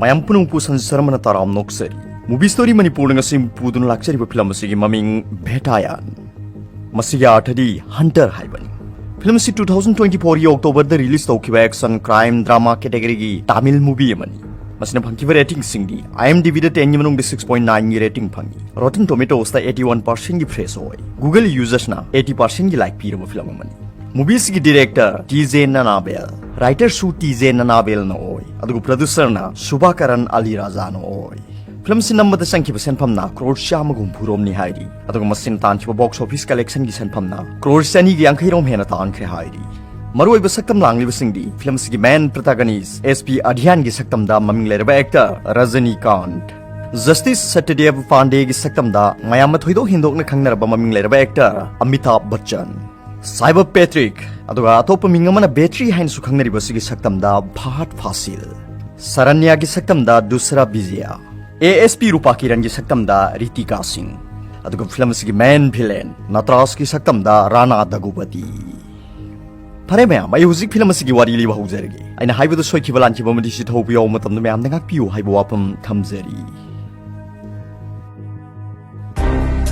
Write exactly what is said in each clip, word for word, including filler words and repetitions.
ꯃꯌꯥꯝ ꯄꯨꯝꯅꯃꯛꯄꯨ ꯁꯟꯖꯤꯠ ꯁꯔꯃꯅ ꯇꯔꯥꯝꯅ ꯑꯣꯛꯆꯔꯤ꯫ ꯃꯨꯚꯤ ꯁ꯭ꯇꯣꯔꯤ ꯃꯅꯤꯄꯨꯔꯗ ꯉꯁꯤ ꯄꯨꯗꯨꯅ ꯂꯥꯛꯆꯔꯤꯕ ꯐꯤꯂꯝ ꯑꯁꯤꯒꯤ ꯃꯃꯤꯡ ꯚꯦꯇꯥꯌꯥꯟ꯫ ꯃꯁꯤꯒꯤ ꯑꯥꯔꯊꯗꯤ ꯍꯟꯇꯔ ꯍꯥꯏꯕꯅꯤ꯫ ꯐꯤꯂꯝ ꯑꯁꯤ two thousand twenty fourꯒꯤ Octoberꯗ release ꯇꯧꯈꯤꯕ action crime drama categoryꯒꯤ Tamil movie ꯑꯃꯅꯤ꯫ ꯃꯁꯤꯅ ꯐꯪꯈꯤꯕ ratingꯁꯤꯡꯗꯤ IMDbꯗ tenꯒꯤ ꯃꯅꯨꯡꯗ six point nineꯒꯤ rating ꯐꯪꯉꯤ꯫ Rotten Tomatoesꯇ eighty one percentꯒꯤ praise ꯑꯣꯏ꯫ Google usersꯅ eighty percentꯒꯤ like ꯄꯤꯔꯕ ꯐꯤꯂꯝ ꯑꯃꯅꯤ꯫ ꯃꯨꯚꯤꯁꯤꯒꯤ director T J Nanabel, writerꯁꯨ T J Nanabelꯅ ꯑꯣꯏ, ꯑꯗꯨꯒ producerꯅ ꯁꯨꯚꯥꯀꯔꯟ ꯑꯂꯤ ꯔꯥꯖꯥꯅ ꯑꯣꯏ꯫ ꯐꯤꯂꯝꯁꯤ ꯅꯝꯕꯗ ꯆꯪꯈꯤꯕ ꯁꯦꯟꯐꯝꯅ ꯀ꯭ꯔꯣꯔ ꯆꯥꯝꯃꯒ ꯍꯨꯝꯐꯨ ꯔꯣꯝꯅꯤ ꯍꯥꯏꯔꯤ, ꯑꯗꯨꯒ ꯃꯁꯤꯅ ꯇꯥꯟꯈꯤꯕ box office collectionꯒꯤ ꯁꯦꯟꯐꯝꯅ ꯀ꯭ꯔꯣꯔ ꯆꯅꯤꯒ ꯌꯥꯡꯈꯩ ꯔꯣꯝ ꯍꯦꯟꯅ ꯇꯥꯟꯈ꯭ꯔꯦ ꯍꯥꯏꯔꯤ꯫ ꯃꯔꯨꯑꯣꯏꯕ ꯁꯛꯇꯝ ꯂꯥꯡꯂꯤꯕꯁꯤꯡꯗꯤ ꯐꯤꯂꯝ ꯑꯁꯤꯒꯤ main protagonist S P Adhianꯒꯤ ꯁꯛꯇꯝꯗ ꯃꯃꯤꯡ ꯂꯩꯔꯕ actor ꯔꯖꯅꯤꯀꯥꯟꯠ, Justice ꯁꯇ꯭ꯌꯗꯦꯕ ꯄꯥꯟꯗꯦꯒꯤ ꯁꯛꯇꯝꯗ ꯃꯌꯥꯝꯅ ꯊꯣꯏꯗꯣꯛ ꯍꯦꯟꯗꯣꯛꯅ ꯈꯪꯅꯔꯕ ꯃꯃꯤꯡ ꯂꯩꯔꯕ actor ꯑꯃꯤꯇꯥꯚ ꯕꯆꯟ, ꯁꯥꯏꯕ ꯄꯦꯇ꯭ꯔꯤꯛ, ꯑꯗꯨꯒ ꯑꯇꯣꯞꯄ ꯃꯤꯡ ꯑꯃꯅ ꯕꯦꯇ꯭ꯔꯤ ꯍꯥꯏꯅꯁꯨ ꯈꯪꯅꯔꯤꯕ ꯑꯁꯤꯒꯤ ꯁꯛꯇꯝꯗ ꯐꯍꯗ ꯐꯥꯁꯤꯜ, ꯁꯔꯟꯌꯥꯒꯤ ꯁꯛꯇꯝꯗ ꯗꯨꯁꯔꯥ ꯕꯤꯖꯌ, ASP ꯔꯨꯄꯥ ꯀꯤꯔꯟꯒꯤ ꯁꯛꯇꯝꯗ ꯔꯤꯇꯤꯀꯥ ꯁꯤꯡ, ꯑꯗꯨꯒ ꯐꯤꯂꯝ ꯑꯁꯤꯒꯤ main villain ꯅꯇ꯭ꯔꯥꯖꯀꯤ ꯁꯛꯇꯝꯗ ꯔꯥꯅꯥ ꯗꯒꯨꯕꯇꯤ꯫ ꯐꯔꯦ ꯃꯌꯥꯝ, ꯑꯩ ꯍꯧꯖꯤꯛ ꯐꯤꯂꯝ ꯑꯁꯤꯒꯤ ꯋꯥꯔꯤ ꯂꯤꯕ ꯍꯧꯖꯔꯒꯦ꯫ ꯑꯩꯅ ꯍꯥꯏꯕꯗ ꯁꯣꯏꯈꯤꯕ ꯂꯥꯟꯈꯤꯕ ꯑꯃꯗꯤ ꯁꯤꯊꯧꯕ ꯌꯥꯎꯕ ꯃꯇꯝꯗ ꯃꯌꯥꯝꯅ ꯉꯥꯛꯄꯤꯌꯨ ꯍꯥꯏꯕ ꯋꯥꯐꯝ ꯊꯝꯖꯔꯤ꯫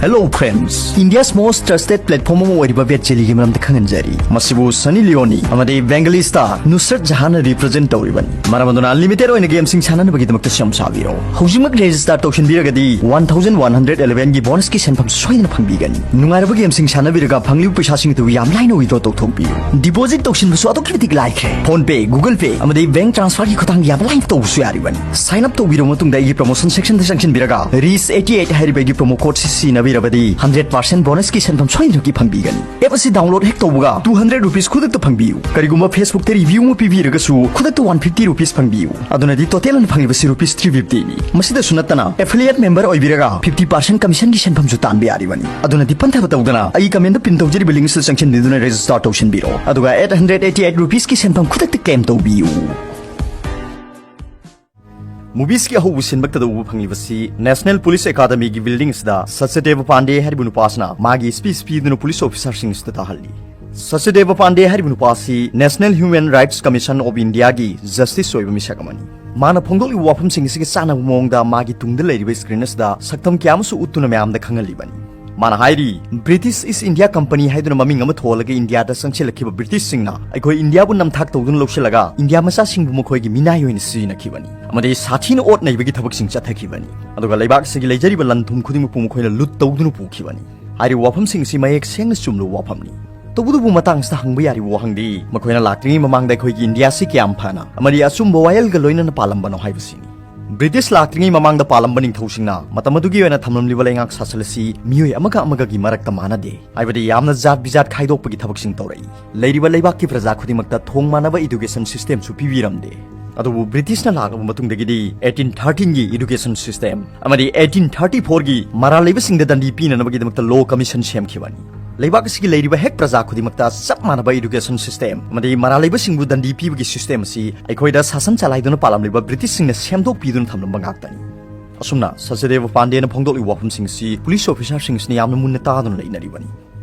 Hello friends, India's most trusted platform ꯑꯃ ꯑꯣꯏꯔꯤꯕ ꯕꯦꯠ ꯖꯦꯂꯤꯒꯤ ꯃꯔꯝꯗ ꯈꯪꯍꯟꯖꯔꯤ꯫ ꯃꯁꯤꯕꯨ ꯁꯅꯤ ꯂꯤꯌꯣꯅꯤ ꯑꯃꯗꯤ ꯕꯦꯡꯒꯂꯤ star ꯅꯨꯁꯔꯠ ꯖꯍꯥꯟꯅ represent ꯇꯧꯔꯤꯕꯅꯤ꯫ ꯃꯔꯝ ꯑꯗꯨꯅ unlimited ꯑꯣꯏꯅ gameꯁꯤꯡ ꯁꯥꯟꯅꯅꯕꯒꯤꯗꯃꯛꯇ ꯁꯦꯝ ꯁꯥꯕꯤꯔꯣ꯫ ꯍꯧꯖꯤꯛꯃꯛ register ꯇꯧꯁꯤꯟꯕꯤꯔꯒꯗꯤ one thousand one hundred elevenꯒꯤ bonuseꯀꯤ ꯁꯦꯟꯐꯝ ꯁꯣꯏꯗꯅ ꯐꯪꯕꯤꯒꯅꯤ꯫ ꯅꯨꯡꯉꯥꯏꯔꯕ gameꯁꯤꯡ ꯁꯥꯟꯅꯕꯤꯔꯒ ꯐꯪꯂꯤꯕ ꯄꯩꯁꯥꯁꯤꯡ ꯑꯗꯨ ꯌꯥꯝ ꯂꯥꯏꯅ withdraw ꯇꯧꯊꯣꯛꯄꯤꯌꯨ꯫ Deposit ꯇꯧꯁꯤꯟꯕꯁꯨ ꯑꯗꯨꯛꯀꯤ ꯃꯇꯤꯛ ꯂꯥꯏꯈ꯭ꯔꯦ꯫ PhonePe, Google Pay ꯑꯃꯗꯤ bank transferꯒꯤ ꯈꯨꯊꯥꯡ ꯌꯥꯝ ꯂꯥꯏꯅ ꯇꯧꯕꯁꯨ ꯌꯥꯔꯤꯕꯅꯤ꯫ Sign up ꯇꯧꯕꯤꯔꯕ ꯃꯇꯨꯡꯗ ꯑꯩꯒꯤ promotion sectionꯗ ꯆꯪꯁꯤꯟꯕꯤꯔꯒ ꯔꯤꯁ eighty eight ꯍꯥꯏꯔꯤꯕ ꯑꯩꯒꯤ promo code ꯑꯁꯤ ꯁꯤꯖꯤꯟꯅꯕꯤꯔꯕꯗꯤ hundred percent bonuseꯀꯤ ꯁꯦꯟꯐꯝ ꯁꯣꯏꯗꯅꯃꯛꯀꯤ ꯐꯪꯕꯤꯒꯅꯤ꯫ App ꯑꯁꯤ download ꯍꯦꯛ ꯇꯧꯕꯒ two hundred rupees ꯈꯨꯗꯛꯇ ꯐꯪꯕꯤꯌꯨ꯫ ꯀꯔꯤꯒꯨꯝꯕ Facebookꯇ review ꯑꯃ ꯄꯤꯕꯤꯔꯒꯁꯨ ꯈꯨꯗꯛꯇ one fifty rupees ꯐꯪꯕꯤꯌꯨ꯫ ꯑꯗꯨꯅꯗꯤ total ꯑꯣꯏꯅ ꯐꯪꯂꯤꯕꯁꯤ rupees three fiftyꯅꯤ꯫ ꯃꯁꯤꯗꯁꯨ ꯅꯠꯇꯅ affiliate member ꯑꯣꯏꯕꯤꯔꯒ fifty percent commissionꯒꯤ ꯁꯦꯟꯐꯝꯁꯨ ꯇꯥꯟꯕ ꯌꯥꯔꯤꯕꯅꯤ꯫ ꯑꯗꯨꯅꯗꯤ ꯄꯟꯊꯕ ꯇꯧꯗꯅ ꯑꯩꯒꯤ commentꯗ pin ꯇꯧꯖꯔꯤꯕ linksꯇ ꯆꯪꯁꯤꯟꯕꯤꯗꯨꯅ register ꯇꯧꯁꯤꯟꯕꯤꯔꯣ꯫ ꯑꯗꯨꯒ eight hundred eighty eight rupeesꯀꯤ ꯁꯦꯟꯐꯝ ꯈꯨꯗꯛꯇ claim ꯇꯧꯕꯤꯌꯨ꯫ ꯃꯨꯚꯤꯁꯀꯤ ꯑꯍꯧꯕ ꯁꯤꯟꯃꯛꯇꯗ ꯎꯕ ꯐꯪꯂꯤꯕꯁꯤ National Police Academyꯒꯤ building ꯑꯁꯤꯗ ꯁꯆꯗꯦꯕ ꯄꯥꯟꯗꯦ ꯍꯥꯏꯔꯤꯕ ꯅꯨꯄꯥ ꯑꯁꯤꯅ ꯃꯥꯒꯤ speech ꯄꯤꯗꯨꯅ police officerꯁꯤꯡ ꯑꯁꯤꯗ ꯇꯥꯍꯜꯂꯤ꯫ ꯁꯆꯗꯦꯕ ꯄꯥꯟꯗꯦ ꯍꯥꯏꯔꯤꯕ ꯅꯨꯄꯥ ꯑꯁꯤ National Human Rights Commission of Indiaꯒꯤ justice ꯑꯣꯏꯕ ꯃꯤꯁꯛ ꯑꯃꯅꯤ꯫ ꯃꯥꯅ ꯐꯣꯡꯗꯣꯛꯂꯤꯕ ꯋꯥꯐꯝꯁꯤꯡ ꯑꯁꯤꯒ ꯆꯥꯟꯅꯕ ꯃꯑꯣꯡꯗ ꯃꯥꯒꯤ ꯇꯨꯡꯗ ꯂꯩꯔꯤꯕ screen ꯑꯁꯤꯗ ꯁꯛꯇꯝ ꯀꯌꯥ ꯑꯃꯁꯨ ꯎꯠꯇꯨꯅ ꯃꯌꯥꯝꯗ ꯈꯪꯍꯜꯂꯤꯕꯅꯤ꯫ ꯃꯥꯅ ꯍꯥꯏꯔꯤ, "British East India Company ꯍꯥꯏꯗꯨꯅ ꯃꯃꯤꯡ ꯑꯃ ꯊꯣꯜꯂꯒ ꯏꯟꯗꯤꯌꯥꯗ ꯆꯪꯁꯤꯜꯂꯛꯈꯤꯕ ꯕ꯭ꯔꯤꯇꯤꯁꯁꯤꯡꯅ ꯑꯩꯈꯣꯏ ꯏꯟꯗꯤꯌꯥꯕꯨ ꯅꯝꯊꯥꯛ ꯇꯧꯗꯨꯅ ꯂꯧꯁꯤꯜꯂꯒ ꯏꯟꯗꯤꯌꯥ ꯃꯆꯥꯁꯤꯡꯕꯨ ꯃꯈꯣꯏꯒꯤ ꯃꯤꯅꯥꯏ ꯑꯣꯏꯅ ꯁꯤꯖꯤꯟꯅꯈꯤꯕꯅꯤ ꯑꯃꯗꯤ ꯁꯥꯊꯤꯅ ꯑꯣꯠ ꯅꯩꯕꯒꯤ ꯊꯕꯛꯁꯤꯡ ꯆꯠꯊꯈꯤꯕꯅꯤ꯫ ꯑꯗꯨꯒ ꯂꯩꯕꯥꯛ ꯑꯁꯤꯒꯤ ꯂꯩꯖꯔꯤꯕ ꯂꯟ ꯊꯨꯝ ꯈꯨꯗꯤꯡꯃꯛꯄꯨ ꯃꯈꯣꯏꯅ ꯂꯨꯠ ꯇꯧꯗꯨꯅ ꯄꯨꯈꯤꯕꯅꯤ"꯫ ꯍꯥꯏꯔꯤꯕ ꯋꯥꯐꯝꯁꯤꯡ ꯑꯁꯤ ꯃꯌꯦꯛ ꯁꯦꯡꯅ ꯆꯨꯝꯂꯕ ꯋꯥꯐꯝꯅꯤ꯫ ꯇꯧꯕꯇꯕꯨ ꯃꯇꯥꯡꯁꯤꯗ ꯍꯪꯕ ꯌꯥꯔꯤꯕ ꯋꯥꯍꯪꯗꯤ, ꯃꯈꯣꯏꯅ ꯂꯥꯛꯇ꯭ꯔꯤꯉꯩ ꯃꯃꯥꯡꯗ ꯑꯩꯈꯣꯏꯒꯤ ꯏꯟꯗꯤꯌꯥ ꯑꯁꯤ ꯀꯌꯥꯝ ꯐꯅ ꯑꯃꯗꯤ ꯑꯆꯨꯝꯕ ꯋꯥꯌꯦꯜꯒ ꯂꯣꯏꯅꯅ ꯄꯥꯜꯂꯝꯕꯅꯣ ꯍꯥꯏꯕꯁꯤꯅꯤ꯫ ꯕ꯭ꯔꯤꯇꯤꯁ ꯂꯥꯛꯇ꯭ꯔꯤꯉꯩ ꯃꯃꯥꯡꯗ ꯄꯥꯜꯂꯝꯕ ꯅꯤꯡꯊꯧꯁꯤꯡꯅ ꯃꯇꯝ ꯑꯗꯨꯒꯤ ꯑꯣꯏꯅ ꯊꯝꯂꯝꯂꯤꯕ ꯂꯩꯉꯥꯛ ꯁꯥꯁꯟ ꯑꯁꯤ ꯃꯤꯑꯣꯏ ꯑꯃꯒ ꯑꯃꯒꯒꯤ ꯃꯔꯛꯇ ꯃꯥꯟꯅꯗꯦ, ꯍꯥꯏꯕꯗꯤ ꯌꯥꯝꯅ ꯖꯥꯠ ꯕꯤꯖꯥꯠ ꯈꯥꯏꯗꯣꯛꯄꯒꯤ ꯊꯕꯛꯁꯤꯡ ꯇꯧꯔꯛꯏ꯫ ꯂꯩꯔꯤꯕ ꯂꯩꯕꯥꯛꯀꯤ ꯄ꯭ꯔꯖꯥ ꯈꯨꯗꯤꯡꯃꯛꯇ ꯊꯣꯡ ꯃꯥꯟꯅꯕ education systemꯁꯨ ꯄꯤꯕꯤꯔꯝꯗꯦ꯫ ꯑꯗꯨꯕꯨ ꯕ꯭ꯔꯤꯇꯤꯁꯅ ꯂꯥꯛꯂꯕ ꯃꯇꯨꯡꯗꯒꯤꯗꯤ eighteen thirteenꯒꯤ education system ꯑꯃꯗꯤ eighteen thirty fourꯒꯤ ꯃꯔꯥꯜ ꯂꯩꯕꯁꯤꯡꯗ ꯗꯟꯗꯤ ꯄꯤꯅꯅꯕꯒꯤꯗꯃꯛꯇ law commission ꯁꯦꯝꯈꯤꯕꯅꯤ꯫ ꯂꯩꯕꯥꯛ ꯑꯁꯤꯒꯤ ꯂꯩꯔꯤꯕ ꯍꯦꯛ ꯄ꯭ꯔꯖꯥ ꯈꯨꯗꯤꯡꯃꯛꯇ ꯆꯞ ꯃꯥꯟꯅꯕ education system ꯑꯃꯗꯤ ꯃꯔꯥꯜ ꯂꯩꯕꯁꯤꯡꯕꯨ ꯗꯟꯗꯤ ꯄꯤꯕꯒꯤ system ꯑꯁꯤ ꯑꯩꯈꯣꯏꯗ ꯁꯥꯁꯟ ꯆꯂꯥꯏꯗꯨꯅ ꯄꯥꯜꯂꯝꯂꯤꯕ ꯕ꯭ꯔꯤꯇꯤꯁꯁꯤꯡꯅ ꯁꯦꯝꯗꯣꯛꯄꯤꯗꯨꯅ ꯊꯝꯂꯝꯕ ꯉꯥꯛꯇꯅꯤ꯫ ꯑꯁꯨꯝꯅ ꯁꯆꯗꯦꯕ ꯄꯥꯟꯗꯦꯅ ꯐꯣꯡꯗꯣꯛꯂꯤꯕ ꯋꯥꯐꯝꯁꯤꯡ ꯑꯁꯤ ꯄꯨꯂꯤꯁ ꯑꯣꯐꯤꯁꯥꯔꯁꯤꯡ ꯑꯁꯤꯅ ꯌꯥꯝꯅ ꯃꯨꯟꯅ ꯇꯥꯗꯨꯅ ꯂꯩꯅꯔꯤꯕꯅꯤ꯫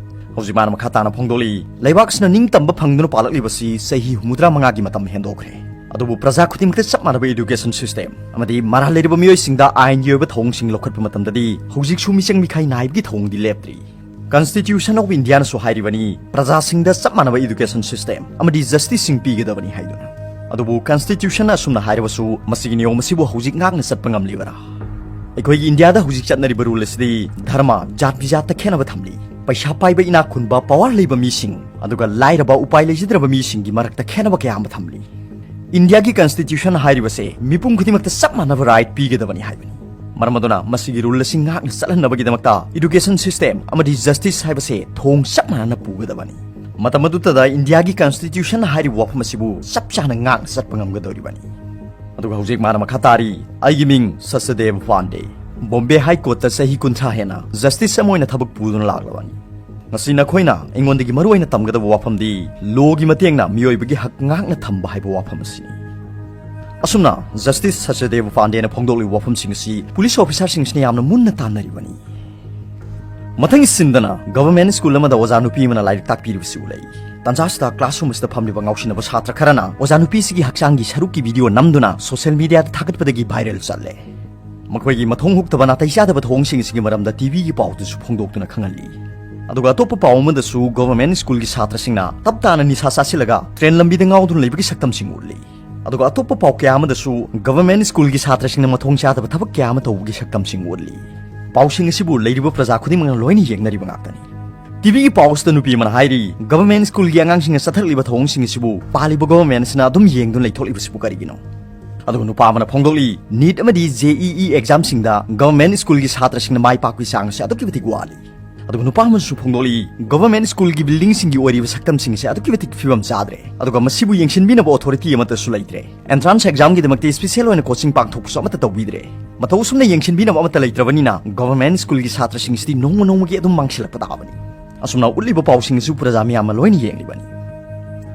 ꯍꯧꯖꯤꯛ ꯃꯥꯅ ꯃꯈꯥ ꯇꯥꯅ ꯐꯣꯡꯗꯣꯛꯂꯤ, "ꯂꯩꯕꯥꯛ ꯑꯁꯤꯅ ꯅꯤꯡꯇꯝꯕ ꯐꯪꯗꯨꯅ ꯄꯥꯜꯂꯛꯂꯤꯕꯁꯤ ꯆꯍꯤ ꯍꯨꯝꯐꯨꯇꯔꯥ ꯃꯉꯥꯒꯤ ꯃꯇꯝ ꯍꯦꯟꯗꯣꯛꯈ꯭ꯔꯦ꯫ ꯑꯗꯨꯕꯨ ꯄ꯭ꯔꯖꯥ ꯈꯨꯗꯤꯡꯃꯛꯇ ꯆꯞ ꯃꯥꯟꯅꯕ education system ꯑꯃꯗꯤ ꯃꯔꯥꯜ ꯂꯩꯔꯕ ꯃꯤꯑꯣꯏꯁꯤꯡꯗ ꯑꯥꯏꯟꯒꯤ ꯑꯣꯏꯕ ꯊꯧꯑꯣꯡꯁꯤꯡ ꯂꯧꯈꯠꯄ ꯃꯇꯝꯗꯗꯤ ꯍꯧꯖꯤꯛꯁꯨ ꯃꯤꯆꯪ ꯃꯤꯈꯥꯏ ꯅꯥꯏꯕꯒꯤ ꯊꯧꯑꯣꯡꯗꯤ ꯂꯦꯞꯇ꯭ꯔꯤ꯫ Constitution of Indiaꯅꯁꯨ ꯍꯥꯏꯔꯤꯕꯅꯤ, ꯄ꯭ꯔꯖꯥꯁꯤꯡꯗ ꯆꯞ ꯃꯥꯟꯅꯕ education system ꯑꯃꯗꯤ justiceꯁꯤꯡ ꯄꯤꯒꯗꯕꯅꯤ ꯍꯥꯏꯗꯨꯅ꯫ ꯑꯗꯨꯕꯨ Constitutionꯅ ꯑꯁꯨꯝꯅ ꯍꯥꯏꯔꯕꯁꯨ ꯃꯁꯤꯒꯤ ꯅꯤꯌꯣꯝ ꯑꯁꯤꯕꯨ ꯍꯧꯖꯤꯛ ꯉꯥꯛꯅ ꯆꯠꯄ ꯉꯝꯂꯤꯕꯔꯥ? ꯑꯩꯈꯣꯏꯒꯤ ꯏꯟꯗꯤꯌꯥꯗ ꯍꯧꯖꯤꯛ ꯆꯠꯅꯔꯤꯕ rule ꯑꯁꯤꯗꯤ ꯙꯔꯃ, ꯖꯥꯠ ꯕꯤꯖꯥꯠꯇ ꯈꯦꯠꯅꯕ ꯊꯝꯂꯤ꯫ ꯄꯩꯁꯥ ꯄꯥꯏꯕ ꯏꯅꯥꯛ ꯈꯨꯟꯕ power ꯂꯩꯕ ꯃꯤꯁꯤꯡ, ꯑꯗꯨꯒ ꯂꯥꯏꯔꯕ ꯎꯄꯥꯏ ꯂꯩꯖꯗ꯭ꯔꯕ ꯃꯤꯁꯤꯡꯒꯤ ꯃꯔꯛꯇ ꯈꯦꯠꯅꯕ ꯀꯌꯥ ꯑꯃ ꯊꯝꯂꯤ꯫ ꯏꯟꯗꯤꯌꯥꯒꯤ Constitution ꯍꯥꯏꯔꯤꯕꯁꯦ ꯃꯤꯄꯨꯝ ꯈꯨꯗꯤꯡꯃꯛꯇ ꯆꯞ ꯃꯥꯟꯅꯕ right ꯄꯤꯒꯗꯕꯅꯤ ꯍꯥꯏꯕꯅꯤ꯫ ꯃꯔꯝ ꯑꯗꯨꯅ ꯃꯁꯤꯒꯤ rule ꯑꯁꯤ ꯉꯥꯛꯅ ꯆꯠꯍꯟꯅꯕꯒꯤꯗꯃꯛꯇ education system ꯑꯃꯗꯤ justice ꯍꯥꯏꯕꯁꯦ ꯊꯣꯡ ꯆꯞ ꯃꯥꯟꯅꯅ ꯄꯨꯒꯗꯕꯅꯤ꯫ ꯃꯇꯝ ꯑꯗꯨꯗ ꯏꯟꯗꯤꯌꯥꯒꯤ Constitution ꯍꯥꯏꯔꯤꯕ ꯋꯥꯐꯝ ꯑꯁꯤꯕꯨ ꯆꯞ ꯆꯥꯅ ꯉꯥꯛꯅ ꯆꯠꯄ ꯉꯝꯒꯗꯧꯔꯤꯕꯅꯤ꯫ ꯑꯗꯨꯒ ꯍꯧꯖꯤꯛ ꯃꯥꯅ ꯃꯈꯥ ꯇꯥꯔꯤ, "ꯑꯩꯒꯤ ꯃꯤꯡ ꯁꯁꯗꯦꯕ ꯄꯥꯟꯗꯦ꯫ ꯕꯣꯝꯕꯦ ꯍꯥꯏ ꯀꯣꯔꯠꯇ ꯆꯍꯤ ꯀꯨꯟꯊ꯭ꯔꯥ ꯍꯦꯟꯅ justice ꯑꯃ ꯑꯣꯏꯅ ꯊꯕꯛ ꯄꯨꯗꯨꯅ ꯂꯥꯛꯂꯕꯅꯤ꯫ ꯉꯁꯤ ꯅꯈꯣꯏꯅ ꯑꯩꯉꯣꯟꯗꯒꯤ ꯃꯔꯨ ꯑꯣꯏꯅ ꯇꯝꯒꯗꯕ ꯋꯥꯐꯝꯗꯤ lawꯒꯤ ꯃꯇꯦꯡꯅ ꯃꯤꯑꯣꯏꯕꯒꯤ ꯍꯛ ꯉꯥꯛꯅ ꯊꯝꯕ ꯍꯥꯏꯕ ꯋꯥꯐꯝ ꯑꯁꯤꯅꯤ"꯫ ꯑꯁꯨꯝꯅ Justice ꯁꯆꯗꯦꯕ ꯄꯥꯟꯗꯦꯅ ꯐꯣꯡꯗꯣꯛꯂꯤꯕ ꯋꯥꯐꯝꯁꯤꯡ ꯑꯁꯤ ꯄꯨꯂꯤꯁ ꯑꯣꯐꯤꯁꯥꯔꯁꯤꯡꯁꯤꯅ ꯌꯥꯝꯅ ꯃꯨꯟꯅ ꯇꯥꯟꯅꯔꯤꯕꯅꯤ꯫ ꯃꯊꯪꯒꯤ ꯁꯤꯟꯗꯅ ꯒꯚꯔꯟꯃꯦꯟꯠ ꯁ꯭ꯀꯨꯜ ꯑꯃꯗ ꯑꯣꯖꯥ ꯅꯨꯄꯤ ꯑꯃꯅ ꯂꯥꯏꯔꯤꯛ ꯇꯥꯛꯄꯤꯔꯤꯕꯁꯤ ꯎꯠꯂꯛꯏ꯫ ꯇꯥꯟꯖꯥ ꯑꯁꯤꯗ ꯀ꯭ꯂꯥꯁꯔꯨꯝ ꯑꯁꯤꯗ ꯐꯝꯂꯤꯕ ꯉꯥꯎꯁꯤꯟꯅꯕ ꯁꯥꯇ꯭ꯔ ꯈꯔꯅ ꯑꯣꯖꯥ ꯅꯨꯄꯤꯁꯤꯒꯤ ꯍꯛꯆꯥꯡꯒꯤ ꯁꯔꯨꯛꯀꯤ ꯚꯤꯗꯤꯑꯣ ꯅꯝꯗꯨꯅ ꯁꯣꯁꯤꯌꯦꯜ ꯃꯤꯗꯤꯌꯥꯗ ꯊꯥꯒꯠꯄꯗꯒꯤ ꯚꯥꯏꯔꯦꯜ ꯆꯠꯂꯦ꯫ ꯃꯈꯣꯏꯒꯤ ꯃꯊꯣꯡ ꯍꯨꯛꯇꯕ ꯅꯥꯇꯩ ꯆꯥꯗꯕ ꯊꯧꯑꯣꯡꯁꯤꯡ ꯑꯁꯤꯒꯤ ꯃꯔꯝꯗ ꯇꯤꯚꯤꯒꯤ ꯄꯥꯎꯗꯁꯨ ꯐꯣꯡꯗꯣꯛꯇꯨꯅ ꯈꯪꯍꯜꯂꯤ꯫ ꯑꯗꯨꯒ ꯑꯇꯣꯞꯄ ꯄꯥꯎ ꯑꯃꯗꯁꯨ ꯒꯚꯔꯟꯃꯦꯟꯠ ꯁ꯭ꯀꯨꯜꯒꯤ ꯁꯥꯇ꯭ꯔꯁꯤꯡꯅ ꯇꯞ ꯇꯥꯅ ꯅꯤꯁꯥ ꯆꯥꯁꯤꯜꯂꯒ ꯇ꯭ꯔꯦꯟ ꯂꯝꯕꯤꯗ ꯉꯥꯎꯗꯨꯅ ꯂꯩꯕꯒꯤ ꯁꯛꯇꯝꯁꯤꯡ ꯎꯠꯂꯤ꯫ ꯑꯗꯨꯒ ꯑꯇꯣꯞꯄ ꯄꯥꯎ ꯀꯌꯥ ꯑꯃꯗꯁꯨ ꯒꯚꯔꯟꯃꯦꯟꯠ ꯁ꯭ꯀꯨꯜꯒꯤ ꯁꯥꯇ꯭ꯔꯁꯤꯡꯅ ꯃꯊꯣꯡ ꯆꯥꯗꯕ ꯊꯕꯛ ꯀꯌꯥ ꯑꯃ ꯇꯧꯕꯒꯤ ꯁꯛꯇꯝꯁꯤꯡ ꯎꯠꯂꯤ꯫ ꯄꯥꯎꯁꯤꯡ ꯑꯁꯤꯕꯨ ꯂꯩꯔꯤꯕ ꯄ꯭ꯔꯖꯥ ꯈꯨꯗꯤꯡꯃꯛꯅ ꯂꯣꯏꯅ ꯌꯦꯡꯅꯔꯤꯕ ꯉꯥꯛꯇꯅꯤ꯫ ꯇꯤꯚꯤꯒꯤ ꯄꯥꯎ ꯑꯁꯤꯗ ꯅꯨꯄꯤ ꯑꯃꯅ ꯍꯥꯏꯔꯤ, ꯒꯚꯔꯟꯃꯦꯟꯠ ꯁ꯭ꯀꯨꯜꯒꯤ ꯑꯉꯥꯡꯁꯤꯡꯅ ꯆꯠꯊꯔꯛꯂꯤꯕ ꯊꯧꯑꯣꯡꯁꯤꯡ ꯑꯁꯤꯕꯨ ꯄꯥꯜꯂꯤꯕ ꯒꯚꯔꯟꯃꯦꯟꯠꯁꯤꯅ ꯑꯗꯨꯝ ꯌꯦꯡꯗꯨꯅ ꯂꯩꯊꯣꯛꯂꯤꯕꯁꯤꯕꯨ ꯀꯔꯤꯒꯤꯅꯣ? ꯑꯗꯨꯒ ꯅꯨꯄꯥ ꯑꯃꯅ ꯐꯣꯡꯗꯣꯛꯂꯤ, ꯅꯤꯠ ꯑꯃꯗꯤ ꯖꯦ ꯏ ꯏ ꯑꯦꯛꯖꯥꯝꯁꯤꯡꯗ ꯒꯚꯔꯟꯃꯦꯟꯠ ꯁ꯭ꯀꯨꯜꯒꯤ ꯁꯥꯇ꯭ꯔꯁꯤꯡꯅ ꯃꯥꯏ ꯄꯥꯛꯄꯒꯤ ꯆꯥꯡ ꯑꯁꯤ ꯑꯗꯨꯛꯀꯤ ꯃꯇꯤꯛ ꯋꯥꯠꯂꯤ꯫ ꯑꯗꯨꯒ ꯅꯨꯄꯥ ꯑꯃꯁꯨ ꯐꯣꯡꯗꯣꯛꯂꯤ, ꯒꯚꯔꯟꯃꯦꯟꯠ ꯁ꯭ꯀꯨꯜꯒꯤ ꯕꯤꯜꯗꯤꯡꯁꯤꯡꯒꯤ ꯑꯣꯏꯔꯤꯕ ꯁꯛꯇꯝꯁꯤꯡ ꯑꯁꯤ ꯑꯗꯨꯛꯀꯤ ꯃꯇꯤꯛ ꯐꯤꯕꯝ ꯆꯥꯗ꯭ꯔꯦ꯫ ꯑꯗꯨꯒ ꯃꯁꯤꯕꯨ ꯌꯦꯡꯁꯤꯟꯕꯤꯅꯕ ꯑꯣꯊꯣꯔꯤꯇꯤ ꯑꯃꯠꯇꯁꯨ ꯂꯩꯇ꯭ꯔꯦ꯫ ꯑꯦꯟꯇ꯭ꯔꯥꯟꯁ ꯑꯦꯛꯖꯥꯝꯒꯤꯗꯃꯛꯇ ꯏꯁꯄꯤꯁꯦꯜ ꯑꯣꯏꯅ ꯀꯣꯆꯤꯡ ꯄꯥꯡꯊꯣꯛꯄꯁꯨ ꯑꯃꯠꯇ ꯇꯧꯕꯤꯗ꯭ꯔꯦ꯫ ꯃꯇꯧ ꯑꯁꯨꯝꯅ ꯌꯦꯡꯁꯤꯟꯕꯤꯅꯕ ꯑꯃꯠꯇ ꯂꯩꯇ꯭ꯔꯕꯅꯤꯅ ꯒꯚꯔꯟꯃꯦꯟꯠ ꯁ꯭ꯀꯨꯜꯒꯤ ꯁꯥꯇ꯭ꯔꯁꯤꯡꯁꯤꯗꯤ ꯅꯣꯡꯃ ꯅꯣꯡꯃꯒꯤ ꯑꯗꯨꯝ ꯃꯥꯡꯁꯤꯜꯂꯛꯄ ꯇꯥꯕꯅꯤ꯫ ꯑꯁꯨꯝꯅ ꯎꯠꯂꯤꯕ ꯄꯥꯎꯁꯤꯡ ꯑꯁꯤ ꯄ꯭ꯔꯖꯥ ꯃꯤꯌꯥꯝꯅ ꯂꯣꯏꯅ ꯌꯦꯡꯂꯤꯕꯅꯤ꯫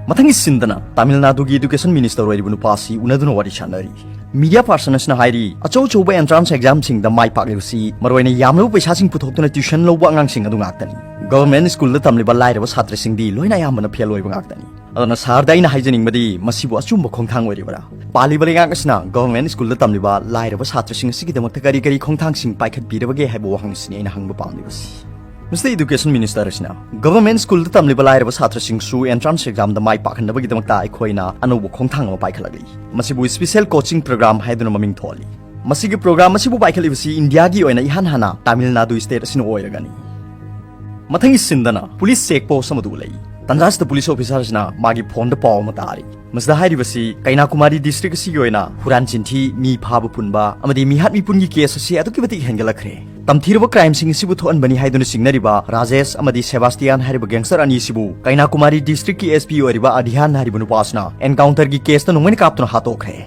ꯃꯊꯪꯒꯤ ꯁꯤꯟꯗꯅ ꯇꯥꯃꯤꯜ ꯅꯥꯗꯨꯒꯤ ꯏꯗꯨꯀꯦꯁꯟ ꯃꯤꯅꯤꯁꯇꯔ ꯑꯣꯏꯔꯤꯕ ꯅꯨꯄꯥ ꯑꯁꯤ ꯎꯅꯗꯨꯅ ꯋꯥꯔꯤ ꯁꯥꯟꯅꯔꯤ꯫ ꯃꯤꯗꯤꯌꯥ ꯄꯥꯔꯁꯟ ꯑꯁꯤꯅ ꯍꯥꯏꯔꯤ, ꯑꯆꯧ ꯑꯆꯧꯕ ꯑꯦꯟꯇ꯭ꯔꯥꯟꯁ ꯑꯦꯛꯖꯥꯝꯁꯤꯡꯗ ꯃꯥꯏ ꯄꯥꯛꯂꯤꯕꯁꯤ ꯃꯔꯨꯑꯣꯏꯅ ꯌꯥꯝꯂꯕ ꯄꯩꯁꯥꯁꯤꯡ ꯄꯨꯊꯣꯛꯇꯨꯅ ꯇ꯭ꯌꯨꯁꯟ ꯂꯧꯕ ꯑꯉꯥꯡꯁꯤꯡ ꯑꯗꯨ ꯉꯥꯛꯇꯅꯤ꯫ ꯒꯚꯔꯟꯃꯦꯟꯠ ꯁ꯭ꯀꯨꯜꯗ ꯇꯝꯂꯤꯕ ꯂꯥꯏꯔꯕ ꯁꯥꯇ꯭ꯔꯁꯤꯡꯗꯤ ꯂꯣꯏꯅ ꯑꯌꯥꯝꯕꯅ ꯐꯦꯜ ꯑꯣꯏꯕ ꯉꯥꯛꯇꯅꯤ꯫ ꯑꯗꯨꯅ ꯁꯍꯔꯗ ꯑꯩꯅ ꯍꯥꯏꯖꯅꯤꯡꯕꯗꯤ ꯃꯁꯤꯕꯨ ꯑꯆꯨꯝꯕ ꯈꯣꯡꯊꯥꯡ ꯑꯣꯏꯔꯤꯕ꯭ꯔꯥ? ꯄꯥꯜꯂꯤꯕ ꯂꯩꯉꯥꯛ ꯑꯁꯤꯅ ꯒꯚꯔꯟꯃꯦꯟꯠ ꯁ꯭ꯀꯨꯜꯗ ꯇꯝꯂꯤꯕ ꯂꯥꯏꯔꯕ ꯁꯥꯇ꯭ꯔꯁꯤꯡ ꯑꯁꯤꯒꯤꯗꯃꯛꯇ ꯀꯔꯤ ꯀꯔꯤ ꯈꯣꯡꯊꯥꯡꯁꯤꯡ ꯄꯥꯏꯈꯠꯄꯤꯔꯕꯒꯦ ꯍꯥꯏꯕ ꯋꯥꯍꯪ ꯑꯁꯤꯅꯤ ꯑꯩꯅ ꯍꯪꯕ ꯄꯥꯝꯂꯤꯕꯁꯤ꯫ ꯃꯤꯁꯇꯔ ꯏꯗꯨꯀꯦꯁꯟ ꯃꯤꯅꯤꯁꯇꯔ ꯑꯁꯤꯅ ꯒꯚꯔꯟꯃꯦꯟꯠ ꯁ꯭ꯀꯨꯜꯗ ꯇꯝꯂꯤꯕ ꯂꯥꯏꯔꯕ ꯁꯥꯇ꯭ꯔꯁꯤꯡꯁꯨ ꯑꯦꯟꯇ꯭ꯔꯥꯟꯁ ꯑꯦꯛꯖꯥꯝꯗ ꯃꯥꯏ ꯄꯥꯛꯍꯟꯅꯕꯒꯤꯗꯃꯛꯇ ꯑꯩꯈꯣꯏꯅ ꯑꯅꯧꯕ ꯈꯣꯡꯊꯥꯡ ꯑꯃ ꯄꯥꯏꯈꯠꯂꯛꯂꯤ꯫ ꯃꯁꯤꯕꯨ ꯏꯁꯄꯤꯁꯦꯜ ꯀꯣꯆꯤꯡ ꯄ꯭ꯔꯣꯒ꯭ꯔꯥꯝ ꯍꯥꯏꯗꯨꯅ ꯃꯃꯤꯡ ꯊꯣꯜꯂꯤ꯫ ꯃꯁꯤꯒꯤ ꯄ꯭ꯔꯣꯒ꯭ꯔꯥꯝ ꯑꯁꯤꯕꯨ ꯄꯥꯏꯈꯠꯂꯤꯕꯁꯤ ꯏꯟꯗꯤꯌꯥꯒꯤ ꯑꯣꯏꯅ ꯏꯍꯥꯟ ꯍꯥꯟꯅ ꯇꯥꯃꯤꯜ ꯅꯥꯗꯨ ꯁ꯭ꯇꯦꯠ ꯑꯁꯤꯅ ꯑꯣꯏꯔꯒꯅꯤ꯫ ꯃꯊꯪꯒꯤ ꯁꯤꯟꯗꯅ ꯄꯨꯂꯤꯁ ꯆꯦꯛ ꯄꯣꯁ ꯑꯃꯗ ꯎꯠꯂꯛꯏ꯫ ꯇꯟꯖꯥ ꯑꯁꯤꯗ ꯄꯨꯂꯤꯁ ꯑꯣꯐꯤꯁꯥꯔ ꯑꯁꯤꯅ ꯃꯥꯒꯤ ꯐꯣꯟꯗ ꯄꯥꯎ ꯑꯃ ꯇꯥꯔꯤ꯫ ꯃꯁꯤꯗ ꯍꯥꯏꯔꯤꯕꯁꯤ ꯀꯩꯅꯥꯀꯨꯃꯥꯔꯤ ꯗꯤꯁꯇ꯭ꯔꯤꯛ ꯑꯁꯤꯒꯤ ꯑꯣꯏꯅ ꯍꯨꯔꯥꯟ ꯆꯤꯟꯊꯤ, ꯃꯤ ꯐꯥꯕ ꯄꯨꯟꯕ ꯑꯃꯗꯤ ꯃꯤꯍꯥꯠ ꯃꯤꯄꯨꯟꯒꯤ ꯀꯦꯁ ꯑꯁꯤ ꯑꯗꯨꯛꯀꯤ ꯃꯇꯤꯛ ꯍꯦꯟꯒꯠꯂꯛꯈ꯭ꯔꯦ꯫ ꯇꯝꯊꯤꯔꯕ ꯀ꯭ꯔꯥꯏꯝꯁꯤꯡ ꯑꯁꯤꯕꯨ ꯊꯣꯛꯍꯟꯕꯅꯤ ꯍꯥꯏꯗꯨꯅ ꯆꯤꯡꯅꯔꯤꯕ ꯔꯥꯖꯦꯁ ꯑꯃꯗꯤ ꯁꯦꯕꯥꯁꯇꯤꯌꯥꯟ ꯍꯥꯏꯔꯤꯕ ꯒꯦꯡꯁꯇꯔ ꯑꯅꯤ ꯑꯁꯤꯕꯨ ꯀꯩꯅꯥꯀꯨꯃꯥꯔꯤ ꯗꯤꯁꯇ꯭ꯔꯤꯛꯀꯤ ꯑꯦꯁ ꯄꯤ ꯑꯣꯏꯔꯤꯕ ꯑꯙ꯭ꯌꯥꯟ ꯍꯥꯏꯔꯤꯕ ꯅꯨꯄꯥ ꯑꯁꯤꯅ ꯑꯦꯟꯀꯥꯎꯟꯇꯔꯒꯤ ꯀꯦꯁꯇ ꯅꯣꯡꯃꯩꯅ ꯀꯥꯞꯇꯨꯅ ꯍꯥꯠꯇꯣꯛꯈ꯭ꯔꯦ꯫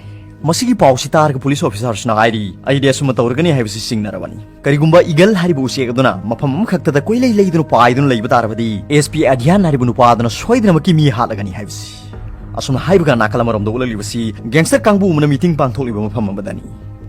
ꯃꯁꯤꯒꯤ ꯄꯥꯎꯁꯤ ꯇꯥꯔꯒ ꯄꯨꯂꯤꯁ ꯑꯣꯐꯤꯁꯥꯔꯁꯤꯅ ꯍꯥꯏꯔꯤ, "ꯑꯩꯗꯤ ꯑꯁꯨꯝꯅ ꯇꯧꯔꯒꯅꯤ ꯍꯥꯏꯕꯁꯤ ꯆꯤꯡꯅꯔꯕꯅꯤ꯫ ꯀꯔꯤꯒꯨꯝꯕ ꯏꯒꯜ ꯍꯥꯏꯔꯤꯕ ꯎꯆꯦꯛ ꯑꯗꯨꯅ ꯃꯐꯝ ꯑꯃꯈꯛꯇꯗ ꯀꯣꯏꯂꯩ ꯂꯩꯗꯨꯅ ꯄꯥꯏꯗꯨꯅ ꯂꯩꯕ ꯇꯥꯔꯕꯗꯤ, ꯑꯦꯁ ꯄꯤ ꯑꯙ꯭ꯌꯥꯟ ꯍꯥꯏꯔꯤꯕ ꯅꯨꯄꯥ ꯑꯗꯨꯅ ꯁꯣꯏꯗꯅꯃꯛꯀꯤ ꯃꯤ ꯍꯥꯠꯂꯒꯅꯤ" ꯍꯥꯏꯕꯁꯤ꯫ ꯑꯁꯨꯝꯅ ꯍꯥꯏꯕꯒ ꯅꯥꯀꯜ ꯑꯃꯔꯣꯝꯗ ꯎꯠꯂꯛꯂꯤꯕꯁꯤ ꯒꯦꯡꯁꯇꯔ ꯀꯥꯡꯕꯨ ꯑꯃꯅ ꯃꯤꯇꯤꯡ ꯄꯥꯡꯊꯣꯛꯂꯤꯕ ꯃꯐꯝ ꯑꯃꯗꯅꯤ꯫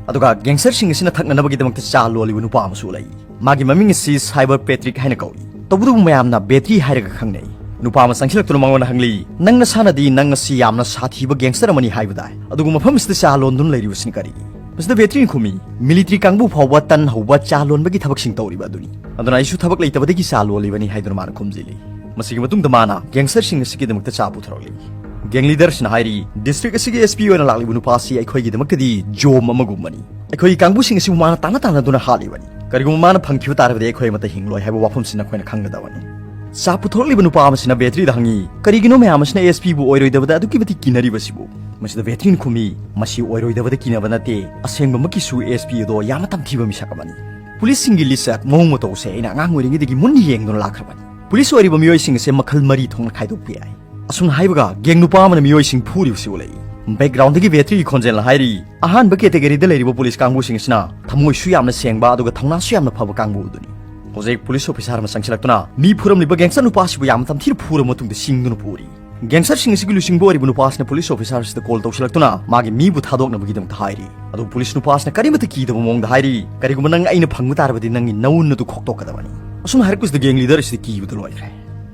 ꯑꯗꯨꯒ ꯒꯦꯡꯁꯇꯔꯁꯤꯡ ꯑꯁꯤꯅ ꯊꯛꯅꯅꯕꯒꯤꯗꯃꯛꯇ ꯆꯥ ꯂꯣꯜꯂꯤꯕ ꯅꯨꯄꯥ ꯑꯃꯁꯨ ꯎꯠꯂꯛꯏ꯫ ꯃꯥꯒꯤ ꯃꯃꯤꯡ ꯑꯁꯤ ꯁꯥꯏꯕꯔ ꯄꯦꯇ꯭ꯔꯤꯛ ꯍꯥꯏꯅ ꯀꯧꯏ꯫ ꯇꯧꯕꯇꯕꯨ ꯃꯌꯥꯝꯅ ꯕꯦꯇ꯭ꯔꯤ ꯍꯥꯏꯔꯒ ꯈꯪꯅꯩ꯫ ꯅꯨꯄꯥ ꯑꯃ ꯆꯪꯁꯤꯜꯂꯛꯇꯨꯅ ꯃꯉꯣꯟꯗ ꯍꯪꯂꯤ, "ꯅꯪ ꯅꯁꯥꯅꯗꯤ ꯅꯪ ꯑꯁꯤ ꯌꯥꯝꯅ ꯁꯥꯊꯤꯕ ꯒꯦꯡꯁꯇꯔ ꯑꯃꯅꯤ ꯍꯥꯏꯕꯗꯥꯏ? ꯑꯗꯨꯒ ꯃꯐꯝ ꯑꯁꯤꯗ ꯆꯥ ꯂꯣꯟꯗꯨꯅ ꯂꯩꯔꯤꯕꯁꯤꯅ ꯀꯔꯤꯒꯤ?" ꯃꯁꯤꯗ ꯕꯦꯇ꯭ꯔꯤꯅ ꯈꯨꯝꯃꯤ, "ꯃꯤꯂꯤꯇ꯭ꯔꯤ ꯀꯥꯡꯕꯨ ꯐꯥꯎꯕ ꯇꯟ ꯍꯧꯕ ꯆꯥ ꯂꯣꯟꯕꯒꯤ ꯊꯕꯛꯁꯤꯡ ꯇꯧꯔꯤꯕ ꯑꯗꯨꯅꯤ꯫ ꯑꯗꯨꯅ ꯑꯩꯁꯨ ꯊꯕꯛ ꯂꯩꯇꯕꯗꯒꯤ ꯆꯥ ꯂꯣꯜꯂꯤꯕꯅꯤ" ꯍꯥꯏꯗꯨꯅ ꯃꯥꯅ ꯈꯨꯝꯖꯤꯜꯂꯤ꯫ ꯃꯁꯤꯒꯤ ꯃꯇꯨꯡꯗ ꯃꯥꯅ ꯒꯦꯡꯁꯇꯔꯁꯤꯡ ꯑꯁꯤꯒꯤꯗꯃꯛꯇ ꯆꯥ ꯄꯨꯊꯣꯔꯛꯂꯤ꯫ ꯒꯦꯡ ꯂꯤꯗꯔꯁꯤꯅ ꯍꯥꯏꯔꯤ, "ꯗꯤꯁꯇ꯭ꯔꯤꯛ ꯑꯁꯤꯒꯤ ꯑꯦꯁ ꯄꯤ ꯑꯣꯏꯅ ꯂꯥꯛꯂꯤꯕ ꯅꯨꯄꯥ ꯑꯁꯤ ꯑꯩꯈꯣꯏꯒꯤꯗꯃꯛꯇꯗꯤ ꯖꯣꯝ ꯑꯃꯒꯨꯝꯕꯅꯤ꯫ ꯑꯩꯈꯣꯏꯒꯤ ꯀꯥꯡꯕꯨꯁꯤꯡ ꯑꯁꯤꯕꯨ ꯃꯥꯅ ꯇꯥꯟꯅ ꯇꯥꯟꯅꯗꯨꯅ ꯍꯥꯠꯂꯤꯕꯅꯤ꯫ ꯀꯔꯤꯒꯨꯝꯕ ꯃꯥꯅ ꯐꯪꯈꯤꯕ ꯇꯥꯔꯕꯗꯤ ꯑꯩꯈꯣꯏ ꯑꯃꯠꯇ ꯍꯤꯡꯂꯣꯏ ꯍꯥꯏꯕ ꯋꯥꯐꯝꯁꯤ ꯅꯈꯣꯏꯅ ꯈꯪꯒꯗꯕꯅꯤ"꯫ ꯆꯥ ꯄꯨꯊꯣꯔꯛꯂꯤꯕ ꯅꯨꯄꯥ ꯑꯃꯁꯤꯅ ꯕꯦꯇ꯭ꯔꯤꯗ ꯍꯪꯉꯤ, "ꯀꯔꯤꯒꯤꯅꯣ ꯃꯌꯥꯝ ꯑꯁꯤꯅ ꯑꯦꯁ ꯄꯤꯕꯨ ꯑꯣꯏꯔꯣꯏꯗꯕꯗ ꯑꯗꯨꯛꯀꯤ ꯃꯇꯤꯛ ꯀꯤꯅꯔꯤꯕꯁꯤꯕꯨ?" ꯃꯁꯤꯗ ꯕꯦꯇ꯭ꯔꯤꯅ ꯈꯨꯝꯃꯤ, "ꯃꯁꯤ ꯑꯣꯏꯔꯣꯏꯗꯕꯗ ꯀꯤꯅꯕ ꯅꯠꯇꯦ, ꯑꯁꯦꯡꯕꯃꯛꯀꯤꯁꯨ ꯑꯦꯁ ꯄꯤ ꯑꯗꯣ ꯌꯥꯝꯅ ꯇꯝꯊꯤꯕ ꯃꯤꯁꯛ ꯑꯃꯅꯤ꯫ ꯄꯨꯂꯤꯁꯁꯤꯡꯒꯤ ꯂꯤꯆꯠ ꯃꯑꯣꯡ ꯃꯇꯧꯁꯦ ꯑꯩꯅ ꯑꯉꯥꯡ ꯑꯣꯏꯔꯤꯉꯩꯗꯒꯤ ꯃꯨꯟꯅ ꯌꯦꯡꯗꯨꯅ ꯂꯥꯛꯈ꯭ꯔꯕꯅꯤ꯫ ꯄꯨꯂꯤꯁ ꯑꯣꯏꯔꯤꯕ ꯃꯤꯑꯣꯏꯁꯤꯡ ꯑꯁꯦ ꯃꯈꯜ ꯃꯔꯤ ꯊꯣꯛꯅ ꯈꯥꯏꯗꯣꯛꯄ ꯌꯥꯏ"꯫ ꯑꯁꯨꯝꯅ ꯍꯥꯏꯕꯒ ꯒꯦꯡ ꯅꯨꯄꯥ ꯑꯃꯅ ꯃꯤꯑꯣꯏꯁꯤꯡ ꯐꯨꯔꯤꯕꯁꯤ ꯎꯠꯂꯛꯏ꯫ ꯕꯦꯛꯒ꯭ꯔꯥꯎꯟꯗꯒꯤ ꯕꯦꯇ꯭ꯔꯤꯒꯤ ꯈꯣꯟꯖꯦꯜꯅ ꯍꯥꯏꯔꯤ, "ꯑꯍꯥꯟꯕ ꯀꯦꯇꯦꯒꯔꯤꯗ ꯂꯩꯔꯤꯕ ꯄꯨꯂꯤꯁ ꯀꯥꯡꯕꯨꯁꯤꯡ ꯑꯁꯤꯅ ꯊꯃꯣꯏꯁꯨ ꯌꯥꯝꯅ ꯁꯦꯡꯕ ꯑꯗꯨꯒ ꯊꯧꯅꯥꯁꯨ ꯌꯥꯝꯅ ꯐꯕ ꯀꯥꯡꯕꯨ ꯑꯗꯨꯅꯤ"꯫ ꯍꯧꯖꯤꯛ ꯄꯨꯂꯤꯁ ꯑꯣꯐꯤꯁꯥꯔ ꯑꯃ ꯆꯪꯁꯤꯜꯂꯛꯇꯨꯅ ꯃꯤ ꯐꯨꯔꯝꯂꯤꯕ ꯒꯦꯡꯁꯇꯔ ꯅꯨꯄꯥ ꯑꯁꯤꯕꯨ ꯌꯥꯝꯅ ꯇꯝꯊꯤꯅ ꯐꯨꯔꯕ ꯃꯇꯨꯡꯗ ꯆꯤꯡꯗꯨꯅ ꯄꯨꯔꯤ꯫ ꯒꯦꯡꯁꯇꯔꯁꯤꯡ ꯑꯁꯤꯒꯤ ꯂꯨꯆꯤꯡꯕ ꯑꯣꯏꯔꯤꯕ ꯅꯨꯄꯥ ꯑꯁꯤꯅ ꯄꯨꯂꯤꯁ ꯑꯣꯐꯤꯁꯥꯔ ꯑꯁꯤꯗ ꯀꯣꯜ ꯇꯧꯁꯤꯜꯂꯛꯇꯨꯅ ꯃꯥꯒꯤ ꯃꯤꯕꯨ ꯊꯥꯗꯣꯛꯅꯕꯒꯤꯗꯃꯛꯇ ꯍꯥꯏꯔꯤ꯫ ꯑꯗꯨꯕꯨ ꯄꯨꯂꯤꯁ ꯅꯨꯄꯥ ꯑꯁꯤꯅ ꯀꯔꯤꯃꯠꯇ ꯀꯤꯗꯕ ꯃꯑꯣꯡꯗ ꯍꯥꯏꯔꯤ, "ꯀꯔꯤꯒꯨꯝꯕ ꯅꯪ ꯑꯩꯅ ꯐꯪꯕ ꯇꯥꯔꯕꯗꯤ ꯅꯪꯒꯤ ꯅꯎꯟ ꯑꯗꯨ ꯈꯣꯛꯇꯣꯛꯀꯗꯕꯅꯤ"꯫ ꯑꯁꯨꯝꯅ ꯍꯥꯏꯔꯛꯄꯁꯤꯗ ꯒꯦꯡ ꯂꯤꯗꯔ ꯑꯁꯤꯗꯤ ꯀꯤꯕꯗ ꯂꯣꯏꯈ꯭ꯔꯦ꯫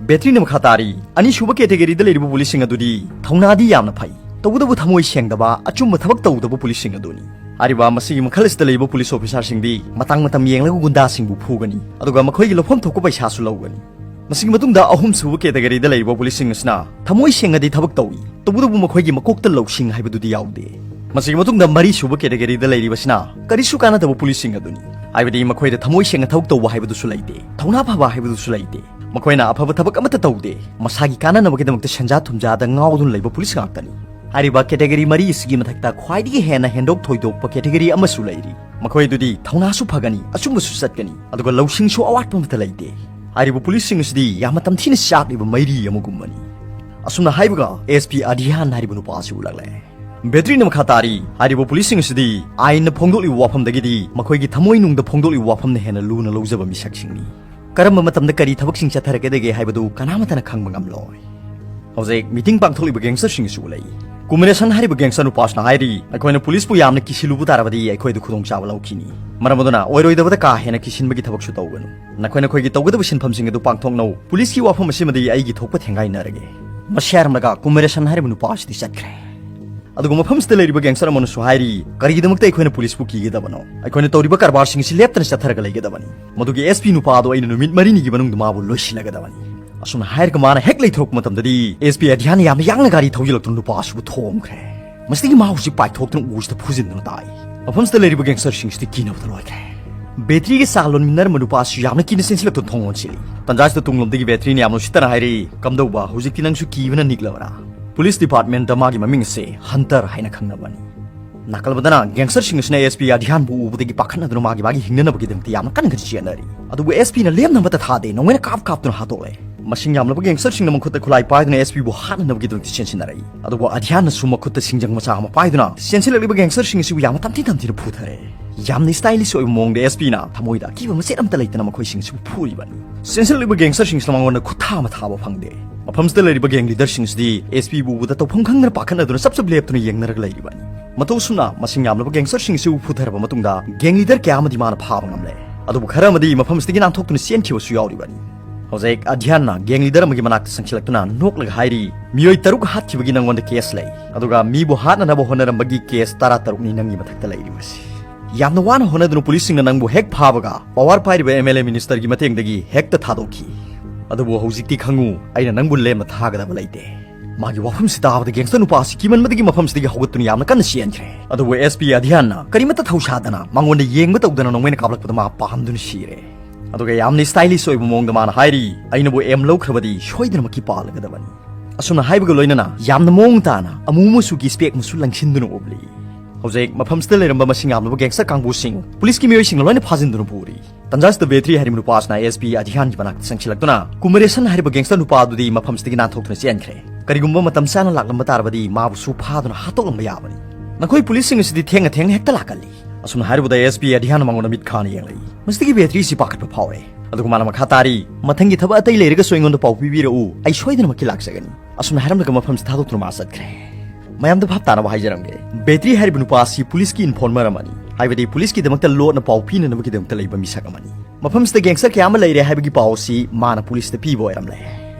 ꯕꯦꯇ꯭ꯔꯤꯅ ꯃꯈꯥ ꯇꯥꯔꯤ, "ꯑꯅꯤꯁꯨꯕ ꯀꯦꯇꯦꯒꯔꯤꯗ ꯂꯩꯔꯤꯕ ꯄꯨꯂꯤꯁꯁꯤꯡ ꯑꯗꯨꯗꯤ ꯊꯧꯅꯥꯗꯤ ꯌꯥꯝꯅ ꯐꯩ, ꯇꯧꯕꯇꯕꯨ ꯊꯃꯣꯏ ꯁꯦꯡꯗꯕ, ꯑꯆꯨꯝꯕ ꯊꯕꯛ ꯇꯧꯗꯕ ꯄꯨꯂꯤꯁꯁꯤꯡ ꯑꯗꯨꯅꯤ"꯫ ꯍꯥꯏꯔꯤꯕ ꯃꯁꯤꯒꯤ ꯃꯈꯜ ꯑꯁꯤꯗ ꯂꯩꯕ ꯄꯨꯂꯤꯁ ꯑꯣꯐꯤꯁꯥꯔꯁꯤꯡꯗꯤ ꯃꯇꯥꯡ ꯃꯇꯝ ꯌꯦꯡꯂꯒ ꯒꯨꯟꯗꯥꯁꯤꯡꯕꯨ ꯐꯨꯒꯅꯤ, ꯑꯗꯨꯒ ꯃꯈꯣꯏꯒꯤ ꯂꯧꯐꯝ ꯊꯣꯛꯄ ꯄꯩꯁꯥꯁꯨ ꯂꯧꯒꯅꯤ꯫ ꯃꯁꯤꯒꯤ ꯃꯇꯨꯡꯗ ꯑꯍꯨꯝꯁꯨꯕ ꯀꯦꯇꯦꯒꯔꯤꯗ ꯂꯩꯔꯤꯕ ꯄꯨꯂꯤꯁꯁꯤꯡ ꯑꯁꯤꯅ ꯊꯃꯣꯏ ꯁꯦꯡꯅꯗꯤ ꯊꯕꯛ ꯇꯧꯏ, ꯇꯧꯕꯇꯕꯨ ꯃꯈꯣꯏꯒꯤ ꯃꯀꯣꯛꯇ ꯂꯧꯁꯤꯡ ꯍꯥꯏꯕꯗꯨꯗꯤ ꯌꯥꯎꯗꯦ꯫ ꯃꯁꯤꯒꯤ ꯃꯇꯨꯡꯗ ꯃꯔꯤꯁꯨꯕ ꯀꯦꯇꯦꯒꯔꯤꯗ ꯂꯩꯔꯤꯕꯁꯤꯅ ꯀꯔꯤꯁꯨ ꯀꯥꯟꯅꯗꯕ ꯄꯨꯂꯤꯁꯁꯤꯡ ꯑꯗꯨꯅꯤ꯫ ꯍꯥꯏꯕꯗꯤ ꯃꯈꯣꯏꯗ ꯊꯃꯣꯏ ꯁꯦꯡꯅ ꯊꯕꯛ ꯇꯧꯕ ꯍꯥꯏꯕꯗꯨꯁꯨ ꯂꯩꯇꯦ, ꯊꯧꯅꯥ ꯐꯕ ꯍꯥꯏꯕꯗꯨꯁꯨ ꯂꯩꯇꯦ꯫ ꯃꯈꯣꯏꯅ ꯑꯐꯕ ꯊꯕꯛ ꯑꯃꯠꯇ ꯇꯧꯗꯦ, ꯃꯁꯥꯒꯤ ꯀꯥꯟꯅꯅꯕꯒꯤꯗꯃꯛꯇ ꯁꯦꯟꯖꯥ ꯊꯨꯝꯖꯥꯗ ꯉꯥꯎꯗꯨꯅ ꯂꯩꯕ ꯄꯨꯂꯤꯁ ꯉꯥꯛꯇꯅꯤ꯫ ꯍꯥꯏꯔꯤꯕ ꯀꯦꯇꯦꯒꯔꯤ ꯃꯔꯤ ꯑꯁꯤꯒꯤ ꯃꯊꯛꯇ ꯈ꯭ꯋꯥꯏꯗꯒꯤ ꯍꯦꯟꯅ ꯍꯦꯟꯗꯣꯛ ꯊꯣꯏꯗꯣꯛꯄ ꯀꯦꯇꯦꯒꯔꯤ ꯑꯃꯁꯨ ꯂꯩꯔꯤ꯫ ꯃꯈꯣꯏ ꯑꯗꯨꯗꯤ ꯊꯧꯅꯥꯁꯨ ꯐꯒꯅꯤ, ꯑꯆꯨꯝꯕꯁꯨ ꯆꯠꯀꯅꯤ, ꯑꯗꯨꯒ ꯂꯧꯁꯤꯡꯁꯨ ꯑꯋꯥꯠꯄ ꯑꯃꯠꯇ ꯂꯩꯇꯦ꯫ ꯍꯥꯏꯔꯤꯕ ꯄꯨꯂꯤꯁꯁꯤꯡ ꯑꯁꯤꯗꯤ ꯌꯥꯝꯅ ꯇꯝꯊꯤꯅ ꯆꯥꯛꯂꯤꯕ ꯃꯩꯔꯤ ꯑꯃꯒꯨꯝꯕꯅꯤ꯫ ꯑꯁꯨꯝꯅ ꯍꯥꯏꯕꯒ ꯑꯦꯁ ꯄꯤ ꯑꯙꯤꯌꯥꯟ ꯍꯥꯏꯔꯤꯕ ꯅꯨꯄꯥ ꯑꯁꯤ ꯎꯠꯂꯛꯂꯦ꯫ ꯕꯦꯇ꯭ꯔꯤꯅ ꯃꯈꯥ ꯇꯥꯔꯤ, ꯍꯥꯏꯔꯤꯕ ꯄꯨꯂꯤꯁꯁꯤꯡ ꯑꯁꯤꯗꯤ ꯑꯥꯏꯟꯅ ꯐꯣꯡꯗꯣꯛꯂꯤꯕ ꯋꯥꯐꯝꯗꯒꯤꯗꯤ ꯃꯈꯣꯏꯒꯤ ꯊꯃꯣꯏꯅꯨꯡꯗ ꯐꯣꯡꯗꯣꯛꯂꯤꯕ ꯋꯥꯐꯝꯅ ꯍꯦꯟꯅ ꯂꯨꯅ ꯂꯧꯖꯕ ꯃꯤꯁꯛꯁꯤꯡꯅꯤ꯫ ꯀꯔꯝꯕ ꯃꯇꯝꯗ ꯀꯔꯤ ꯊꯕꯛꯁꯤꯡ ꯆꯠꯊꯔꯛꯀꯗꯒꯦ ꯍꯥꯏꯕꯗꯨ ꯀꯅꯥꯃꯠꯇꯅ ꯈꯪꯕ ꯉꯝꯂꯣꯏ꯫ ꯍꯧꯖꯤꯛ ꯃꯤꯇꯤꯡ ꯄꯥꯡꯊꯣꯛꯂꯤꯕ ꯒꯦꯡꯁꯇꯔꯁꯤꯡ ꯑꯁꯤ ꯎꯠꯂꯛꯏ꯫ ꯀꯨꯃꯔꯦꯁꯟ ꯍꯥꯏꯔꯤꯕ ꯒꯦꯡꯁꯇꯔ ꯅꯨꯄꯥꯁꯤꯅ ꯍꯥꯏꯔꯤ, "ꯑꯩꯈꯣꯏꯅ ꯄꯨꯂꯤꯁꯄꯨ ꯌꯥꯝꯅ ꯀꯤꯁꯤꯜꯂꯨꯕ ꯇꯥꯔꯕꯗꯤ ꯑꯩꯈꯣꯏꯗ ꯈꯨꯗꯣꯡꯆꯥꯕ ꯂꯧꯈꯤꯅꯤ꯫ ꯃꯔꯝ ꯑꯗꯨꯅ ꯑꯣꯏꯔꯣꯏꯗꯕꯗ ꯀꯥ ꯍꯦꯟꯅ ꯀꯤꯁꯤꯟꯕꯒꯤ ꯊꯕꯛꯁꯨ ꯇꯧꯒꯅꯨ꯫ ꯅꯈꯣꯏ ꯅꯈꯣꯏꯒꯤ ꯇꯧꯒꯗꯕ ꯁꯤꯟꯐꯝꯁꯤꯡ ꯑꯗꯨ ꯄꯥꯡꯊꯣꯛꯅꯧ꯫ ꯄꯨꯂꯤꯁꯀꯤ ꯋꯥꯐꯝ ꯑꯁꯤꯃꯗꯤ ꯑꯩꯒꯤ ꯊꯣꯛꯄ ꯊꯦꯡꯒꯥꯏꯅꯔꯒꯦ"꯫ ꯃꯁꯤ ꯍꯥꯏꯔꯝꯂꯒ ꯀꯨꯃꯔꯦꯁꯟ ꯍꯥꯏꯔꯤꯕ ꯅꯨꯄꯥ ꯑꯁꯤꯗꯤ ꯆꯠꯈ꯭ꯔꯦ꯫ ꯑꯗꯨꯒ ꯃꯐꯝꯁꯤꯗ ꯂꯩꯔꯤꯕ ꯒꯦꯡꯁꯇꯔ ꯑꯃꯅꯁꯨ ꯍꯥꯏꯔꯤ, "ꯀꯔꯤꯒꯤꯗꯃꯛꯇ ꯑꯩꯈꯣꯏꯅ ꯄꯨꯂꯤꯁꯄꯨ ꯀꯤꯒꯗꯕꯅꯣ? ꯑꯩꯈꯣꯏꯅ ꯇꯧꯔꯤꯕ ꯀꯔꯕꯥꯔꯁꯤꯡ ꯑꯁꯤ ꯂꯦꯞꯇꯅ ꯆꯠꯊꯔꯒ ꯂꯩꯒꯗꯕꯅꯤ꯫ ꯃꯗꯨꯒꯤ ꯑꯦꯁ ꯄꯤ ꯅꯨꯄꯥ ꯑꯗꯣ ꯑꯩꯅ ꯅꯨꯃꯤꯠ ꯃꯔꯤꯅꯤꯒꯤ ꯃꯅꯨꯡꯗ ꯃꯥꯕꯨ ꯂꯣꯏꯁꯤꯜꯂꯒꯗꯕꯅꯤ"꯫ ꯑꯁꯨꯝꯅ ꯍꯥꯏꯔꯒ ꯃꯥꯅ ꯍꯦꯛ ꯂꯩꯊꯣꯔꯛꯄ ꯃꯇꯝꯗꯗꯤ, ꯑꯦꯁ ꯄꯤ ꯑꯙ꯭ꯌꯥꯟꯅ ꯌꯥꯝꯅ ꯌꯥꯡꯅ ꯒꯥꯔꯤ ꯊꯧꯖꯤꯜꯂꯛꯇꯨꯅ ꯅꯨꯄꯥ ꯑꯁꯤꯕꯨ ꯊꯣꯝꯈ꯭ꯔꯦ꯫ ꯃꯁꯤꯗꯒꯤ ꯃꯥ ꯍꯧꯖꯤꯛ ꯄꯥꯏꯊꯣꯛꯇꯨꯅ ꯎꯁꯤꯗ ꯐꯨꯖꯤꯟꯗꯨꯅ ꯇꯥꯏ꯫ ꯃꯐꯝꯁꯤꯗ ꯂꯩꯔꯤꯕ ꯒꯦꯡꯁꯇꯔꯁꯤꯡꯁꯤꯗꯤ ꯀꯤꯅꯕꯗ ꯂꯣꯏꯈ꯭ꯔꯦ꯫ ꯕꯦꯇ꯭ꯔꯤꯒ ꯆꯥ ꯂꯣꯟꯃꯤꯟꯅꯔꯝꯕ ꯅꯨꯄꯥ ꯑꯁꯤꯁꯨ ꯌꯥꯝꯅ ꯀꯤꯅ ꯆꯦꯟꯁꯤꯜꯂꯛꯇꯨꯅ ꯊꯣꯡ ꯂꯣꯟꯁꯤꯜꯂꯤ꯫ ꯇꯟꯖꯥꯁꯤꯗ ꯇꯨꯡꯂꯣꯝꯗꯒꯤ ꯕꯦꯇ꯭ꯔꯤꯅ ꯌꯥꯝꯅ ꯎꯁꯤꯠꯇꯅ ꯍꯥꯏꯔꯛꯏ, "ꯀꯝꯗꯧꯕ, ꯍꯧꯖꯤꯛꯇꯤ ꯅꯪꯁꯨ ꯀꯤꯕꯅ ꯅꯤꯛꯂꯕꯔꯥ?" ꯄꯨꯂꯤꯁ ꯗꯤꯄꯥꯔꯠꯃꯦꯟꯇ ꯃꯥꯒꯤ ꯃꯃꯤꯡ ꯑꯁꯦ ꯍꯟꯇꯔ ꯍꯥꯏꯅ ꯈꯪꯅꯕꯅꯤ꯫ ꯅꯥꯀꯜ ꯑꯃꯗꯅ ꯒꯦꯡꯁꯇꯔꯁꯤꯡ ꯑꯁꯤꯅ ꯑꯦꯁ ꯄꯤ ꯑꯙ꯭ꯌꯥꯟꯕꯨ ꯎꯕꯗꯒꯤ ꯄꯥꯈꯠꯅꯗꯨꯅ ꯃꯥꯒꯤ ꯃꯥꯒꯤ ꯍꯤꯡꯅꯅꯕꯒꯤꯗꯃꯛꯇ ꯌꯥꯝꯅ ꯀꯟꯅ ꯀꯟꯅ ꯆꯦꯟꯅꯔꯤ꯫ ꯑꯗꯨꯕꯨ ꯑꯦꯁ ꯄꯤꯅ ꯂꯦꯝꯅꯕꯇ ꯊꯥꯗꯦ, ꯅꯣꯡꯃꯩꯅ ꯀꯥꯞ ꯀꯥꯞꯇꯨꯅ ꯍꯥꯠꯇꯣꯛꯂꯦ꯫ ꯃꯁꯤꯡ ꯌꯥꯝꯂꯕ ꯒꯦꯡꯁꯇꯔꯁꯤꯡꯅ ꯃꯈꯨꯠꯇ ꯈꯨꯠꯂꯥꯏ ꯄꯥꯏꯗꯨꯅ ꯑꯦꯁ ꯄꯤꯕꯨ ꯍꯥꯠꯅꯅꯕꯒꯤꯗꯃꯛꯇ ꯆꯦꯟꯁꯤꯟꯅꯔꯛꯏ꯫ ꯑꯗꯨꯕꯨ ꯑꯙ꯭ꯌꯥꯟꯅꯁꯨ ꯃꯈꯨꯠꯇ ꯁꯤꯡꯖꯪ ꯃꯆꯥ ꯑꯃ ꯄꯥꯏꯗꯨꯅ ꯆꯦꯟꯁꯤꯜꯂꯛꯂꯤꯕ ꯒꯦꯡꯁꯇꯔꯁꯤꯡ ꯑꯁꯤꯕꯨ ꯌꯥꯝꯅ ꯇꯝꯊꯤ ꯇꯝꯊꯤꯅ ꯐꯨꯊꯔꯦ꯫ ꯌꯥꯝꯅ ꯁ꯭ꯇꯥꯏꯂꯤꯁ ꯑꯣꯏꯕ ꯃꯑꯣꯡꯗ ꯑꯦꯁ ꯄꯤꯅ ꯊꯃꯣꯏꯗ ꯑꯀꯤꯕ ꯃꯆꯦꯠ ꯑꯃꯠꯇ ꯂꯩꯇꯅ ꯃꯈꯣꯏꯁꯤꯡ ꯑꯁꯤꯕꯨ ꯐꯨꯔꯤꯕꯅꯤ꯫ ꯆꯦꯟꯁꯤꯜꯂꯛꯂꯤꯕ ꯒꯦꯡꯁꯇꯔꯁꯤꯡꯁꯤꯅ ꯃꯉꯣꯟꯗ ꯈꯨꯠꯊꯥ ꯑꯃ ꯊꯥꯕ ꯐꯪꯗꯦ꯫ ꯃꯐꯝꯁꯤꯗ ꯂꯩꯔꯤꯕ ꯒꯦꯡ ꯂꯤꯗꯔꯁꯤꯡꯁꯤꯗꯤ ꯑꯦꯁ ꯄꯤꯕꯨ ꯎꯕꯗ ꯇꯧꯐꯝ ꯈꯪꯗꯅ ꯄꯥꯈꯠꯅꯗꯨꯅ ꯆꯞ ꯆꯞ ꯂꯦꯞꯇꯨꯅ ꯌꯦꯡꯅꯔꯒ ꯂꯩꯔꯤꯕꯅꯤ꯫ ꯃꯇꯧ ꯑꯁꯨꯝꯅ ꯃꯁꯤꯡ ꯌꯥꯝꯂꯕ ꯒꯦꯡꯁꯇꯔꯁꯤꯡ ꯑꯁꯤꯕꯨ ꯐꯨꯊꯔꯕ ꯃꯇꯨꯡꯗ, ꯒꯦꯡ ꯂꯤꯗꯔ ꯀꯌꯥ ꯑꯃꯗꯤ ꯃꯥꯅ ꯐꯥꯕ ꯉꯝꯂꯦ꯫ ꯑꯗꯨꯕꯨ ꯈꯔ ꯑꯃꯗꯤ ꯃꯐꯝꯁꯤꯗꯒꯤ ꯅꯥꯟꯊꯣꯛꯇꯨꯅ ꯆꯦꯟꯈꯤꯕꯁꯨ ꯌꯥꯎꯔꯤꯕꯅꯤ꯫ ꯍꯧꯖꯤꯛ ꯑꯙ꯭ꯌꯥꯟꯅ ꯒꯦꯡ ꯂꯤꯗꯔ ꯑꯃꯒꯤ ꯃꯅꯥꯛꯇ ꯆꯪꯁꯤꯜꯂꯛꯇꯨꯅ ꯅꯣꯛꯂꯒ ꯍꯥꯏꯔꯤ, "ꯃꯤꯑꯣꯏ ꯇꯔꯨꯛ ꯍꯥꯠꯈꯤꯕꯒꯤ ꯅꯪꯉꯣꯟꯗ ꯀꯦꯁ ꯂꯩ꯫ ꯑꯗꯨꯒ ꯃꯤꯕꯨ ꯍꯥꯠꯅꯅꯕ ꯍꯣꯠꯅꯔꯝꯕꯒꯤ ꯀꯦꯁ ꯇꯔꯥ ꯇꯔꯨꯛꯅꯤ ꯅꯪꯒꯤ ꯃꯊꯛꯇ ꯂꯩꯔꯤꯕꯁꯤ꯫ ꯌꯥꯝꯅ ꯋꯥꯅ ꯍꯣꯠꯅꯗꯨꯅ ꯄꯨꯂꯤꯁꯁꯤꯡꯅ ꯅꯪꯕꯨ ꯍꯦꯛ ꯐꯥꯕꯒ, ꯄꯋꯥꯔ ꯄꯥꯏꯔꯤꯕ ꯑꯦꯝ ꯑꯦꯜ ꯑꯦ ꯃꯤꯅꯤꯁꯇꯔꯒꯤ ꯃꯇꯦꯡꯗꯒꯤ ꯍꯦꯛꯇ ꯊꯥꯗꯣꯛꯈꯤ꯫ ꯑꯗꯨꯕꯨ ꯍꯧꯖꯤꯛꯇꯤ ꯈꯪꯉꯨ, ꯑꯩꯅ ꯅꯪꯕꯨ ꯂꯦꯝꯅ ꯊꯥꯒꯗꯕ ꯂꯩꯇꯦ"꯫ ꯃꯥꯒꯤ ꯋꯥꯐꯝꯁꯤ ꯇꯥꯕꯗ ꯒꯦꯡꯁꯇꯔ ꯅꯨꯄꯥ ꯑꯁꯤ ꯀꯤꯃꯟꯕꯗꯒꯤ ꯃꯐꯝꯁꯤꯗꯒꯤ ꯍꯧꯒꯠꯇꯨꯅ ꯌꯥꯝꯅ ꯀꯟꯅ ꯆꯦꯟꯈ꯭ꯔꯦ꯫ ꯑꯗꯨꯕꯨ ꯑꯦꯁ ꯄꯤ ꯑꯙ꯭ꯌꯥꯟꯅ ꯀꯔꯤꯃꯠꯇ ꯊꯧꯁꯥꯗꯅ ꯃꯉꯣꯟꯗ ꯌꯦꯡꯕ ꯇꯧꯗꯅ ꯅꯣꯡꯃꯩꯅ ꯀꯥꯞꯂꯛꯄꯗ ꯃꯥ ꯄꯥꯝꯗꯨꯅ ꯁꯤꯔꯦ꯫ ꯑꯗꯨꯒ ꯌꯥꯝꯅ ꯁ꯭ꯇꯥꯏꯂꯤꯁ ꯑꯣꯏꯕ ꯃꯑꯣꯡꯗ ꯃꯥꯅ ꯍꯥꯏꯔꯤ, "ꯑꯩꯅꯕꯨ ꯑꯦꯝ ꯂꯧꯈ꯭ꯔꯕꯗꯤ ꯁꯣꯏꯗꯅꯃꯛꯀꯤ ꯄꯥꯜꯂꯒꯗꯕꯅꯤ"꯫ ꯑꯁꯨꯝꯅ ꯍꯥꯏꯕꯒ ꯂꯣꯏꯅꯅ ꯌꯥꯝꯅ ꯃꯑꯣꯡ ꯇꯥꯅ ꯑꯃꯨ ꯃꯆꯨꯒꯤ ꯁ꯭ꯄꯦꯛ ꯑꯃꯁꯨ ꯂꯪꯁꯤꯟꯗꯨꯅ ꯎꯞꯂꯤ꯫ ꯍꯧꯖꯤꯛ ꯃꯐꯝꯁꯤꯗ ꯂꯩꯔꯝꯕ ꯃꯁꯤꯡ ꯌꯥꯝꯂꯕ ꯒꯦꯡꯁꯇꯔ ꯀꯥꯡꯕꯨꯁꯤꯡ ꯄꯨꯂꯤꯁꯀꯤ ꯃꯤꯑꯣꯏꯁꯤꯡꯅ ꯂꯣꯏꯅ ꯐꯥꯖꯤꯟꯗꯨꯅ ꯄꯨꯔꯤ꯫ ꯇꯟꯖꯥꯁꯤꯗ ꯕꯦꯇ꯭ꯔꯤ ꯍꯥꯏꯔꯤꯕ ꯅꯨꯄꯥ ꯑꯁꯤꯅ ꯑꯦꯁ ꯄꯤ ꯑꯙꯤꯌꯥꯟꯒꯤ ꯃꯅꯥꯛꯇ ꯆꯪꯁꯤꯜꯂꯛꯇꯨꯅ ꯀꯨꯃꯔꯦꯁꯟ ꯍꯥꯏꯔꯤꯕ ꯒꯦꯡꯁꯇꯔ ꯅꯨꯄꯥ ꯑꯗꯨꯗꯤ ꯃꯐꯝꯁꯤꯗꯒꯤ ꯅꯥꯟꯊꯣꯛꯇꯨꯅ ꯆꯦꯟꯈ꯭ꯔꯦ꯫ ꯀꯔꯤꯒꯨꯝꯕ ꯃꯇꯝ ꯆꯥꯅ ꯂꯥꯛꯂꯝꯕ ꯇꯥꯔꯕꯗꯤ ꯃꯥꯕꯨꯁꯨ ꯐꯥꯗꯨꯅ ꯍꯥꯠꯇꯣꯛꯂꯝꯕ ꯌꯥꯕꯅꯤ꯫ ꯅꯈꯣꯏ ꯄꯨꯂꯤꯁꯁꯤꯡ ꯑꯁꯤꯗꯤ ꯊꯦꯡꯅ ꯊꯦꯡꯅ ꯍꯦꯛꯇ ꯂꯥꯛꯀꯜꯂꯤ꯫ ꯑꯁꯨꯝꯅ ꯍꯥꯏꯔꯨꯕꯗ ꯑꯦꯁ ꯄꯤ ꯑꯙꯤꯌꯥꯟꯅ ꯃꯉꯣꯟꯗ ꯃꯤꯠ ꯈꯥꯅ ꯌꯦꯡꯂꯛꯏ꯫ ꯃꯁꯤꯗꯒꯤ ꯕꯦꯇ꯭ꯔꯤꯁꯤ ꯄꯥꯈꯠꯄ ꯐꯥꯎꯔꯦ꯫ ꯑꯗꯨꯒ ꯃꯥꯅ ꯃꯈꯥ ꯇꯥꯔꯤ, "ꯃꯊꯪꯒꯤ ꯊꯕꯛ ꯑꯇꯩ ꯂꯩꯔꯒꯁꯨ ꯑꯩꯉꯣꯟꯗ ꯄꯥꯎ ꯄꯤꯕꯤꯔꯛꯎ, ꯑꯩ ꯁꯣꯏꯗꯅꯃꯛꯀꯤ ꯂꯥꯛꯆꯒꯅꯤ"꯫ ꯑꯁꯨꯝꯅ ꯍꯥꯏꯔꯝꯂꯒ ꯃꯐꯝꯁꯤ ꯊꯥꯗꯣꯛꯇꯨꯅ ꯃꯥ ꯆꯠꯈ꯭ꯔꯦ꯫ ꯃꯌꯥꯝꯗ ꯚꯥꯞ ꯇꯥꯅꯕ ꯍꯥꯏꯖꯔꯝꯒꯦ, ꯕꯦꯇ꯭ꯔꯤ ꯍꯥꯏꯔꯤꯕ ꯅꯨꯄꯥ ꯑꯁꯤ ꯄꯨꯂꯤꯁꯀꯤ ꯏꯟꯐꯣꯔꯃꯔ ꯑꯃꯅꯤ, ꯍꯥꯏꯕꯗꯤ ꯄꯨꯂꯤꯁꯀꯤꯗꯃꯛꯇ ꯂꯣꯠꯅ ꯄꯥꯎ ꯄꯤꯅꯅꯕꯒꯤꯗꯃꯛꯇ ꯂꯩꯕ ꯃꯤꯁꯛ ꯑꯃꯅꯤ꯫ ꯃꯐꯝꯁꯤꯗ ꯒꯦꯡꯁꯇꯔ ꯀꯌꯥ ꯑꯃ ꯂꯩꯔꯦ ꯍꯥꯏꯕꯒꯤ ꯄꯥꯎ ꯑꯁꯤ ꯃꯥꯅ ꯄꯨꯂꯤꯁꯇ ꯄꯤꯕ ꯑꯣꯏꯔꯝꯂꯦ꯫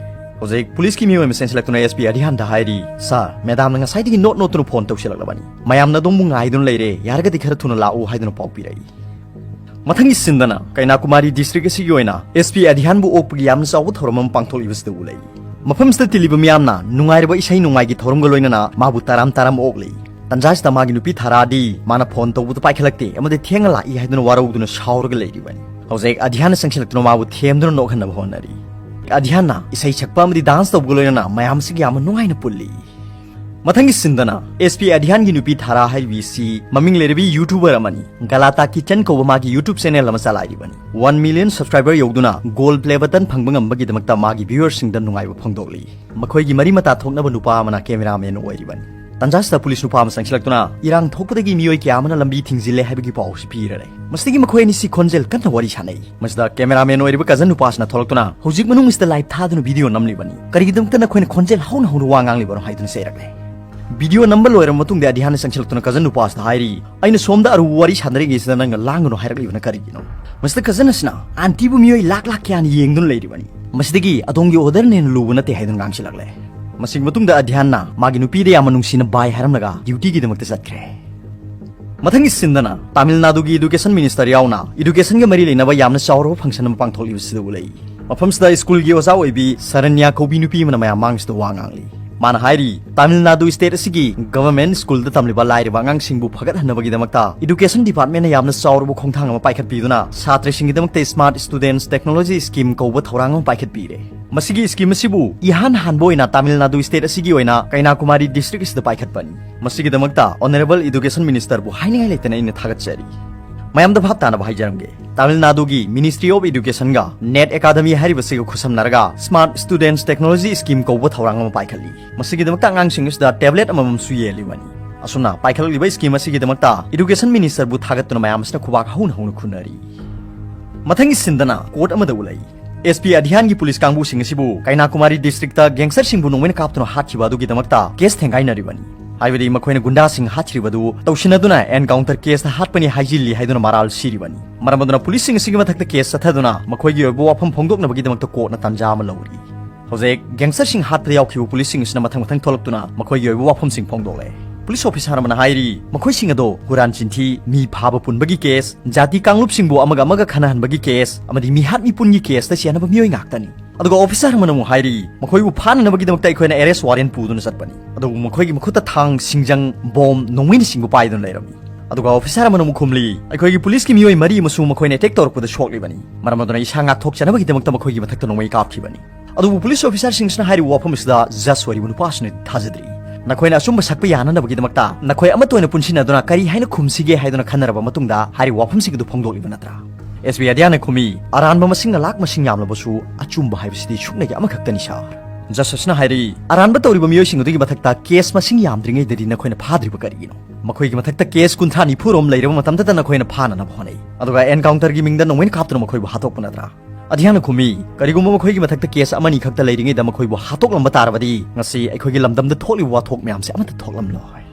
ꯍꯧꯖꯤꯛ ꯄꯨꯂꯤꯁꯀꯤ ꯃꯤꯑꯣꯏ ꯑꯃ ꯆꯪꯁꯤꯜꯂꯛꯇꯨꯅ ꯑꯦꯁ ꯄꯤ ꯑꯙꯤꯌꯥꯟꯗ ꯍꯥꯏꯔꯤ, "ꯁꯥꯔ, ꯃꯦꯗꯥꯝꯅ ꯉꯁꯥꯏꯗꯒꯤ ꯅꯣꯠ ꯅꯣꯠꯇꯨꯅ ꯐꯣꯟ ꯇꯧꯁꯤꯜꯂꯛꯂꯕꯅꯤ꯫ ꯃꯌꯥꯝꯅ ꯑꯗꯣꯝꯕꯨ ꯉꯥꯏꯗꯨꯅ ꯂꯩꯔꯦ, ꯌꯥꯔꯒꯗꯤ ꯈꯔ ꯊꯨꯅ ꯂꯥꯛꯎ" ꯍꯥꯏꯗꯨꯅ ꯄꯥꯎ ꯄꯤꯔꯛꯏ꯫ ꯃꯊꯪꯒꯤ ꯁꯤꯟꯗꯅ ꯀꯩꯅꯥꯀꯨꯃꯥꯔꯤ ꯗꯤꯁꯇ꯭ꯔꯤꯛ ꯑꯁꯤꯒꯤ ꯑꯣꯏꯅ ꯑꯦꯁ ꯄꯤ ꯑꯙꯤꯌꯥꯟꯕꯨ ꯑꯣꯛꯄꯒꯤ ꯌꯥꯝꯅ ꯆꯥꯎꯕ ꯊꯧꯔꯝ ꯑꯃ ꯄꯥꯡꯊꯣꯛꯂꯤꯕꯁꯤꯗ ꯎꯠꯂꯛꯏ꯫ ꯃꯐꯝꯁꯤꯗ ꯇꯤꯜꯂꯤꯕ ꯃꯤꯌꯥꯝꯅ ꯅꯨꯡꯉꯥꯏꯔꯕ ꯏꯁꯩ ꯅꯣꯡꯃꯥꯏꯒꯤ ꯊꯧꯔꯝꯒ ꯂꯣꯏꯅꯅ ꯃꯥꯕꯨ ꯇꯔꯥꯝ ꯇꯔꯥꯝ ꯑꯣꯛꯂꯤ꯫ ꯇꯟꯖꯥꯁꯤꯗ ꯃꯥꯒꯤ ꯅꯨꯄꯤ ꯊꯥꯔꯥꯗꯤ ꯃꯥꯅ ꯐꯣꯟ ꯇꯧꯕꯗ ꯄꯥꯏꯈꯠꯂꯛꯇꯦ ꯑꯃꯗꯤ ꯊꯦꯡꯅ ꯂꯥꯛꯏ ꯍꯥꯏꯗꯨꯅ ꯋꯥꯔꯧꯗꯨꯅ ꯁꯥꯎꯔꯒ ꯂꯩꯔꯤꯕꯅꯤ꯫ ꯍꯧꯖꯤꯛ ꯑꯙꯤꯌꯥꯟꯅ ꯆꯪꯁꯤꯜꯂꯛꯇꯨꯅ ꯃꯥꯕꯨ ꯊꯦꯝꯗꯨꯅ ꯅꯣꯛꯍꯟꯅꯕ ꯍꯣꯠꯅꯔꯤ꯫ ꯑꯙꯤꯌꯥꯟꯅ ꯏꯁꯩ ꯁꯛꯄ ꯑꯃꯗꯤ ꯗꯥꯟꯁ ꯇꯧꯕꯒ ꯂꯣꯏꯅꯅ ꯃꯌꯥꯝꯁꯤꯒ ꯌꯥꯝꯅ ꯅꯨꯡꯉꯥꯏꯅ ꯄꯨꯜꯂꯤ꯫ ꯃꯊꯪꯒꯤ ꯁꯤꯟꯗꯅ ꯑꯦꯁ ꯄꯤ ꯑꯙꯤꯌꯥꯟꯒꯤ ꯅꯨꯄꯤ ꯊꯥꯔꯥ ꯍꯥꯏꯔꯤꯕꯤ ꯑꯁꯤ ꯃꯃꯤꯡ ꯂꯩꯔꯕꯤ ꯌꯨꯇ꯭ꯌꯨꯕꯔ ꯑꯃꯅꯤ꯫ ꯒꯂꯥꯇꯥ ꯀꯤꯆꯟ ꯀꯧꯕ ꯃꯥꯒꯤ ꯌꯨꯇ꯭ꯌꯨꯕ ꯆꯦꯅꯦꯜ ꯑꯃ ꯆꯂꯥꯏꯔꯤꯕꯅꯤ꯫ ꯋꯥꯟ ꯃꯤꯂꯤꯌꯟ ꯁꯕꯁꯀ꯭ꯔꯥꯏꯕꯔ ꯌꯧꯗꯨꯅ ꯒꯣꯜꯗ ꯄ꯭ꯂꯦ ꯕꯇꯟ ꯐꯪꯕ ꯉꯝꯕꯒꯤꯗꯃꯛꯇ ꯃꯥꯒꯤ ꯚ꯭ꯌꯨꯋꯔꯁꯤꯡꯗ ꯅꯨꯡꯉꯥꯏꯕ ꯐꯣꯡꯗꯣꯛꯂꯤ꯫ ꯃꯈꯣꯏꯒꯤ ꯃꯔꯤ ꯃꯇꯥ ꯊꯣꯛꯅꯕ ꯅꯨꯄꯥ ꯑꯃꯅ ꯀꯦꯃꯦꯔꯥꯃꯦꯟ ꯑꯣꯏꯔꯤꯕꯅꯤ꯫ ꯇꯟꯖꯥꯁꯤꯗ ꯄꯨꯂꯤꯁ ꯅꯨꯄꯥ ꯑꯃ ꯆꯪꯁꯤꯜꯂꯛꯇꯨꯅ ꯏꯔꯥꯡ ꯊꯣꯛꯄꯗꯒꯤ ꯃꯤꯑꯣꯏ ꯀꯌꯥ ꯑꯃꯅ ꯂꯝꯕꯤ ꯊꯤꯡꯖꯤꯜꯂꯦ ꯍꯥꯏꯕꯒꯤ ꯄꯥꯎꯁꯤ ꯄꯤꯔꯔꯦ꯫ ꯃꯁꯤꯗꯒꯤ ꯃꯈꯣꯏ ꯑꯅꯤꯁꯤ ꯈꯣꯟꯖꯦꯜ ꯀꯟꯅ ꯋꯥꯔꯤ ꯁꯥꯟꯅꯩ꯫ ꯃꯁꯤꯗ ꯀꯦꯃꯦꯔꯥꯃꯦꯟ ꯑꯣꯏꯔꯤꯕ ꯀꯖꯟ ꯅꯨꯄꯥꯁꯤꯅ ꯊꯣꯛꯂꯛꯇꯨꯅ, "ꯍꯧꯖꯤꯛ ꯃꯅꯨꯡꯁꯤꯗ ꯂꯥꯏꯚ ꯊꯥꯗꯨꯅ ꯚꯤꯗꯤꯑꯣ ꯅꯝꯂꯤꯕꯅꯤ, ꯀꯔꯤꯒꯤꯗꯃꯛꯇ ꯅꯈꯣꯏꯅ ꯈꯣꯟꯖꯦꯜ ꯍꯧꯅ ꯍꯧꯅ ꯋꯥ ꯉꯥꯡꯂꯤꯕꯅꯣ?" ꯍꯥꯏꯗꯨꯅ ꯆꯩꯔꯛꯂꯦ꯫ ꯚꯤꯗꯤꯑꯣ ꯅꯝꯕ ꯂꯣꯏꯔꯕ ꯃꯇꯨꯡꯗ ꯑꯙꯤꯌꯥꯟꯅ ꯆꯪꯁꯤꯜꯂꯛꯇꯨꯅ ꯀꯖꯟ ꯅꯨꯄꯥꯁꯤꯗ ꯍꯥꯏꯔꯤ, "ꯑꯩꯅ ꯁꯣꯝꯗ ꯑꯔꯨꯕ ꯋꯥꯔꯤ ꯁꯥꯟꯅꯔꯤꯉꯩꯁꯤꯗ ꯅꯪꯅ ꯂꯥꯡꯒꯅꯨ ꯍꯥꯏꯔꯛꯂꯤꯕꯅ ꯀꯔꯤꯒꯤꯅꯣ?" ꯃꯁꯤꯗ ꯀꯖꯟ ꯑꯁꯤꯅ, "ꯑꯥꯟꯇꯤꯕꯨ ꯃꯤꯑꯣꯏ ꯂꯥꯛ ꯂꯥꯛ ꯀꯌꯥꯅ ꯌꯦꯡꯗꯨꯅ ꯂꯩꯔꯤꯕꯅꯤ, ꯃꯁꯤꯗꯒꯤ ꯑꯗꯣꯝꯒꯤ ꯑꯣꯔꯗꯔꯅ ꯍꯦꯟꯅ ꯂꯨꯕ ꯅꯠꯇꯦ" ꯍꯥꯏꯗꯨꯅ ꯉꯥꯡꯁꯤꯜꯂꯛꯂꯦ꯫ ꯃꯁꯤꯒꯤ ꯃꯇꯨꯡꯗ ꯑꯙꯤꯌꯥꯟꯅ ꯃꯥꯒꯤ ꯅꯨꯄꯤꯗ ꯌꯥꯝꯅ ꯅꯨꯡꯁꯤꯅ ꯕꯥꯏ ꯍꯥꯏꯔꯝꯂꯒ ꯗ꯭ꯌꯨꯇꯤꯒꯤꯗꯃꯛꯇ ꯆꯠꯈ꯭ꯔꯦ꯫ ꯃꯊꯪꯒꯤ ꯁꯤꯟꯗꯅ ꯇꯥꯃꯤꯜ ꯅꯥꯗꯨꯒꯤ ꯏꯗꯨꯀꯦꯁꯟ ꯃꯤꯅꯤꯁꯇꯔ ꯌꯥꯎꯅ ꯏꯗꯨꯀꯦꯁꯟꯒ ꯃꯔꯤ ꯂꯩꯅꯕ ꯌꯥꯝꯅ ꯆꯥꯎꯔꯕ ꯐꯪꯁꯟ ꯑꯃ ꯄꯥꯡꯊꯣꯛꯂꯤꯕꯁꯤꯗ ꯎꯠꯂꯛꯏ꯫ ꯃꯐꯝꯁꯤꯗ ꯁ꯭ꯀꯨꯜꯒꯤ ꯑꯣꯖꯥ ꯑꯣꯏꯕꯤ ꯁꯔꯟꯌꯥ ꯀꯧꯕꯤ ꯅꯨꯄꯤ ꯑꯃꯅ ꯃꯌꯥꯝ ꯃꯥꯡꯁꯤꯗ ꯋꯥ ꯉꯥꯡꯂꯤ꯫ ꯃꯥꯅ ꯍꯥꯏꯔꯤ, ꯇꯥꯃꯤꯜ ꯅꯥꯗꯨ ꯁ꯭ꯇꯦꯠ ꯑꯁꯤꯒꯤ ꯒꯚꯔꯟꯃꯦꯟꯠ ꯁ꯭ꯀꯨꯜꯗ ꯇꯝꯂꯤꯕ ꯂꯥꯏꯔꯕ ꯑꯉꯥꯡꯁꯤꯡꯕꯨ ꯐꯒꯠꯍꯟꯅꯕꯒꯤꯗꯃꯛꯇ ꯏꯗꯨꯀꯦꯁꯟ ꯗꯤꯄꯥꯔꯠꯃꯦꯟꯠꯅ ꯌꯥꯝꯅ ꯆꯥꯎꯔꯕ ꯈꯣꯡꯊꯥꯡ ꯑꯃ ꯄꯥꯏꯈꯠꯄꯤꯗꯨꯅ ꯁꯥꯇ꯭ꯔꯁꯤꯡꯒꯤꯗꯃꯛꯇ ꯁ꯭ꯃꯥꯔꯠ ꯁ꯭ꯇꯨꯗꯦꯟꯠꯁ ꯇꯦꯛꯅꯣꯂꯣꯖꯤ ꯁ꯭ꯀꯤꯝ ꯀꯧꯕ ꯊꯧꯔꯥꯡ ꯑꯃ ꯄꯥꯏꯈꯠꯄꯤꯔꯦ꯫ ꯃꯁꯤꯒꯤ ꯁ꯭ꯀꯤꯝ ꯑꯁꯤꯕꯨ ꯏꯍꯥꯟ ꯍꯥꯟꯕ ꯑꯣꯏꯅ ꯇꯥꯃꯤꯜ ꯅꯥꯗꯨ ꯁ꯭ꯇꯦꯠ ꯑꯁꯤꯒꯤ ꯑꯣꯏꯅ ꯀꯩꯅꯥꯀꯨꯃꯥꯔꯤ ꯗꯤꯁꯇ꯭ꯔꯤꯛ ꯑꯁꯤꯗ ꯄꯥꯏꯈꯠꯄꯅꯤ꯫ ꯃꯁꯤꯒꯤꯗꯃꯛꯇ ꯑꯣꯅꯔꯦꯕꯜ ꯏꯗꯨꯀꯦꯁꯟ ꯃꯤꯅꯤꯁꯇꯔꯕꯨ ꯍꯥꯏꯅꯤꯡꯉꯥꯏ ꯂꯩꯇꯅ ꯑꯩꯅ ꯊꯥꯒꯠꯆꯔꯤ꯫ ꯃꯌꯥꯝꯗ ꯚꯥꯞ ꯇꯥꯅꯕ ꯍꯥꯏꯖꯔꯝꯒꯦ, ꯇꯥꯃꯤꯜ ꯅꯥꯗꯨꯒꯤ ꯃꯤꯅꯤꯁꯇ꯭ꯔꯤ ꯑꯣꯐ ꯏꯗꯨꯀꯦꯁꯟꯒ ꯅꯦꯠ ꯑꯦꯀꯥꯗꯃꯤ ꯍꯥꯏꯔꯤꯕꯁꯤꯒ ꯈꯨꯠꯁꯝꯅꯔꯒ ꯁ꯭ꯃꯥꯔꯠ ꯁ꯭ꯇꯨꯗꯦꯟꯠꯁ ꯇꯦꯛꯅꯣꯂꯣꯖꯤ ꯁ꯭ꯀꯤꯝ ꯀꯧꯕ ꯊꯧꯔꯥꯡ ꯑꯃ ꯄꯥꯏꯈꯠꯂꯤ꯫ ꯃꯁꯤꯒꯤꯗꯃꯛꯇ ꯑꯉꯥꯡꯁꯤꯡ ꯑꯁꯤꯗ ꯇꯦꯕ꯭ꯂꯦꯠ ꯑꯃꯃꯝꯁꯨ ꯌꯦꯜꯂꯤꯕꯅꯤ꯫ ꯑꯁꯨꯝꯅ ꯄꯥꯏꯈꯠꯂꯛꯂꯤꯕ ꯁ꯭ꯀꯤꯝ ꯑꯁꯤꯒꯤꯗꯃꯛꯇ ꯏꯗꯨꯀꯦꯁꯟ ꯃꯤꯅꯤꯁꯇꯔꯕꯨ ꯊꯥꯒꯠꯇꯨꯅ ꯃꯌꯥꯝ ꯑꯁꯤꯅ ꯈꯨꯕꯥꯛ ꯍꯧꯅ ꯍꯧꯅ ꯈꯨꯅꯔꯤ꯫ ꯃꯊꯪꯒꯤ ꯁꯤꯟꯗꯅ ꯀꯣꯔꯠ ꯑꯃꯗ ꯎꯠꯂꯛꯏ꯫ ꯑꯦꯁ ꯄꯤ ꯑꯙꯤꯌꯥꯟꯒꯤ ꯄꯨꯂꯤꯁ ꯀꯥꯡꯕꯨꯁꯤꯡ ꯑꯁꯤꯕꯨ ꯀꯩꯅꯥꯀꯨꯃꯥꯔꯤ ꯗꯤꯁꯇ꯭ꯔꯤꯛꯇ ꯒꯦꯡꯁꯇꯔꯁꯤꯡꯕꯨ ꯅꯣꯡꯃꯩꯅ ꯀꯥꯞꯇꯨꯅ ꯍꯥꯠꯈꯤꯕ ꯑꯗꯨꯒꯤꯗꯃꯛꯇ ꯀꯦꯁ ꯊꯦꯡꯒꯥꯏꯅꯔꯤꯕꯅꯤ꯫ ꯍꯥꯏꯕꯗꯤ ꯃꯈꯣꯏꯅ ꯒꯨꯟꯗꯥꯁꯤꯡ ꯍꯥꯠꯈꯤꯕꯗꯨ ꯇꯧꯁꯤꯟꯅꯗꯨꯅ ꯑꯦꯟꯀꯥꯎꯟꯇꯔ ꯀꯦꯁꯇ ꯍꯥꯠꯄꯅꯤ ꯍꯥꯏꯖꯤꯜꯂꯤ ꯍꯥꯏꯗꯨꯅ ꯃꯔꯥꯜ ꯁꯤꯔꯤꯕꯅꯤ꯫ ꯃꯔꯝ ꯑꯗꯨꯅ ꯄꯨꯂꯤꯁꯁꯤꯡ ꯑꯁꯤꯒꯤ ꯃꯊꯛꯇ ꯀꯦꯁ ꯆꯠꯊꯗꯨꯅ ꯃꯈꯣꯏꯒꯤ ꯑꯣꯏꯕ ꯋꯥꯐꯝ ꯐꯣꯡꯗꯣꯛꯅꯕꯒꯤꯗꯃꯛꯇ ꯀꯣꯔꯠꯅ ꯇꯥꯟꯖꯥ ꯑꯃ ꯂꯧꯔꯤ꯫ ꯍꯧꯖꯤꯛ ꯒꯦꯡꯁꯇꯔꯁꯤꯡ ꯍꯥꯠꯄꯗ ꯌꯥꯎꯈꯤꯕ ꯄꯨꯂꯤꯁꯁꯤꯡ ꯑꯁꯤꯅ ꯃꯊꯪ ꯃꯊꯪ ꯊꯣꯛꯂꯛꯇꯨꯅ ꯃꯈꯣꯏꯒꯤ ꯑꯣꯏꯕ ꯋꯥꯐꯝꯁꯤꯡ ꯐꯣꯡꯗꯣꯛꯂꯦ꯫ ꯄꯨꯂꯤꯁ ꯑꯣꯐꯤꯁꯥꯔ ꯑꯃꯅ ꯍꯥꯏꯔꯤ, ꯃꯈꯣꯏꯁꯤꯡ ꯑꯗꯣ ꯍꯨꯔꯥꯟ ꯆꯤꯟꯊꯤ, ꯃꯤ ꯐꯥꯕ ꯄꯨꯟꯕꯒꯤ ꯀꯦꯁ, ꯖꯥꯇꯤ ꯀꯥꯡꯂꯨꯞꯁꯤꯡꯕꯨ ꯑꯃꯒ ꯑꯃꯒ ꯈꯟꯅꯍꯟꯕꯒꯤ ꯀꯦꯁ ꯑꯃꯗꯤ ꯃꯤꯍꯥꯠ ꯃꯤꯄꯨꯟꯒꯤ ꯀꯦꯁꯇ ꯆꯦꯟꯅꯕ ꯃꯤꯑꯣꯏ ꯉꯥꯛꯇꯅꯤ꯫ ꯑꯗꯨꯒ ꯑꯣꯐꯤꯁꯥꯔ ꯑꯃꯅ ꯑꯃꯨꯛ ꯍꯥꯏꯔꯤ, ꯃꯈꯣꯏꯕꯨ ꯐꯥꯅꯅꯕꯒꯤꯗꯃꯛꯇ ꯑꯩꯈꯣꯏꯅ ꯑꯦꯔꯦꯁ ꯋꯥꯔꯦꯟ ꯄꯨꯗꯨꯅ ꯆꯠꯄꯅꯤ, ꯑꯗꯨꯕꯨ ꯃꯈꯣꯏꯒꯤ ꯃꯈꯨꯠꯇ ꯊꯥꯡ, ꯁꯤꯡꯖꯪ, ꯕꯣꯝ, ꯅꯣꯡꯃꯩꯅꯆꯤꯡꯕ ꯄꯥꯏꯗꯨꯅ ꯂꯩꯔꯝꯃꯤ꯫ ꯑꯗꯨꯒ ꯑꯣꯐꯤꯁꯥꯔ ꯑꯃꯅ ꯑꯃꯨꯛ ꯈꯨꯝꯂꯤ, ꯑꯩꯈꯣꯏꯒꯤ ꯄꯨꯂꯤꯁꯀꯤ ꯃꯤꯑꯣꯏ ꯃꯔꯤ ꯑꯃꯁꯨ ꯃꯈꯣꯏꯅ ꯑꯦꯇꯦꯛ ꯇꯧꯔꯛꯄꯗ ꯁꯣꯛꯂꯤꯕꯅꯤ, ꯃꯔꯝ ꯑꯗꯨꯅ ꯏꯁꯥ ꯉꯥꯛꯊꯣꯛꯆꯅꯕꯒꯤꯗꯃꯛꯇ ꯃꯈꯣꯏꯒꯤ ꯃꯊꯛꯇ ꯅꯣꯡꯃꯩ ꯀꯥꯞꯈꯤꯕꯅꯤ꯫ ꯑꯗꯨꯕꯨ ꯄꯨꯂꯤꯁ ꯑꯣꯐꯤꯁꯥꯔꯁꯤꯡꯁꯤꯅ ꯍꯥꯏꯔꯤꯕ ꯋꯥꯐꯝ ꯑꯁꯤꯗ ꯖꯖ ꯑꯣꯏꯔꯤꯕ ꯅꯨꯄꯥ ꯑꯁꯤꯅ ꯊꯥꯖꯗ꯭ꯔꯤ꯫ ꯅꯈꯣꯏꯅ ꯑꯆꯨꯝꯕ ꯁꯛꯄ ꯌꯥꯅꯅꯕꯒꯤꯗꯃꯛꯇ ꯅꯈꯣꯏ ꯑꯃꯠꯇ ꯑꯣꯏꯅ ꯄꯨꯟꯁꯤꯟꯅꯗꯨꯅ ꯀꯔꯤ ꯍꯥꯏꯅ ꯈꯨꯝꯁꯤꯒꯦ ꯍꯥꯏꯗꯨꯅ ꯈꯟꯅꯔꯕ ꯃꯇꯨꯡꯗ ꯍꯥꯏꯔꯤꯕ ꯋꯥꯐꯝꯁꯤꯡ ꯑꯗꯨ ꯐꯣꯡꯗꯣꯛꯂꯤꯕ ꯅꯠꯇ꯭ꯔꯥ? ꯑꯦꯁ ꯄꯤ ꯑꯗꯤꯌꯥꯅ ꯈꯨꯝꯃꯤ, ꯑꯔꯥꯟꯕ ꯃꯁꯤꯡꯅ ꯂꯥꯛ ꯃꯁꯤꯡ ꯌꯥꯝꯂꯕꯁꯨ ꯑꯆꯨꯝꯕ ꯍꯥꯏꯕꯁꯤꯗꯤ ꯁꯨꯞꯅꯒꯤ ꯑꯃꯈꯛꯇꯅꯤ ꯁꯥꯔ꯫ ꯖꯁ ꯑꯁꯤꯅ ꯍꯥꯏꯔꯤ, ꯑꯔꯥꯟꯕ ꯇꯧꯔꯤꯕ ꯃꯤꯑꯣꯏꯁꯤꯡ ꯑꯗꯨꯒꯤ ꯃꯊꯛꯇ ꯀꯦꯁ ꯃꯁꯤꯡ ꯌꯥꯝꯗ꯭ꯔꯤꯉꯩꯗꯗꯤ ꯅꯈꯣꯏꯅ ꯐꯥꯗ꯭ꯔꯤꯕ ꯀꯔꯤꯒꯤꯅꯣ? ꯃꯈꯣꯏꯒꯤ ꯃꯊꯛꯇ ꯀꯦꯁ ꯀꯨꯟꯊ꯭ꯔꯥ ꯅꯤꯐꯨ ꯔꯣꯝ ꯂꯩꯔꯕ ꯃꯇꯝꯗꯇ ꯅꯈꯣꯏꯅ ꯐꯥꯅꯅꯕ ꯍꯣꯠꯅꯩ, ꯑꯗꯨꯒ ꯑꯦꯟꯀꯥꯎꯟꯇꯔꯒꯤ ꯃꯤꯡꯗ ꯅꯣꯡꯃꯩꯅ ꯀꯥꯞꯇꯨꯅ ꯃꯈꯣꯏꯕꯨ ꯍꯥꯠꯇꯣꯛꯄ ꯅꯠꯇ꯭ꯔꯥ? ꯑꯗꯤꯌꯥꯅ ꯈꯨꯝꯃꯤ, ꯀꯔꯤꯒꯨꯝꯕ ꯃꯈꯣꯏꯒꯤ ꯃꯊꯛꯇ ꯀꯦꯁ ꯑꯃꯅꯤ ꯈꯛꯇ ꯂꯩꯔꯤꯉꯩꯗ ꯃꯈꯣꯏꯕꯨ ꯍꯥꯠꯇꯣꯛꯂꯝꯕ ꯇꯥꯔꯕꯗꯤ ꯉꯁꯤ ꯑꯩꯈꯣꯏꯒꯤ ꯂꯝꯗꯝꯗ ꯊꯣꯛꯂꯤꯕ ꯋꯥꯊꯣꯛ ꯃꯌꯥꯝꯁꯦ ꯑꯃꯠꯇ ꯊꯣꯛꯂꯝꯂꯣꯏ꯫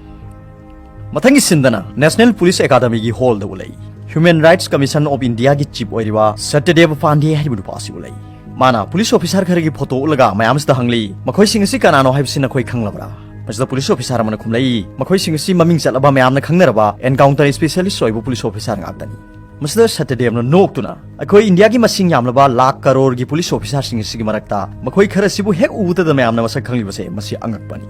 ꯃꯊꯪꯒꯤ ꯁꯤꯟꯗꯅ ꯅꯦꯁꯅꯦꯜ ꯄꯨꯂꯤꯁ ꯑꯦꯀꯥꯗꯃꯤꯒꯤ ꯍꯣꯜꯗ ꯎꯠꯂꯛꯏ꯫ ꯍ꯭ꯌꯨꯃꯦꯟ ꯔꯥꯏꯠꯁ ꯀꯃꯤꯁꯟ ꯑꯣꯐ ꯏꯟꯗꯤꯌꯥꯒꯤ ꯆꯤꯞ ꯑꯣꯏꯔꯤꯕ ꯁꯇ꯭ꯌꯗꯦꯕ ꯄꯥꯟꯗꯦ ꯍꯥꯏꯔꯤꯕ ꯅꯨꯄꯥ ꯑꯁꯤ ꯎꯠꯂꯛꯏ꯫ ꯃꯥꯅ ꯄꯨꯂꯤꯁ ꯑꯣꯐꯤꯁꯥꯔ ꯈꯔꯒꯤ ꯐꯣꯇꯣ ꯎꯠꯂꯒ ꯃꯌꯥꯝꯁꯤꯗ ꯍꯪꯂꯤ, "ꯃꯈꯣꯏꯁꯤꯡ ꯑꯁꯤ ꯀꯅꯥꯅꯣ ꯍꯥꯏꯕꯁꯤ ꯅꯈꯣꯏ ꯈꯪꯂꯕ꯭ꯔꯥ?" ꯃꯁꯤꯗ ꯄꯨꯂꯤꯁ ꯑꯣꯐꯤꯁꯥꯔ ꯑꯃꯅ ꯈꯨꯝꯂꯛꯏ, "ꯃꯈꯣꯏꯁꯤꯡ ꯑꯁꯤ ꯃꯃꯤꯡ ꯆꯠꯂꯕ ꯃꯌꯥꯝꯅ ꯈꯪꯅꯔꯕ ꯑꯦꯟꯀꯥꯎꯟꯇꯔ ꯁ꯭ꯄꯦꯁꯤꯌꯦꯂꯤꯁ ꯑꯣꯏꯕ ꯄꯨꯂꯤꯁ ꯑꯣꯐꯤꯁꯥꯔ ꯉꯥꯛꯇꯅꯤ"꯫ ꯃꯁꯤꯗ ꯁꯇ꯭ꯌꯗꯦꯕꯅ ꯅꯣꯛꯇꯨꯅ, "ꯑꯩꯈꯣꯏ ꯏꯟꯗꯤꯌꯥꯒꯤ ꯃꯁꯤꯡ ꯌꯥꯝꯂꯕ ꯂꯥꯈ ꯀꯔꯣꯔꯒꯤ ꯄꯨꯂꯤꯁ ꯑꯣꯐꯤꯁꯥꯔꯁꯤꯡ ꯑꯁꯤꯒꯤ ꯃꯔꯛꯇ ꯃꯈꯣꯏ ꯈꯔ ꯑꯁꯤꯕꯨ ꯍꯦꯛ ꯎꯕꯗꯗ ꯃꯌꯥꯝꯅ ꯃꯁꯛ ꯈꯪꯂꯤꯕꯁꯦ, ꯃꯁꯤ ꯑꯉꯛꯄꯅꯤ"꯫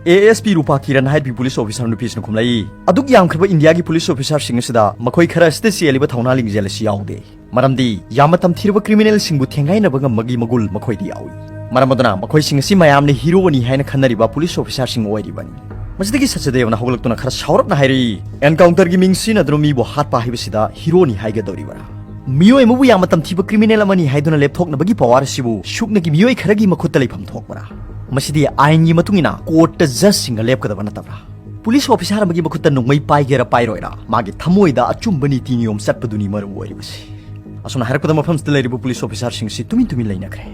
ꯑꯦ ꯑꯦꯁ ꯄꯤ ꯔꯨꯄꯥ ꯀꯤꯔꯟ ꯍꯥꯏꯕꯤ ꯄꯨꯂꯤꯁ ꯑꯣꯐꯤꯁꯥꯔ ꯅꯨꯄꯤꯁꯤꯅ ꯈꯨꯝꯂꯛꯏ, "ꯑꯗꯨꯛ ꯌꯥꯝꯈ꯭ꯔꯕ ꯏꯟꯗꯤꯌꯥꯒꯤ ꯄꯨꯂꯤꯁ ꯑꯣꯐꯤꯁꯥꯔꯁꯤꯡ ꯑꯁꯤꯗ ꯃꯈꯣꯏ ꯈꯔ ꯑꯁꯤꯗ ꯆꯦꯜꯂꯤꯕ ꯊꯧꯅꯥ ꯂꯤꯡꯖꯦꯜ ꯑꯁꯤ ꯌꯥꯎꯗꯦ, ꯃꯔꯝꯗꯤ ꯌꯥꯝꯅ ꯇꯝꯊꯤꯔꯕ ꯀ꯭ꯔꯤꯃꯤꯅꯦꯜꯁꯤꯡꯕꯨ ꯊꯦꯡꯒꯥꯏꯅꯕ ꯉꯝꯕꯒꯤ ꯃꯒꯨꯜ ꯃꯈꯣꯏꯗ ꯌꯥꯎꯏ꯫ ꯃꯔꯝ ꯑꯗꯨꯅ ꯃꯈꯣꯏꯁꯤꯡ ꯑꯁꯤ ꯃꯌꯥꯝꯅ ꯍꯤꯔꯣꯅꯤ ꯍꯥꯏꯅ ꯈꯟꯅꯔꯤꯕ ꯄꯨꯂꯤꯁ ꯑꯣꯐꯤꯁꯥꯔꯁꯤꯡ ꯑꯣꯏꯔꯤꯕꯅꯤ"꯫ ꯃꯁꯤꯗꯒꯤ ꯁꯆꯗꯦꯕꯅ ꯍꯧꯒꯠꯂꯛꯇꯨꯅ ꯈꯔ ꯁꯥꯎꯔꯞꯅ ꯍꯥꯏꯔꯛꯏ, "ꯑꯦꯟꯀꯥꯎꯟꯇꯔꯒꯤ ꯃꯤꯡ ꯁꯤꯖꯤꯟꯅꯗꯨꯅ ꯃꯤꯕꯨ ꯍꯥꯠꯄ ꯍꯥꯏꯕꯁꯤꯗ ꯍꯤꯔꯣꯅꯤ ꯍꯥꯏꯒꯗꯧꯔꯤꯕ꯭ꯔꯥ? ꯃꯤꯑꯣꯏ ꯑꯃꯕꯨ ꯌꯥꯝꯅ ꯇꯝꯊꯤꯕ ꯀ꯭ꯔꯤꯃꯤꯅꯦꯜ ꯑꯃꯅꯤ ꯍꯥꯏꯗꯨꯅ ꯂꯦꯞꯊꯣꯛꯅꯕꯒꯤ ꯄꯋꯥꯔ ꯑꯁꯤꯕꯨ ꯁꯨꯞꯅꯒꯤ ꯃꯤꯑꯣꯏ ꯈꯔꯒꯤ ꯃꯈꯨꯠꯇ ꯂꯩꯐꯝ ꯊꯣꯛꯄ꯭ꯔꯥ? ꯃꯁꯤꯗꯤ ꯑꯥꯏꯟꯒꯤ ꯃꯇꯨꯡ ꯏꯟꯅ ꯀꯣꯔꯠꯇ ꯖꯖꯁꯤꯡꯒ ꯂꯦꯞꯀꯗꯕ ꯅꯠꯇꯕ꯭ꯔꯥ? ꯄꯨꯂꯤꯁ ꯑꯣꯐꯤꯁꯥꯔ ꯑꯃꯒꯤ ꯃꯈꯨꯠꯇ ꯅꯣꯡꯃꯩ ꯄꯥꯏꯒꯦꯔꯥ ꯄꯥꯏꯔꯣꯏꯔꯥ, ꯃꯥꯒꯤ ꯊꯃꯣꯏꯗ ꯑꯆꯨꯝꯕ ꯅꯤꯇꯤ ꯅꯤꯌꯣꯝ ꯆꯠꯄꯗꯨꯅꯤ ꯃꯔꯨ ꯑꯣꯏꯔꯤꯕꯁꯤ"꯫ ꯑꯁꯨꯝꯅ ꯍꯥꯏꯔꯛꯄꯗ ꯃꯐꯝꯁꯤꯗ ꯂꯩꯔꯤꯕ ꯄꯨꯂꯤꯁ ꯑꯣꯐꯤꯁꯥꯔꯁꯤꯡ ꯑꯁꯤ ꯇꯨꯃꯤꯟ ꯇꯨꯃꯤꯟ ꯂꯩꯅꯈ꯭ꯔꯦ꯫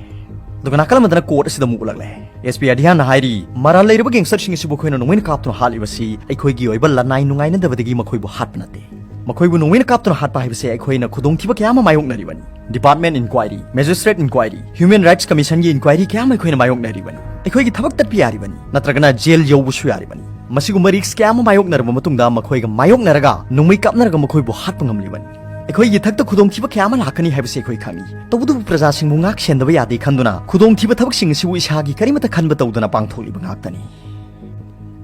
ꯑꯗꯨꯒ ꯅꯥꯀꯜ ꯑꯃꯗꯅ ꯀꯣꯔꯠ ꯑꯁꯤꯗ ꯑꯃꯨꯛ ꯎꯠꯂꯛꯂꯦ꯫ ꯑꯦꯁ ꯄꯤ ꯑꯙ꯭ꯌꯥꯟꯅ ꯍꯥꯏꯔꯤ, ꯃꯔꯥꯜ ꯂꯩꯔꯕ ꯒꯦꯡꯁꯇꯔꯁꯤꯡ ꯑꯁꯤꯕꯨ ꯑꯩꯈꯣꯏꯅ ꯅꯣꯡꯃꯩꯅ ꯀꯥꯞꯇꯨꯅ ꯍꯥꯠꯂꯤꯕꯁꯤ ꯑꯩꯈꯣꯏꯒꯤ ꯑꯣꯏꯕ ꯂꯅꯥꯏ ꯅꯨꯡꯉꯥꯏꯅꯗꯕꯗꯒꯤ ꯃꯈꯣꯏꯕꯨ ꯍꯥꯠꯄ ꯅꯠꯇꯦ꯫ ꯃꯈꯣꯏꯕꯨ ꯅꯣꯡꯃꯩꯅ ꯀꯥꯞꯇꯨꯅ ꯍꯥꯠꯄ ꯍꯥꯏꯕꯁꯦ ꯑꯩꯈꯣꯏꯅ ꯈꯨꯗꯣꯡꯊꯤꯕ ꯀꯌꯥ ꯑꯃ ꯃꯥꯌꯣꯛꯅꯔꯤꯕꯅꯤ꯫ Department inquiry, magistrate inquiry, human rights commissionꯒꯤ inquiry ꯀꯌꯥ ꯑꯃ ꯑꯩꯈꯣꯏꯅ ꯃꯥꯌꯣꯛꯅꯔꯤꯕꯅꯤ꯫ ꯑꯩꯈꯣꯏꯒꯤ ꯊꯕꯛ ꯇꯠꯄ ꯌꯥꯔꯤꯕꯅꯤ, ꯅꯠꯇ꯭ꯔꯒꯅ ꯖꯦꯜ ꯌꯧꯕꯁꯨ ꯌꯥꯔꯤꯕꯅꯤ꯫ ꯃꯁꯤꯒꯨꯝꯕ risk ꯀꯌꯥ ꯑꯃ ꯃꯥꯌꯣꯛꯅꯔꯕ ꯃꯇꯨꯡꯗ ꯃꯈꯣꯏꯒ ꯃꯥꯌꯣꯛꯅꯔꯒ ꯅꯣꯡꯃꯩ ꯀꯥꯞꯅꯔꯒ ꯃꯈꯣꯏꯕꯨ ꯍꯥꯠꯄ ꯉꯝꯂꯤꯕꯅꯤ꯫ ꯑꯩꯈꯣꯏꯒꯤ ꯏꯊꯛꯇ ꯈꯨꯗꯣꯡꯊꯤꯕ ꯀꯌꯥ ꯑꯃ ꯂꯥꯛꯀꯅꯤ ꯍꯥꯏꯕꯁꯤ ꯑꯩꯈꯣꯏ ꯈꯪꯏ꯫ ꯇꯧꯕꯇꯕꯨ ꯄ꯭ꯔꯖꯥꯁꯤꯡꯕꯨ ꯉꯥꯛ ꯁꯦꯟꯗꯕ ꯌꯥꯗꯦ ꯈꯟꯗꯨꯅ ꯈꯨꯗꯣꯡꯊꯤꯕ ꯊꯕꯛꯁꯤꯡ ꯑꯁꯤꯕꯨ ꯏꯁꯥꯒꯤ ꯀꯔꯤꯃꯠꯇ ꯈꯟꯕ ꯇꯧꯗꯅ ꯄꯥꯡꯊꯣꯛꯂꯤꯕ ꯉꯥꯛꯇꯅꯤ꯫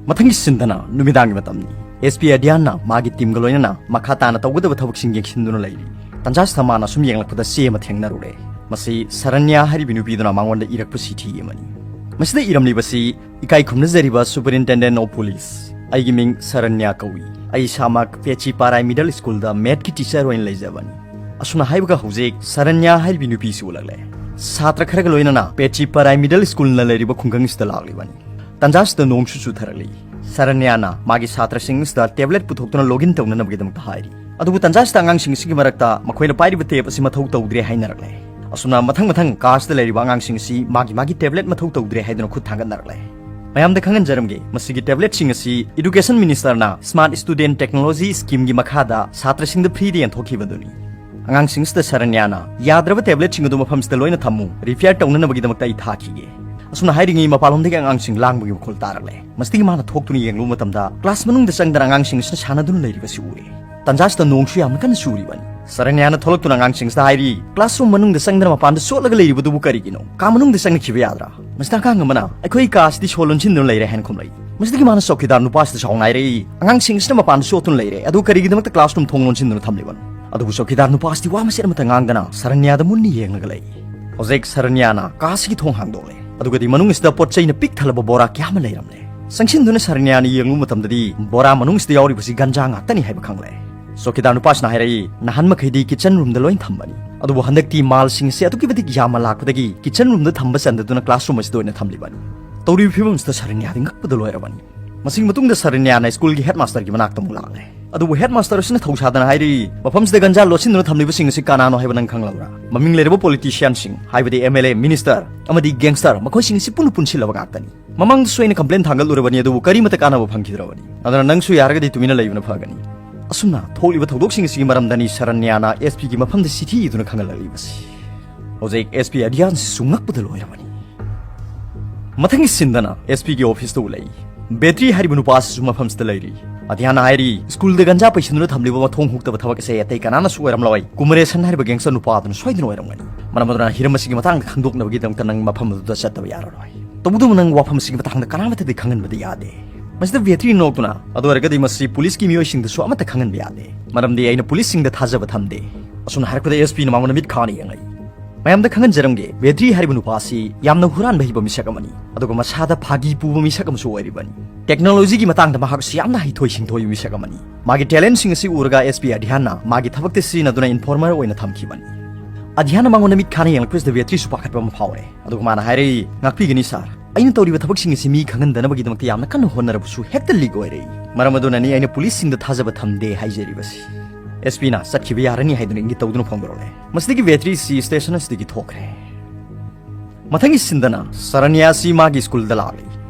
ꯃꯊꯪꯒꯤ ꯁꯤꯟꯗꯅ ꯅꯨꯃꯤꯗꯥꯡꯒꯤ ꯃꯇꯝꯅꯤ꯫ ꯑꯦꯁ ꯄꯤ ꯑꯙ꯭ꯌꯥꯟꯅ ꯃꯥꯒꯤ ꯇꯤꯝꯒ ꯂꯣꯏꯅꯅ ꯃꯈꯥ ꯇꯥꯅ ꯇꯧꯒꯗꯕ ꯊꯕꯛꯁꯤꯡ ꯌꯦꯡꯁꯤꯟꯗꯨꯅ ꯂꯩꯔꯤ꯫ ꯇꯟꯖꯥꯁꯤꯗ ꯃꯥꯅ ꯁꯨꯝ ꯌꯦꯡꯂꯛꯄꯗ ꯆꯦ ꯑꯃ ꯊꯦꯡꯅꯔꯨꯔꯦ꯫ ꯃꯁꯤ ꯁꯔꯟꯌꯥ ꯍꯥꯏꯔꯤꯕ ꯅꯨꯄꯤꯗꯨꯅ ꯃꯉꯣꯟꯗ ꯏꯔꯛꯄ ꯆꯤꯊꯤ ꯑꯃꯅꯤ꯫ ꯃꯁꯤꯗ ꯏꯔꯝꯂꯤꯕꯁꯤ, "ꯏꯀꯥꯏ ꯈꯨꯝꯅꯖꯔꯤꯕ Superintendent of Police, ꯑꯩꯒꯤ ꯃꯤꯡ ꯁꯔꯟꯌꯥ ꯀꯧꯏ꯫ ꯑꯩ ꯏꯁꯥꯃꯛ ꯄꯦꯆꯤꯄꯥꯔꯥꯏ Middle Schoolꯗ mathꯀꯤ teacher ꯑꯣꯏꯅ ꯂꯩꯖꯕꯅꯤ꯫" ꯑꯁꯨꯝꯅ ꯍꯥꯏꯕꯒ ꯍꯧꯖꯤꯛ ꯁꯔꯟꯌꯥ ꯍꯥꯏꯔꯤꯕꯤ ꯅꯨꯄꯤꯁꯤ ꯎꯠꯂꯛꯂꯦ꯫ ꯁꯥꯇ꯭ꯔ ꯈꯔꯒ ꯂꯣꯏꯅꯅ ꯄꯦꯆꯤꯄꯥꯔꯥꯏ Middle Schoolꯅ ꯂꯩꯔꯤꯕ ꯈꯨꯡꯒꯪꯁꯤꯗ ꯂꯥꯛꯂꯤꯕꯅꯤ꯫ ꯇꯟꯖꯥꯁꯤꯗ ꯅꯣꯡꯁꯨ ꯆꯨꯊꯔꯛꯂꯤ꯫ ꯁꯔꯟꯌꯥꯅ ꯃꯥꯒꯤ ꯁꯥꯇ꯭ꯔꯁꯤꯡ ꯑꯁꯤꯗ tablet ꯄꯨꯊꯣꯛꯇꯨꯅ login ꯇꯧꯅꯅꯕꯒꯤꯗꯃꯛꯇ ꯍꯥꯏꯔꯤ꯫ ꯑꯗꯨꯕꯨ ꯇꯟꯖꯥꯁꯤꯗ ꯑꯉꯥꯡꯁꯤꯡ ꯑꯁꯤꯒꯤ ꯃꯔꯛꯇ ꯃꯈꯣꯏꯅ ꯄꯥꯏꯔꯤꯕ tab ꯑꯁꯤ ꯃꯊꯧ ꯇꯧꯗ꯭ꯔꯦ ꯍꯥꯏꯅꯔꯛꯂꯦ꯫ ꯑꯁꯨꯝꯅ ꯃꯊꯪ ꯃꯊꯪ classꯇ ꯂꯩꯔꯤꯕ ꯑꯉꯥꯡꯁꯤꯡ ꯑꯁꯤ ꯃꯥꯒꯤ ꯃꯥꯒꯤ tablet ꯃꯊꯧ ꯇꯧꯗ꯭ꯔꯦ ꯍꯥꯏꯗꯨꯅ ꯈꯨꯠ ꯊꯥꯡꯒꯠꯅꯔꯛꯂꯦ꯫ ꯃꯌꯥꯝꯗ ꯈꯪꯍꯟꯖꯔꯝꯒꯦ, ꯃꯁꯤꯒꯤ tabletꯁꯤꯡ ꯑꯁꯤ Education Ministerꯅ Smart Student Technology Schemeꯒꯤ ꯃꯈꯥꯗ ꯁꯥꯇ꯭ꯔꯁꯤꯡꯗ freeꯗ ꯌꯦꯟꯊꯣꯛꯈꯤꯕꯗꯨꯅꯤ꯫ ꯑꯉꯥꯡꯁꯤꯡꯁꯤꯗ ꯁꯔꯟꯌꯥꯅ, "ꯌꯥꯗ꯭ꯔꯕ tabletꯁꯤꯡ ꯑꯗꯨ ꯃꯐꯝꯁꯤꯗ ꯂꯣꯏꯅ ꯊꯝꯃꯨ, repair ꯇꯧꯅꯅꯕꯒꯤꯗꯃꯛꯇ ꯑꯩ ꯊꯥꯈꯤꯒꯦ꯫" ꯑꯁꯨꯝꯅ ꯍꯥꯏꯔꯤꯉꯩ ꯃꯄꯥꯟꯂꯣꯝꯗꯒꯤ ꯑꯉꯥꯡꯁꯤꯡ ꯂꯥꯡꯕꯒꯤ ꯃꯈꯣꯜ ꯇꯥꯔꯛꯂꯦ꯫ ꯃꯁꯤꯗꯒꯤ ꯃꯥꯅ ꯊꯣꯛꯇꯨꯅ ꯌꯦꯡꯂꯨꯕ ꯃꯇꯝꯗ class ꯃꯅꯨꯡꯗ ꯆꯪꯗꯅ ꯑꯉꯥꯡꯁꯤꯡ ꯑꯁꯤꯅ ꯁꯥꯟꯅꯗꯨꯅ ꯂꯩꯔꯤꯕꯁꯤ ꯎꯔꯦ꯫ ꯇꯟꯖꯥꯁꯤꯗ ꯅꯣꯡꯁꯨ ꯌꯥꯝꯅ ꯀꯟꯅ ꯆꯨꯔꯤꯕꯅꯤ꯫ ꯁꯔꯟꯌꯥꯅ ꯊꯣꯛꯂꯛꯇꯨꯅ ꯑꯉꯥꯡꯁꯤꯡꯁꯤꯗ ꯍꯥꯏꯔꯤ, "Classroom ꯃꯅꯨꯡꯗ ꯆꯪꯗꯅ ꯃꯄꯥꯟꯗ ꯆꯣꯠꯂꯒ ꯂꯩꯔꯤꯕꯗꯨꯕꯨ ꯀꯔꯤꯒꯤꯅꯣ? ꯀꯥ ꯃꯅꯨꯡꯗ ꯆꯪꯅꯈꯤꯕ ꯌꯥꯗ꯭ꯔꯥ?" ꯃꯁꯤꯗ ꯑꯉꯥꯡ ꯑꯃꯅ, "ꯑꯩꯈꯣꯏ ꯀꯥ ꯑꯁꯤꯗꯤ ꯁꯣ ꯂꯣꯟꯁꯤꯟꯗꯨꯅ ꯂꯩꯔꯦ" ꯍꯥꯏꯅ ꯈꯨꯝꯂꯛꯏ꯫ ꯃꯁꯤꯗꯒꯤ ꯃꯥꯅ ꯆꯧꯀꯤꯗꯥꯔ ꯅꯨꯄꯥꯁꯤꯗ ꯁꯥꯎꯅ ꯍꯥꯏꯔꯛꯏ, "ꯑꯉꯥꯡꯁꯤꯡ ꯑꯁꯤꯅ ꯃꯄꯥꯟꯗ ꯆꯣꯠꯇꯨꯅ ꯂꯩꯔꯦ, ꯑꯗꯨ ꯀꯔꯤꯒꯤꯗꯃꯛꯇ classroom ꯊꯣꯡ ꯂꯣꯟꯁꯤꯟꯗꯨꯅ ꯊꯝꯂꯤꯕꯅꯣ?" ꯑꯗꯨꯕꯨ ꯆꯧꯀꯤꯗꯥꯔ ꯅꯨꯄꯥꯁꯤꯗꯤ ꯋꯥ ꯃꯆꯦꯠ ꯑꯃꯠꯇ ꯉꯥꯡꯗꯅ ꯁꯔꯟꯌꯥꯗ ꯃꯨꯟꯅ ꯌꯦꯡꯂꯒ ꯂꯩ꯫ ꯍꯧꯖꯤꯛ ꯁꯔꯟꯌꯥꯅ ꯀꯥꯁꯤꯒꯤ ꯊꯣꯡ ꯍꯥꯡꯗꯣꯛꯂꯦ꯫ ꯑꯗꯨꯒꯗꯤ ꯃꯅꯨꯡ ꯑꯁꯤꯗ ꯄꯣꯠ ꯆꯩꯅ ꯄꯤꯛ ꯊꯜꯂꯕ ꯕꯣꯔꯥ ꯀꯌꯥ ꯑꯃ ꯂꯩꯔꯝꯂꯦ꯫ ꯆꯪꯁꯤꯟꯗꯨꯅ ꯁꯔꯟꯌꯥꯅ ꯌꯦꯡꯂꯨꯕ ꯃꯇꯝꯗꯗꯤ ꯕꯣꯔꯥ ꯃꯅꯨꯡ ꯑꯁꯤꯗ ꯌꯥꯎꯔꯤꯕꯁꯤ ꯒꯟꯖꯥ ꯉꯥꯛꯇꯅꯤ ꯍꯥꯏꯕ ꯈꯪꯂꯦ꯫ ꯆꯧꯀꯤꯗꯥꯔ ꯅꯨꯄꯥꯁꯤꯅ ꯍꯥꯏꯔꯛꯏ, "ꯅꯍꯥꯟ ꯃꯈꯩꯗꯤ kitchen roomꯗ ꯂꯣꯏꯅ ꯊꯝꯕꯅꯤ, ꯑꯗꯨꯕꯨ ꯍꯟꯗꯛꯇꯤ ꯃꯥꯜꯁꯤꯡ ꯑꯁꯤ ꯑꯗꯨꯛꯀꯤ ꯃꯇꯤꯛ ꯌꯥꯝꯅ ꯂꯥꯛꯄꯗꯒꯤ kitchen roomꯗ ꯊꯝꯕ ꯆꯟꯗꯗꯨꯅ classroom ꯑꯁꯤꯗ ꯑꯣꯏꯅ ꯊꯝꯂꯤꯕꯅꯤ꯫" ꯇꯧꯔꯤꯕ ꯐꯤꯕꯝ ꯑꯁꯤꯗ ꯁꯔꯟꯌꯥꯗꯤ ꯉꯛꯄꯗ ꯂꯣꯏꯔꯕꯅꯤ꯫ ꯃꯁꯤꯒꯤ ꯃꯇꯨꯡꯗ ꯁꯔꯟꯌꯥꯅ schoolꯒꯤ headmasterꯒꯤ ꯃꯅꯥꯛꯇ ꯑꯃꯨꯛ ꯂꯥꯛꯂꯦ꯫ ꯑꯗꯨꯕꯨ ꯍꯦꯗ ꯃꯥꯁꯇꯔ ꯑꯁꯤꯅ ꯊꯧꯁꯥꯗꯅ ꯍꯥꯏꯔꯤ, ꯃꯐꯝꯁꯤꯗ ꯒꯟꯖꯥ ꯂꯣꯠꯁꯤꯟꯗꯨꯅ ꯊꯝꯂꯤꯕꯁꯤꯡ ꯑꯁꯤ ꯀꯅꯥꯅꯣ ꯍꯥꯏꯕ ꯅꯪ ꯈꯪꯂꯕ꯭ꯔꯥ? ꯃꯃꯤꯡ ꯂꯩꯔꯕ ꯄꯣꯂꯤꯇꯤꯁꯤꯌꯥꯟꯁꯤꯡ, ꯍꯥꯏꯕꯗꯤ ꯑꯦꯝ ꯑꯦꯜ ꯑꯦ, ꯃꯤꯅꯤꯁꯇꯔ ꯑꯃꯗꯤ ꯒꯦꯡꯁꯇꯔ, ꯃꯈꯣꯏꯁꯤꯡ ꯑꯁꯤ ꯄꯨꯟꯅ ꯄꯨꯟꯁꯤꯜꯂꯕ ꯉꯥꯛꯇꯅꯤ꯫ ꯃꯃꯥꯡꯗꯁꯨ ꯑꯩꯅ ꯀꯝꯄ꯭ꯂꯦꯟ ꯊꯥꯡꯒꯠꯂꯨꯔꯕꯅꯤ, ꯑꯗꯨꯕꯨ ꯀꯔꯤꯃꯠꯇ ꯀꯥꯟꯅꯕ ꯐꯪꯈꯤꯗ꯭ꯔꯕꯅꯤ꯫ ꯑꯗꯨꯅ ꯅꯪꯁꯨ ꯌꯥꯔꯒꯗꯤ ꯇꯨꯃꯤꯟꯅ ꯂꯩꯕꯅ ꯐꯒꯅꯤ꯫ ꯑꯁꯨꯝꯅ ꯊꯣꯛꯂꯤꯕ ꯊꯧꯗꯣꯛꯁꯤꯡ ꯑꯁꯤꯒꯤ ꯃꯔꯝꯗꯅꯤ ꯁꯔꯅ꯭ꯌꯥꯅ ꯑꯦꯁ ꯄꯤꯒꯤ ꯃꯐꯝꯗ ꯆꯤꯊꯤ ꯏꯗꯨꯅ ꯈꯪꯍꯜꯂꯛꯂꯤꯕꯁꯤ꯫ ꯍꯧꯖꯤꯛ ꯑꯦꯁ ꯄꯤ ꯑꯙ꯭ꯌꯥꯟꯁꯤꯁꯨ ꯉꯛꯄꯗ ꯂꯣꯏꯔꯕꯅꯤ꯫ ꯃꯊꯪꯒꯤ ꯁꯤꯟꯗꯅ ꯑꯦꯁ ꯄꯤꯒꯤ ꯑꯣꯐꯤꯁꯇ ꯎꯠꯂꯛꯏ꯫ ꯕꯦꯇ꯭ꯔꯤ ꯍꯥꯏꯔꯤꯕ ꯅꯨꯄꯥ ꯑꯁꯤꯁꯨ ꯃꯐꯝꯁꯤꯗ ꯂꯩꯔꯤ꯫ ꯑꯙ꯭ꯌꯥꯟꯅ ꯍꯥꯏꯔꯤ, "ꯁ꯭ꯀꯨꯜꯗ ꯒꯟꯖꯥ ꯄꯩꯁꯤꯟꯗꯨꯅ ꯊꯝꯂꯤꯕ ꯃꯊꯣꯡ ꯍꯨꯛꯇꯕ ꯊꯕꯛ ꯑꯁꯦ ꯑꯇꯩ ꯀꯅꯥꯅꯁꯨ ꯑꯣꯏꯔꯝꯂꯣꯏ꯫ ꯀꯨꯃꯔꯦꯁꯟ ꯍꯥꯏꯔꯤꯕ ꯒꯦꯡꯁꯇꯔ ꯅꯨꯄꯥ ꯑꯗꯨꯅ ꯁꯣꯏꯗꯅ ꯑꯣꯏꯔꯝꯒꯅꯤ꯫ ꯃꯔꯝ ꯑꯗꯨꯅ ꯍꯤꯔꯝ ꯑꯁꯤꯒꯤ ꯃꯇꯥꯡꯗ ꯈꯪꯗꯣꯛꯅꯕꯒꯤꯗꯃꯛꯇ ꯅꯪ ꯃꯐꯝ ꯑꯗꯨꯗ ꯆꯠꯇꯕ ꯌꯥꯔꯔꯣꯏ꯫ ꯇꯧꯕꯇꯕꯨ ꯅꯪ ꯋꯥꯐꯝ ꯑꯁꯤꯒꯤ ꯃꯇꯥꯡꯗ ꯀꯅꯥꯃꯠꯇꯗꯤ ꯈꯪꯍꯟꯕꯗꯤ ꯌꯥꯗꯦ꯫" ꯃꯁꯤꯗ ꯕꯦꯇ꯭ꯔꯤ ꯅꯣꯛꯇꯨꯅ, "ꯑꯗꯨ ꯑꯣꯏꯔꯒꯗꯤ ꯃꯁꯤ ꯄꯨꯂꯤꯁꯀꯤ ꯃꯤꯑꯣꯏꯁꯤꯡꯗꯁꯨ ꯑꯃꯠꯇ ꯈꯪꯍꯟꯕ ꯌꯥꯗꯦ, ꯃꯔꯝꯗꯤ ꯑꯩꯅ ꯄꯨꯂꯤꯁꯁꯤꯡꯗ ꯊꯥꯖꯕ ꯊꯝꯗꯦ꯫" ꯑꯁꯨꯝꯅ ꯍꯥꯏꯔꯛꯄꯗ ꯑꯦꯁ ꯄꯤꯅ ꯃꯉꯣꯟꯗ ꯃꯤꯠ ꯈꯥꯅ ꯌꯦꯡꯂꯛꯏ꯫ "ꯃꯌꯥꯝꯗ ꯈꯪꯍꯟꯖꯔꯝꯒꯦ, ꯕꯦꯇ꯭ꯔꯤ ꯍꯥꯏꯔꯤꯕ ꯅꯨꯄꯥ ꯑꯁꯤ ꯌꯥꯝꯅ ꯍꯨꯔꯥꯟꯕ ꯍꯩꯕ ꯃꯤꯁꯛ ꯑꯃꯅꯤ, ꯑꯗꯨꯒ ꯃꯁꯥꯗ ꯐꯥꯒꯤ ꯄꯨꯕ ꯃꯤꯁꯛ ꯑꯃꯁꯨ ꯑꯣꯏꯔꯤꯕꯅꯤ꯫ ꯇꯦꯛꯅꯣꯂꯣꯖꯤꯒꯤ ꯃꯇꯥꯡꯗ ꯃꯍꯥꯛꯁꯤ ꯌꯥꯝꯅ ꯍꯩꯊꯣꯏ ꯁꯤꯡꯊꯣꯏꯕ ꯃꯤꯁꯛ ꯑꯃꯅꯤ꯫ ꯃꯥꯒꯤ ꯇꯦꯂꯦꯟꯁꯤꯡ ꯑꯁꯤ ꯎꯔꯒ ꯑꯦꯁ ꯄꯤ ꯑꯙ꯭ꯌꯥꯟꯅ ꯃꯥꯒꯤ ꯊꯕꯛꯇ ꯁꯤꯖꯤꯟꯅꯗꯨꯅ ꯏꯟꯐꯣꯔꯃꯔ ꯑꯣꯏꯅ ꯊꯝꯈꯤꯕꯅꯤ꯫" ꯑꯙ꯭ꯌꯥꯟꯅ ꯃꯉꯣꯟꯗ ꯃꯤꯠ ꯈꯥꯅ ꯌꯦꯡꯂꯛꯄꯁꯤꯗ ꯕꯦꯇ꯭ꯔꯤꯁꯨ ꯄꯥꯈꯠꯄ ꯑꯃ ꯐꯥꯎꯔꯦ꯫ ꯑꯗꯨꯒ ꯃꯥꯅ ꯍꯥꯏꯔꯛꯏ, "ꯉꯥꯛꯄꯤꯒꯅꯤ ꯁꯥꯔ, ꯑꯩꯅ ꯇꯧꯔꯤꯕ ꯊꯕꯛꯁꯤꯡ ꯑꯁꯤ ꯃꯤ ꯈꯪꯍꯟꯗꯅꯕꯒꯤꯗꯃꯛꯇ ꯌꯥꯝꯅ ꯀꯟꯅ ꯍꯣꯠꯅꯔꯕꯁꯨ ꯍꯦꯛꯇ ꯂꯤꯛ ꯑꯣꯏꯔꯛꯏ꯫ ꯃꯔꯝ ꯑꯗꯨꯅꯅꯤ ꯑꯩꯅ ꯄꯨꯂꯤꯁꯁꯤꯡꯗ ꯊꯥꯖꯕ ꯊꯝꯗꯦ ꯍꯥꯏꯖꯔꯤꯕꯁꯤ꯫" ꯑꯦꯁ ꯄꯤꯅ ꯆꯠꯈꯤꯕ ꯌꯥꯔꯅꯤ ꯍꯥꯏꯗꯨꯅ ꯏꯪꯒꯤꯠ ꯇꯧꯗꯨꯅ ꯐꯣꯡꯗꯣꯔꯛꯂꯦ꯫ ꯃꯁꯤꯗꯒꯤ ꯕꯦꯇ꯭ꯔꯤꯁꯤ ꯁ꯭ꯇꯦꯁꯟ ꯑꯁꯤꯗꯒꯤ ꯊꯣꯛꯈ꯭ꯔꯦ꯫ ꯃꯊꯪꯒꯤ ꯁꯤꯟꯗꯅ ꯁꯔꯅ꯭ꯌꯥꯁꯤ ꯃꯥꯒꯤ ꯁ꯭ꯀꯨꯜꯗ ꯂꯥꯛꯂꯤ꯫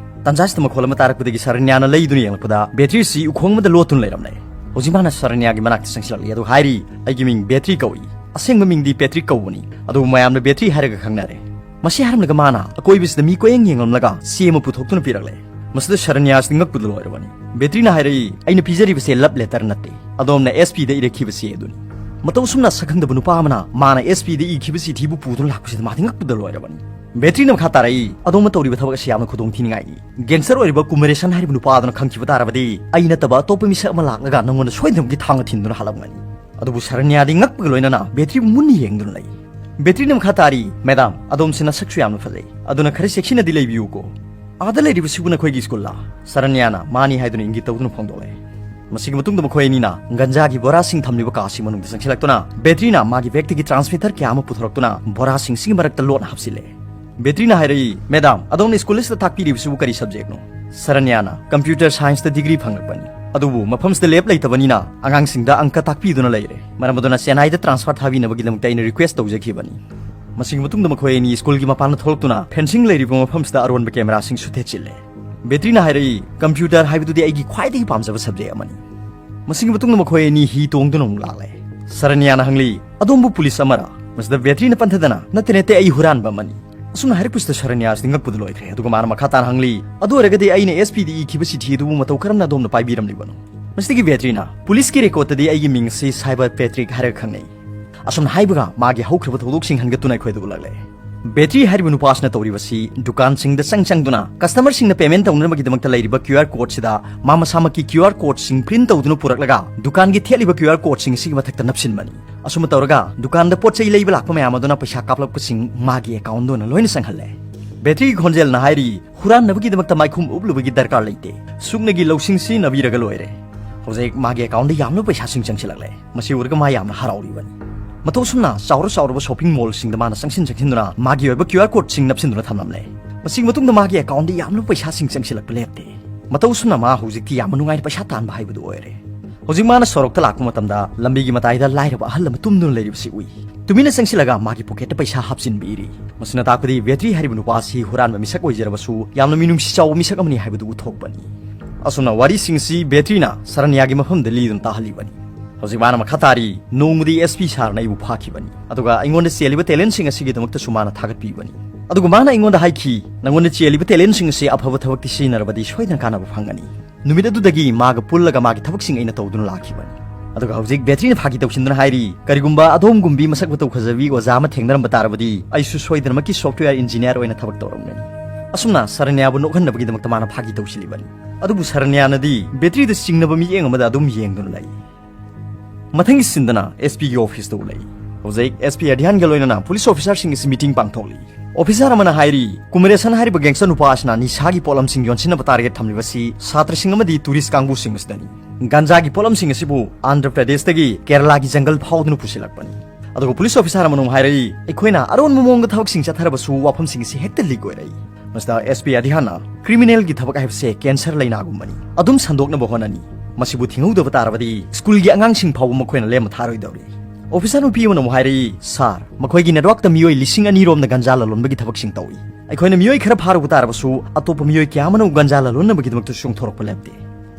ꯇꯟꯖꯥꯁꯤꯗ ꯃꯈꯣꯜ ꯑꯃ ꯇꯥꯔꯛꯄꯗꯒꯤ ꯁꯔꯅ꯭ꯌꯥꯅ ꯂꯩꯗꯨꯅ ꯌꯦꯡꯂꯛꯄꯗ ꯕꯦꯇ꯭ꯔꯤꯁꯤ ꯎꯈꯣꯡ ꯑꯃꯗ ꯂꯣꯠꯇꯨꯅ ꯂꯩꯔꯝꯂꯦ꯫ ꯍꯧꯖꯤꯛ ꯃꯥꯅ ꯁꯔꯅ꯭ꯌꯥꯒꯤ ꯃꯅꯥꯛꯇ ꯆꯪꯁꯤꯜꯂꯛꯂꯤ꯫ ꯑꯗꯨ ꯍꯥꯏꯔꯤ, "ꯑꯩꯒꯤ ꯃꯤꯡ ꯕꯦꯇ꯭ꯔꯤ ꯀꯧꯏ꯫ ꯑꯁꯦꯡꯕ ꯃꯤꯡꯗꯤ ꯄꯦꯇ꯭ꯔꯤꯛ ꯀꯧꯕꯅꯤ, ꯑꯗꯨꯕꯨ ꯃꯌꯥꯝꯅ ꯕꯦꯇ꯭ꯔꯤ ꯍꯥꯏꯔꯒ ꯈꯪꯅꯔꯦ꯫" ꯃꯁꯤ ꯍꯥꯏꯔꯝꯂꯒ ꯃꯥꯅ ꯑꯀꯣꯏꯕꯁꯤꯗ ꯃꯤ ꯀꯣꯏꯌꯦꯡ ꯌꯦꯡꯂꯝꯂꯒ ꯆꯦ ꯑꯃ ꯄꯨꯊꯣꯛꯇꯨꯅ ꯄꯤꯔꯛꯂꯦ꯫ ꯃꯁꯤꯗ ꯁꯔꯅ꯭ꯌꯥꯁꯤ ꯉꯛꯄꯗ ꯂꯣꯏꯔꯕꯅꯤ꯫ ꯕꯦꯇ꯭ꯔꯤꯅ ꯍꯥꯏꯔꯛꯏ, "ꯑꯩꯅ ꯄꯤꯖꯔꯤꯕꯁꯦ ꯂꯚ ꯂꯦꯇꯔ ꯅꯠꯇꯦ, ꯑꯗꯣꯝꯅ ꯑꯦꯁ ꯄꯤꯗ ꯏꯔꯛꯈꯤꯕ ꯆꯦ ꯑꯗꯨꯅꯤ꯫" ꯃꯇꯧ ꯑꯁꯨꯝꯅ ꯁꯛꯈꯪꯗꯕ ꯅꯨꯄꯥ ꯑꯃꯅ ꯃꯥꯅ ꯑꯦꯁ ꯄꯤꯗ ꯏꯈꯤꯕ ꯆꯤꯊꯤꯕꯨ ꯄꯨꯗꯨꯅ ꯂꯥꯛꯄꯁꯤꯗ ꯃꯥꯗꯤ ꯉꯛꯄꯗ ꯂꯣꯏꯔꯕꯅꯤ꯫ ꯕꯦꯇ꯭ꯔꯤꯅ ꯃꯈꯥ ꯇꯥꯔꯛꯏ, "ꯑꯗꯣꯝꯅ ꯇꯧꯔꯤꯕ ꯊꯕꯛ ꯑꯁꯤ ꯌꯥꯝꯅ ꯈꯨꯗꯣꯡꯊꯤꯅꯤꯡꯉꯥꯏꯅꯤ꯫ ꯒꯦꯡꯁꯇꯔ ꯑꯣꯏꯔꯤꯕ ꯀꯨꯃꯔꯦꯁꯟ ꯍꯥꯏꯔꯤꯕ ꯅꯨꯄꯥ ꯑꯗꯨꯅ ꯈꯪꯈꯤꯕ ꯇꯥꯔꯕꯗꯤ ꯑꯩ ꯅꯠꯇꯕ ꯑꯇꯣꯞꯄ ꯃꯤꯁꯛ ꯑꯃ ꯂꯥꯛꯂꯒ ꯅꯉꯣꯟꯗ ꯁꯣꯏꯗꯅꯃꯛꯀꯤ ꯊꯥꯡꯅ ꯊꯤꯟꯗꯨꯅ ꯍꯥꯠꯂꯝꯒꯅꯤ꯫" ꯑꯗꯨꯕꯨ ꯁꯔꯅ꯭ꯌꯥꯗꯤ ꯉꯛꯄꯒ ꯂꯣꯏꯅꯅ ꯕꯦꯇ꯭ꯔꯤꯕꯨ ꯃꯨꯟꯅ ꯌꯦꯡꯗꯨꯅ ꯂꯩ꯫ ꯕꯦꯇ꯭ꯔꯤꯅ ꯃꯈꯥ ꯇꯥꯔꯤ, "ꯃꯦꯗꯥꯝ, ꯑꯗꯣꯝꯁꯤ ꯅꯁꯛꯁꯨ ꯌꯥꯝꯅ ꯐꯖꯩ, ꯑꯗꯨꯅ ꯈꯔ ꯆꯦꯛꯁꯤꯟꯅꯗꯤ ꯂꯩꯕꯤꯌꯨꯀꯣ꯫ ꯑꯥꯗ ꯂꯩꯔꯤꯕꯁꯤꯕꯨ ꯅꯈꯣꯏꯒꯤ ꯁ꯭ꯀꯨꯜꯂꯥ?" ꯁꯔꯅ꯭ꯌꯥꯅ ꯃꯥꯅꯤ ꯍꯥꯏꯗꯨꯅ ꯏꯪꯒꯤꯠ ꯇꯧꯗꯨꯅ ꯐꯣꯡꯗꯣꯛꯂꯦ꯫ ꯃꯁꯤꯒꯤ ꯃꯇꯨꯡꯗ ꯃꯈꯣꯏ ꯑꯅꯤꯅ ꯒꯟꯖꯥꯒꯤ ꯕꯣꯔꯥꯁꯤꯡ ꯊꯝꯂꯤꯕ ꯀꯥꯁꯤ ꯃꯅꯨꯡꯗ ꯆꯪꯁꯤꯜꯂꯛꯇꯨꯅ ꯕꯦꯇ꯭ꯔꯤꯅ ꯃꯥꯒꯤ ꯕꯦꯒꯇꯒꯤ ꯇ꯭ꯔꯥꯟꯁꯃꯤꯇꯔ ꯀꯌꯥ ꯑꯃ ꯄꯨꯊꯣꯔꯛꯇꯨꯅ ꯕꯣꯔꯥꯁꯤꯡꯁꯤꯒꯤ ꯃꯔꯛꯇ ꯂꯣꯠꯅ ꯍꯥꯞꯆꯤꯜꯂꯦ꯫ ꯕꯦꯇ꯭ꯔꯤꯅ ꯍꯥꯏꯔꯛꯏ, "ꯃꯦꯗꯥꯝ, ꯑꯗꯣꯝꯅ ꯁ꯭ꯀꯨꯜ ꯑꯁꯤꯗ ꯇꯥꯛꯄꯤꯔꯤꯕꯁꯤꯕꯨ ꯀꯔꯤ ꯁꯕꯖꯦꯛꯅꯣ?" ꯁꯔꯅ꯭ꯌꯥꯅ, "ꯀꯝꯄ꯭ꯌꯨꯇꯔ ꯁꯥꯏꯟꯁꯇ ꯗꯤꯒ꯭ꯔꯤ ꯐꯪꯂꯛꯄꯅꯤ꯫" ꯑꯗꯨꯕꯨ ꯃꯐꯝꯁꯤꯗ ꯂꯦꯞ ꯂꯩꯇꯕꯅꯤꯅ ꯑꯉꯥꯡꯁꯤꯡꯗ ꯑꯪꯀ ꯇꯥꯛꯄꯤꯗꯨꯅ ꯂꯩꯔꯦ꯫ ꯃꯔꯝ ꯑꯗꯨꯅ ꯆꯦꯟꯅꯥꯏꯗ ꯇ꯭ꯔꯥꯟꯁꯐꯔ ꯊꯥꯕꯤꯅꯕꯒꯤꯗꯃꯛꯇ ꯑꯩꯅ ꯔꯤꯀ꯭ꯋꯦꯁ ꯇꯧꯖꯈꯤꯕꯅꯤ꯫ ꯃꯁꯤꯒꯤ ꯃꯇꯨꯡꯗ ꯃꯈꯣꯏ ꯑꯅꯤ ꯁ꯭ꯀꯨꯜꯒꯤ ꯃꯄꯥꯟꯗ ꯊꯣꯛꯂꯛꯇꯨꯅ ꯐꯦꯟꯁꯤꯡ ꯂꯩꯔꯤꯕ ꯃꯐꯝꯁꯤꯗ ꯑꯔꯣꯟꯕ ꯀꯦꯃꯦꯔꯥꯁꯤꯡꯁꯨ ꯊꯦꯠꯆꯤꯜꯂꯦ꯫ ꯕꯦꯇ꯭ꯔꯤꯅ ꯍꯥꯏꯔꯛꯏ, "ꯀꯝꯄ꯭ꯌꯨꯇꯔ ꯍꯥꯏꯕꯗꯨꯗꯤ ꯑꯩꯒꯤ ꯈ꯭ꯋꯥꯏꯗꯒꯤ ꯄꯥꯝꯖꯕ ꯁꯕꯖꯦꯛ ꯑꯃꯅꯤ"꯫ ꯃꯁꯤꯒꯤ ꯃꯇꯨꯡꯗ ꯃꯈꯣꯏ ꯑꯅꯤ ꯍꯤ ꯇꯣꯡꯗꯨꯅ ꯑꯃꯨꯛ ꯂꯥꯛꯂꯦ꯫ ꯁꯔꯅ꯭ꯌꯥꯅ ꯍꯪꯂꯤ, "ꯑꯗꯣꯝꯕꯨ ꯄꯨꯂꯤꯁ ꯑꯃꯔꯥ?" ꯃꯁꯤꯗ ꯕꯦꯇ꯭ꯔꯤꯅ ꯄꯟꯊꯗꯅ, "ꯅꯠꯇꯦ, ꯅꯠꯇꯦ, ꯑꯩ ꯍꯨꯔꯥꯟꯕ ꯑꯃꯅꯤ"꯫ ꯑꯁꯨꯝꯅ ꯍꯥꯏꯔꯛꯄꯁꯤꯗ ꯁꯔꯅ꯭ꯌꯥꯁꯤꯗꯤ ꯉꯛꯄꯗ ꯂꯣꯏꯈ꯭ꯔꯦ꯫ ꯑꯗꯨꯒ ꯃꯥꯅ ꯃꯈꯥ ꯇꯥꯅ ꯍꯪꯂꯤ, "ꯑꯗꯨ ꯑꯣꯏꯔꯒꯗꯤ ꯑꯩꯅ ꯑꯦꯁ ꯄꯤꯗ ꯏꯈꯤꯕ ꯆꯤꯊꯤ ꯑꯗꯨꯕꯨ ꯃꯇꯧ ꯀꯔꯝꯅ ꯑꯗꯣꯝꯅ ꯄꯥꯏꯕꯤꯔꯝꯂꯤꯕꯅꯣ?" ꯃꯁꯤꯗꯒꯤ ꯕꯦꯇ꯭ꯔꯤꯅ, "ꯄꯨꯂꯤꯁꯀꯤ ꯔꯦꯀꯣꯔꯗꯇꯗꯤ ꯑꯩꯒꯤ ꯃꯤꯡ ꯑꯁꯤ ꯁꯥꯏꯕꯔ ꯄꯦꯇ꯭ꯔꯤꯛ ꯍꯥꯏꯔꯒ ꯈꯪꯅꯩ"꯫ ꯑꯁꯨꯝꯅ ꯍꯥꯏꯕꯒ ꯃꯥꯒꯤ ꯍꯧꯈ꯭ꯔꯕ ꯊꯧꯗꯣꯛꯁꯤꯡ ꯍꯟꯒꯠꯇꯨꯅ ꯑꯩꯈꯣꯏꯗ ꯎꯠꯂꯛꯂꯦ꯫ ꯕꯦꯇ꯭ꯔꯤ ꯍꯥꯏꯔꯤꯕ ꯅꯨꯄꯥꯁꯤꯅ ꯇꯧꯔꯤꯕꯁꯤ ꯗꯨꯀꯥꯟꯁꯤꯡꯗ ꯆꯪ ꯆꯪꯗꯨꯅ ꯀꯁꯇꯃꯔꯁꯤꯡꯅ ꯄꯦꯃꯦꯟ ꯇꯧꯅꯅꯕꯒꯤꯗꯃꯛꯇ ꯂꯩꯔꯤꯕ ꯀ꯭ꯌꯨ ꯑꯥꯔ ꯀꯣꯗꯁꯤꯗ ꯃꯥ ꯃꯁꯥꯃꯛꯀꯤ ꯀ꯭ꯌꯨ ꯑꯥꯔ ꯀꯣꯗꯁꯤꯡ ꯄ꯭ꯔꯤꯟ ꯇꯧꯗꯨꯅ ꯄꯨꯔꯛꯂꯒ ꯗꯨꯀꯥꯟꯒꯤ ꯊꯦꯠꯂꯤꯕ ꯀ꯭ꯌꯨ ꯑꯥꯔ ꯀꯣꯗꯁꯤꯡ ꯑꯁꯤꯒꯤ ꯃꯊꯛꯇ ꯅꯞꯁꯤꯟꯕꯅꯤ꯫ ꯑꯁꯨꯝꯅ ꯇꯧꯔꯒ ꯗꯨꯀꯥꯟꯗ ꯄꯣꯠ ꯆꯩ ꯂꯩꯕ ꯂꯥꯛꯄ ꯃꯌꯥꯝ ꯑꯗꯨꯅ ꯄꯩꯁꯥ ꯀꯥꯞꯂꯛꯄꯁꯤꯡ ꯃꯥꯒꯤ ꯑꯦꯀꯥꯎꯟꯗ ꯑꯣꯏꯅ ꯂꯣꯏꯅ ꯆꯪꯍꯜꯂꯦ꯫ ꯕꯦꯇ꯭ꯔꯤꯒꯤ ꯈꯣꯟꯖꯦꯜꯅ ꯍꯥꯏꯔꯤ, "ꯍꯨꯔꯥꯟꯅꯕꯒꯤꯗꯃꯛꯇ ꯃꯥꯏꯈꯨꯝ ꯎꯞꯂꯨꯕꯒꯤ ꯗꯔꯀꯥꯔ ꯂꯩꯇꯦ꯫ ꯁꯨꯞꯅꯒꯤ ꯂꯧꯁꯤꯡꯁꯤ ꯅꯥꯕꯤꯔꯒ ꯂꯣꯏꯔꯦ"꯫ ꯍꯧꯖꯤꯛ ꯃꯥꯒꯤ ꯑꯦꯀꯥꯎꯟꯗ ꯌꯥꯝꯂꯕ ꯄꯩꯁꯥꯁꯤꯡ ꯆꯪꯁꯤꯜꯂꯛꯂꯦ꯫ ꯃꯁꯤ ꯎꯔꯒ ꯃꯥ ꯌꯥꯝꯅ ꯍꯔꯥꯎꯔꯤꯕꯅꯤ꯫ ꯃꯇꯧ ꯑꯁꯨꯝꯅ ꯆꯥꯎꯔ ꯆꯥꯎꯔꯕ ꯁꯣꯄꯤꯡ ꯃꯣꯜꯁꯤꯡꯗ ꯃꯥꯅ ꯆꯪꯁꯤꯟ ꯆꯪꯁꯤꯟꯗꯨꯅ ꯃꯥꯒꯤ ꯑꯣꯏꯕ ꯀ꯭ꯌꯨ ꯑꯥꯔ ꯀꯣꯗꯁꯤꯡ ꯅꯞꯁꯤꯟꯗꯨꯅ ꯊꯝꯂꯝꯂꯦ꯫ ꯃꯁꯤꯒꯤ ꯃꯇꯨꯡꯗ ꯃꯥꯒꯤ ꯑꯦꯀꯥꯎꯟꯗ ꯌꯥꯝꯂꯕ ꯄꯩꯁꯥꯁꯤꯡ ꯆꯪꯁꯤꯜꯂꯛꯄ ꯂꯦꯞꯇꯦ꯫ ꯃꯇꯧ ꯑꯁꯨꯝꯅ ꯃꯥ ꯍꯧꯖꯤꯛꯇꯤ ꯌꯥꯝꯅ ꯅꯨꯡꯉꯥꯏꯅ ꯄꯩꯁꯥ ꯇꯥꯟꯕ ꯍꯥꯏꯕꯗꯨ ꯑꯣꯏꯔꯦ꯫ ꯍꯧꯖꯤꯛ ꯃꯥꯅ ꯁꯣꯔꯣꯛꯇ ꯂꯥꯛꯄ ꯃꯇꯝꯗ ꯂꯝꯕꯤꯒꯤ ꯃꯇꯥꯏꯗ ꯂꯥꯏꯔꯕ ꯑꯍꯜ ꯑꯃ ꯇꯨꯝꯗꯨꯅ ꯂꯩꯔꯤꯕꯁꯤ ꯎꯏ꯫ ꯇꯨꯃꯤꯟꯅ ꯆꯪꯁꯤꯜꯂꯒ ꯃꯥꯒꯤ ꯄꯣꯀꯦꯠꯇ ꯄꯩꯁꯥ ꯍꯥꯞꯆꯤꯟꯕꯤꯔꯤ꯫ ꯃꯁꯤꯅ ꯇꯥꯛꯄꯗꯤ ꯕꯦꯇ꯭ꯔꯤ ꯍꯥꯏꯔꯤꯕ ꯅꯨꯄꯥ ꯑꯁꯤ ꯍꯨꯔꯥꯟꯕ ꯃꯤꯁꯛ ꯑꯣꯏꯖꯔꯕꯁꯨ ꯌꯥꯝꯅ ꯃꯤꯅꯨꯡꯁꯤ ꯆꯥꯎꯕ ꯃꯤꯁꯛ ꯑꯃꯅꯤ ꯍꯥꯏꯕꯗꯨ ꯎꯠꯊꯣꯛꯄꯅꯤ꯫ ꯑꯁꯨꯝꯅ ꯋꯥꯔꯤꯁꯤꯡꯁꯤ ꯕꯦꯇ꯭ꯔꯤꯅ ꯁꯔꯅ꯭ꯌꯥꯒꯤ ꯃꯐꯝꯗ ꯂꯤꯗꯨꯅ ꯇꯥꯍꯜꯂꯤꯕꯅꯤ꯫ ꯍꯧꯖꯤꯛ ꯃꯥꯅ ꯃꯈꯥ ꯇꯥꯔꯤ, "ꯅꯣꯡꯃꯗꯤ ꯑꯦꯁ ꯄꯤ ꯁꯥꯔꯅ ꯑꯩꯕꯨ ꯐꯥꯈꯤꯕꯅꯤ, ꯑꯗꯨꯒ ꯑꯩꯉꯣꯟꯗ ꯆꯦꯜꯂꯤꯕ ꯇꯦꯂꯦꯟꯁꯤꯡ ꯑꯁꯤꯒꯤꯗꯃꯛꯇꯁꯨ ꯃꯥꯅ ꯊꯥꯒꯠꯄꯤꯕꯅꯤ꯫ ꯑꯗꯨꯒ ꯃꯥꯅ ꯑꯩꯉꯣꯟꯗ ꯍꯥꯏꯈꯤ, 'ꯅꯉꯣꯟꯗ ꯆꯦꯜꯂꯤꯕ ꯇꯦꯂꯦꯟꯁꯤꯡ ꯑꯁꯤ ꯑꯐꯕ ꯊꯕꯛꯇ ꯁꯤꯖꯤꯟꯅꯔꯕꯗꯤ ꯁꯣꯏꯗꯅ ꯀꯥꯟꯅꯕ ꯐꯪꯒꯅꯤ.' ꯅꯨꯃꯤꯠ ꯑꯗꯨꯗꯒꯤ ꯃꯥꯒ ꯄꯨꯜꯂꯒ ꯃꯥꯒꯤ ꯊꯕꯛꯁꯤꯡ ꯑꯩꯅ ꯇꯧꯗꯨꯅ ꯂꯥꯛꯈꯤꯕꯅꯤ"꯫ ꯑꯗꯨꯒ ꯍꯧꯖꯤꯛ ꯕꯦꯇ꯭ꯔꯤꯅ ꯐꯥꯒꯤ ꯇꯧꯁꯤꯟꯗꯨꯅ ꯍꯥꯏꯔꯤ, "ꯀꯔꯤꯒꯨꯝꯕ ꯑꯗꯣꯝꯒꯨꯝꯕꯤ ꯃꯁꯛ ꯃꯇꯧ ꯐꯖꯕꯤ ꯑꯣꯖꯥ ꯑꯃ ꯊꯦꯡꯅꯔꯝꯕ ꯇꯥꯔꯕꯗꯤ ꯑꯩꯁꯨ ꯁꯣꯏꯗꯅꯃꯛꯀꯤ ꯁꯣꯐ꯭ꯠꯋꯦꯌꯔ ꯏꯟꯖꯤꯅꯤꯌꯥꯔ ꯑꯣꯏꯅ ꯊꯕꯛ ꯇꯧꯔꯝꯒꯅꯤ"꯫ ꯑꯁꯨꯝꯅ ꯁꯔꯅ꯭ꯌꯥꯕꯨ ꯅꯣꯛꯍꯟꯅꯕꯒꯤꯗꯃꯛꯇ ꯃꯥꯅ ꯐꯥꯒꯤ ꯇꯧꯁꯤꯜꯂꯤꯕꯅꯤ꯫ ꯑꯗꯨꯕꯨ ꯁꯔꯅ꯭ꯌꯥꯅꯗꯤ ꯕꯦꯇ꯭ꯔꯤꯗ ꯆꯤꯡꯅꯕ ꯃꯤꯠꯌꯦꯡ ꯑꯃꯗ ꯑꯗꯨꯝ ꯌꯦꯡꯗꯨꯅ ꯂꯩ꯫ ꯃꯊꯪꯒꯤ ꯁꯤꯟꯗꯅ ꯑꯦꯁ ꯄꯤꯒꯤ ꯑꯣꯐꯤꯁꯇ ꯎꯠꯂꯛꯏ꯫ ꯍꯧꯖꯤꯛ ꯑꯦꯁ ꯄꯤ ꯑꯙ꯭ꯌꯥꯟꯒ ꯂꯣꯏꯅꯅ ꯄꯨꯂꯤꯁ ꯑꯣꯐꯤꯁꯥꯔꯁꯤꯡ ꯑꯁꯤ ꯃꯤꯇꯤꯡ ꯄꯥꯡꯊꯣꯛꯂꯤ꯫ ꯑꯣꯐꯤꯁꯥꯔ ꯑꯃꯅ ꯍꯥꯏꯔꯤ, "ꯀꯨꯃꯔꯦꯁꯟ ꯍꯥꯏꯔꯤꯕ ꯒꯦꯡꯁꯇꯔ ꯅꯨꯄꯥ ꯑꯁꯤꯅ ꯅꯤꯁꯥꯒꯤ ꯄꯣꯠꯂꯝꯁꯤꯡ ꯌꯣꯟꯁꯤꯟꯅꯕ ꯇꯥꯔꯒꯦꯠ ꯊꯝꯂꯤꯕꯁꯤ ꯁꯥꯇ꯭ꯔꯁꯤꯡ ꯑꯃꯗꯤ ꯇꯨꯔꯤꯁ ꯀꯥꯡꯕꯨꯁꯤꯡ ꯑꯁꯤꯗꯅꯤ꯫ ꯒꯥꯟꯖꯥꯒꯤ ꯄꯣꯠꯂꯝꯁꯤꯡ ꯑꯁꯤꯕꯨ ꯑꯟꯙ꯭ꯔ ꯄ꯭ꯔꯗꯦꯁꯇꯒꯤ ꯀꯦꯔꯂꯥꯒꯤ ꯖꯪꯒꯜ ꯐꯥꯎꯗꯨꯅ ꯄꯨꯁꯤꯜꯂꯛꯄꯅꯤ"꯫ ꯑꯗꯨꯒ ꯄꯨꯂꯤꯁ ꯑꯣꯐꯤꯁꯥꯔ ꯑꯃꯅ ꯑꯃꯨꯛ ꯍꯥꯏꯔꯛꯏ, "ꯑꯩꯈꯣꯏꯅ ꯑꯔꯣꯟꯕ ꯃꯑꯣꯡꯗ ꯊꯕꯛꯁꯤꯡ ꯆꯠꯊꯔꯕꯁꯨ ꯋꯥꯐꯝꯁꯤꯡ ꯑꯁꯤ ꯍꯦꯛꯇ ꯂꯤꯛ ꯑꯣꯏꯔꯛꯏ"꯫ ꯃꯁꯤꯗ ꯑꯦꯁ ꯄꯤ ꯑꯙꯤꯍꯥꯟꯅ, "ꯀ꯭ꯔꯤꯃꯤꯅꯦꯜꯒꯤ ꯊꯕꯛ ꯍꯥꯏꯕꯁꯦ ꯀꯦꯟꯁꯔ ꯂꯩꯅꯥꯒꯨꯝꯕꯅꯤ, ꯑꯗꯨꯝ ꯁꯟꯗꯣꯛꯅꯕ ꯍꯣꯠꯅꯅꯤ꯫ ꯃꯁꯤꯕꯨ ꯊꯤꯡꯍꯧꯗꯕ ꯇꯥꯔꯕꯗꯤ ꯁ꯭ꯀꯨꯜꯒꯤ ꯑꯉꯥꯡꯁꯤꯡ ꯐꯥꯎꯕ ꯃꯈꯣꯏꯅ ꯂꯦꯝꯅ ꯊꯥꯔꯣꯏꯗꯧꯔꯤ꯫ ꯑꯣꯐꯤꯁꯥꯔ ꯅꯨꯄꯤ ꯑꯃꯅ ꯑꯃꯨꯛ ꯍꯥꯏꯔꯛꯏ, "ꯁꯥꯔ, ꯃꯈꯣꯏꯒꯤ ꯅꯦꯠꯋꯥꯔꯛꯇ ꯃꯤꯑꯣꯏ ꯂꯤꯁꯤꯡ ꯑꯅꯤ ꯔꯣꯝꯅ ꯒꯟꯖꯥ ꯂꯂꯣꯟꯕꯒꯤ ꯊꯕꯛꯁꯤꯡ ꯇꯧꯏ꯫ ꯑꯩꯈꯣꯏꯅ ꯃꯤꯑꯣꯏ ꯈꯔ ꯐꯥꯔꯨꯕ ꯇꯥꯔꯕꯁꯨ ꯑꯇꯣꯞꯄ ꯃꯤꯑꯣꯏ ꯀꯌꯥ ꯑꯃꯅ ꯒꯟꯖꯥ ꯂꯂꯣꯟꯅꯕꯒꯤꯗꯃꯛꯇꯁꯨ ꯆꯣꯡꯊꯣꯔꯛꯄ ꯂꯦꯞꯇꯦ꯫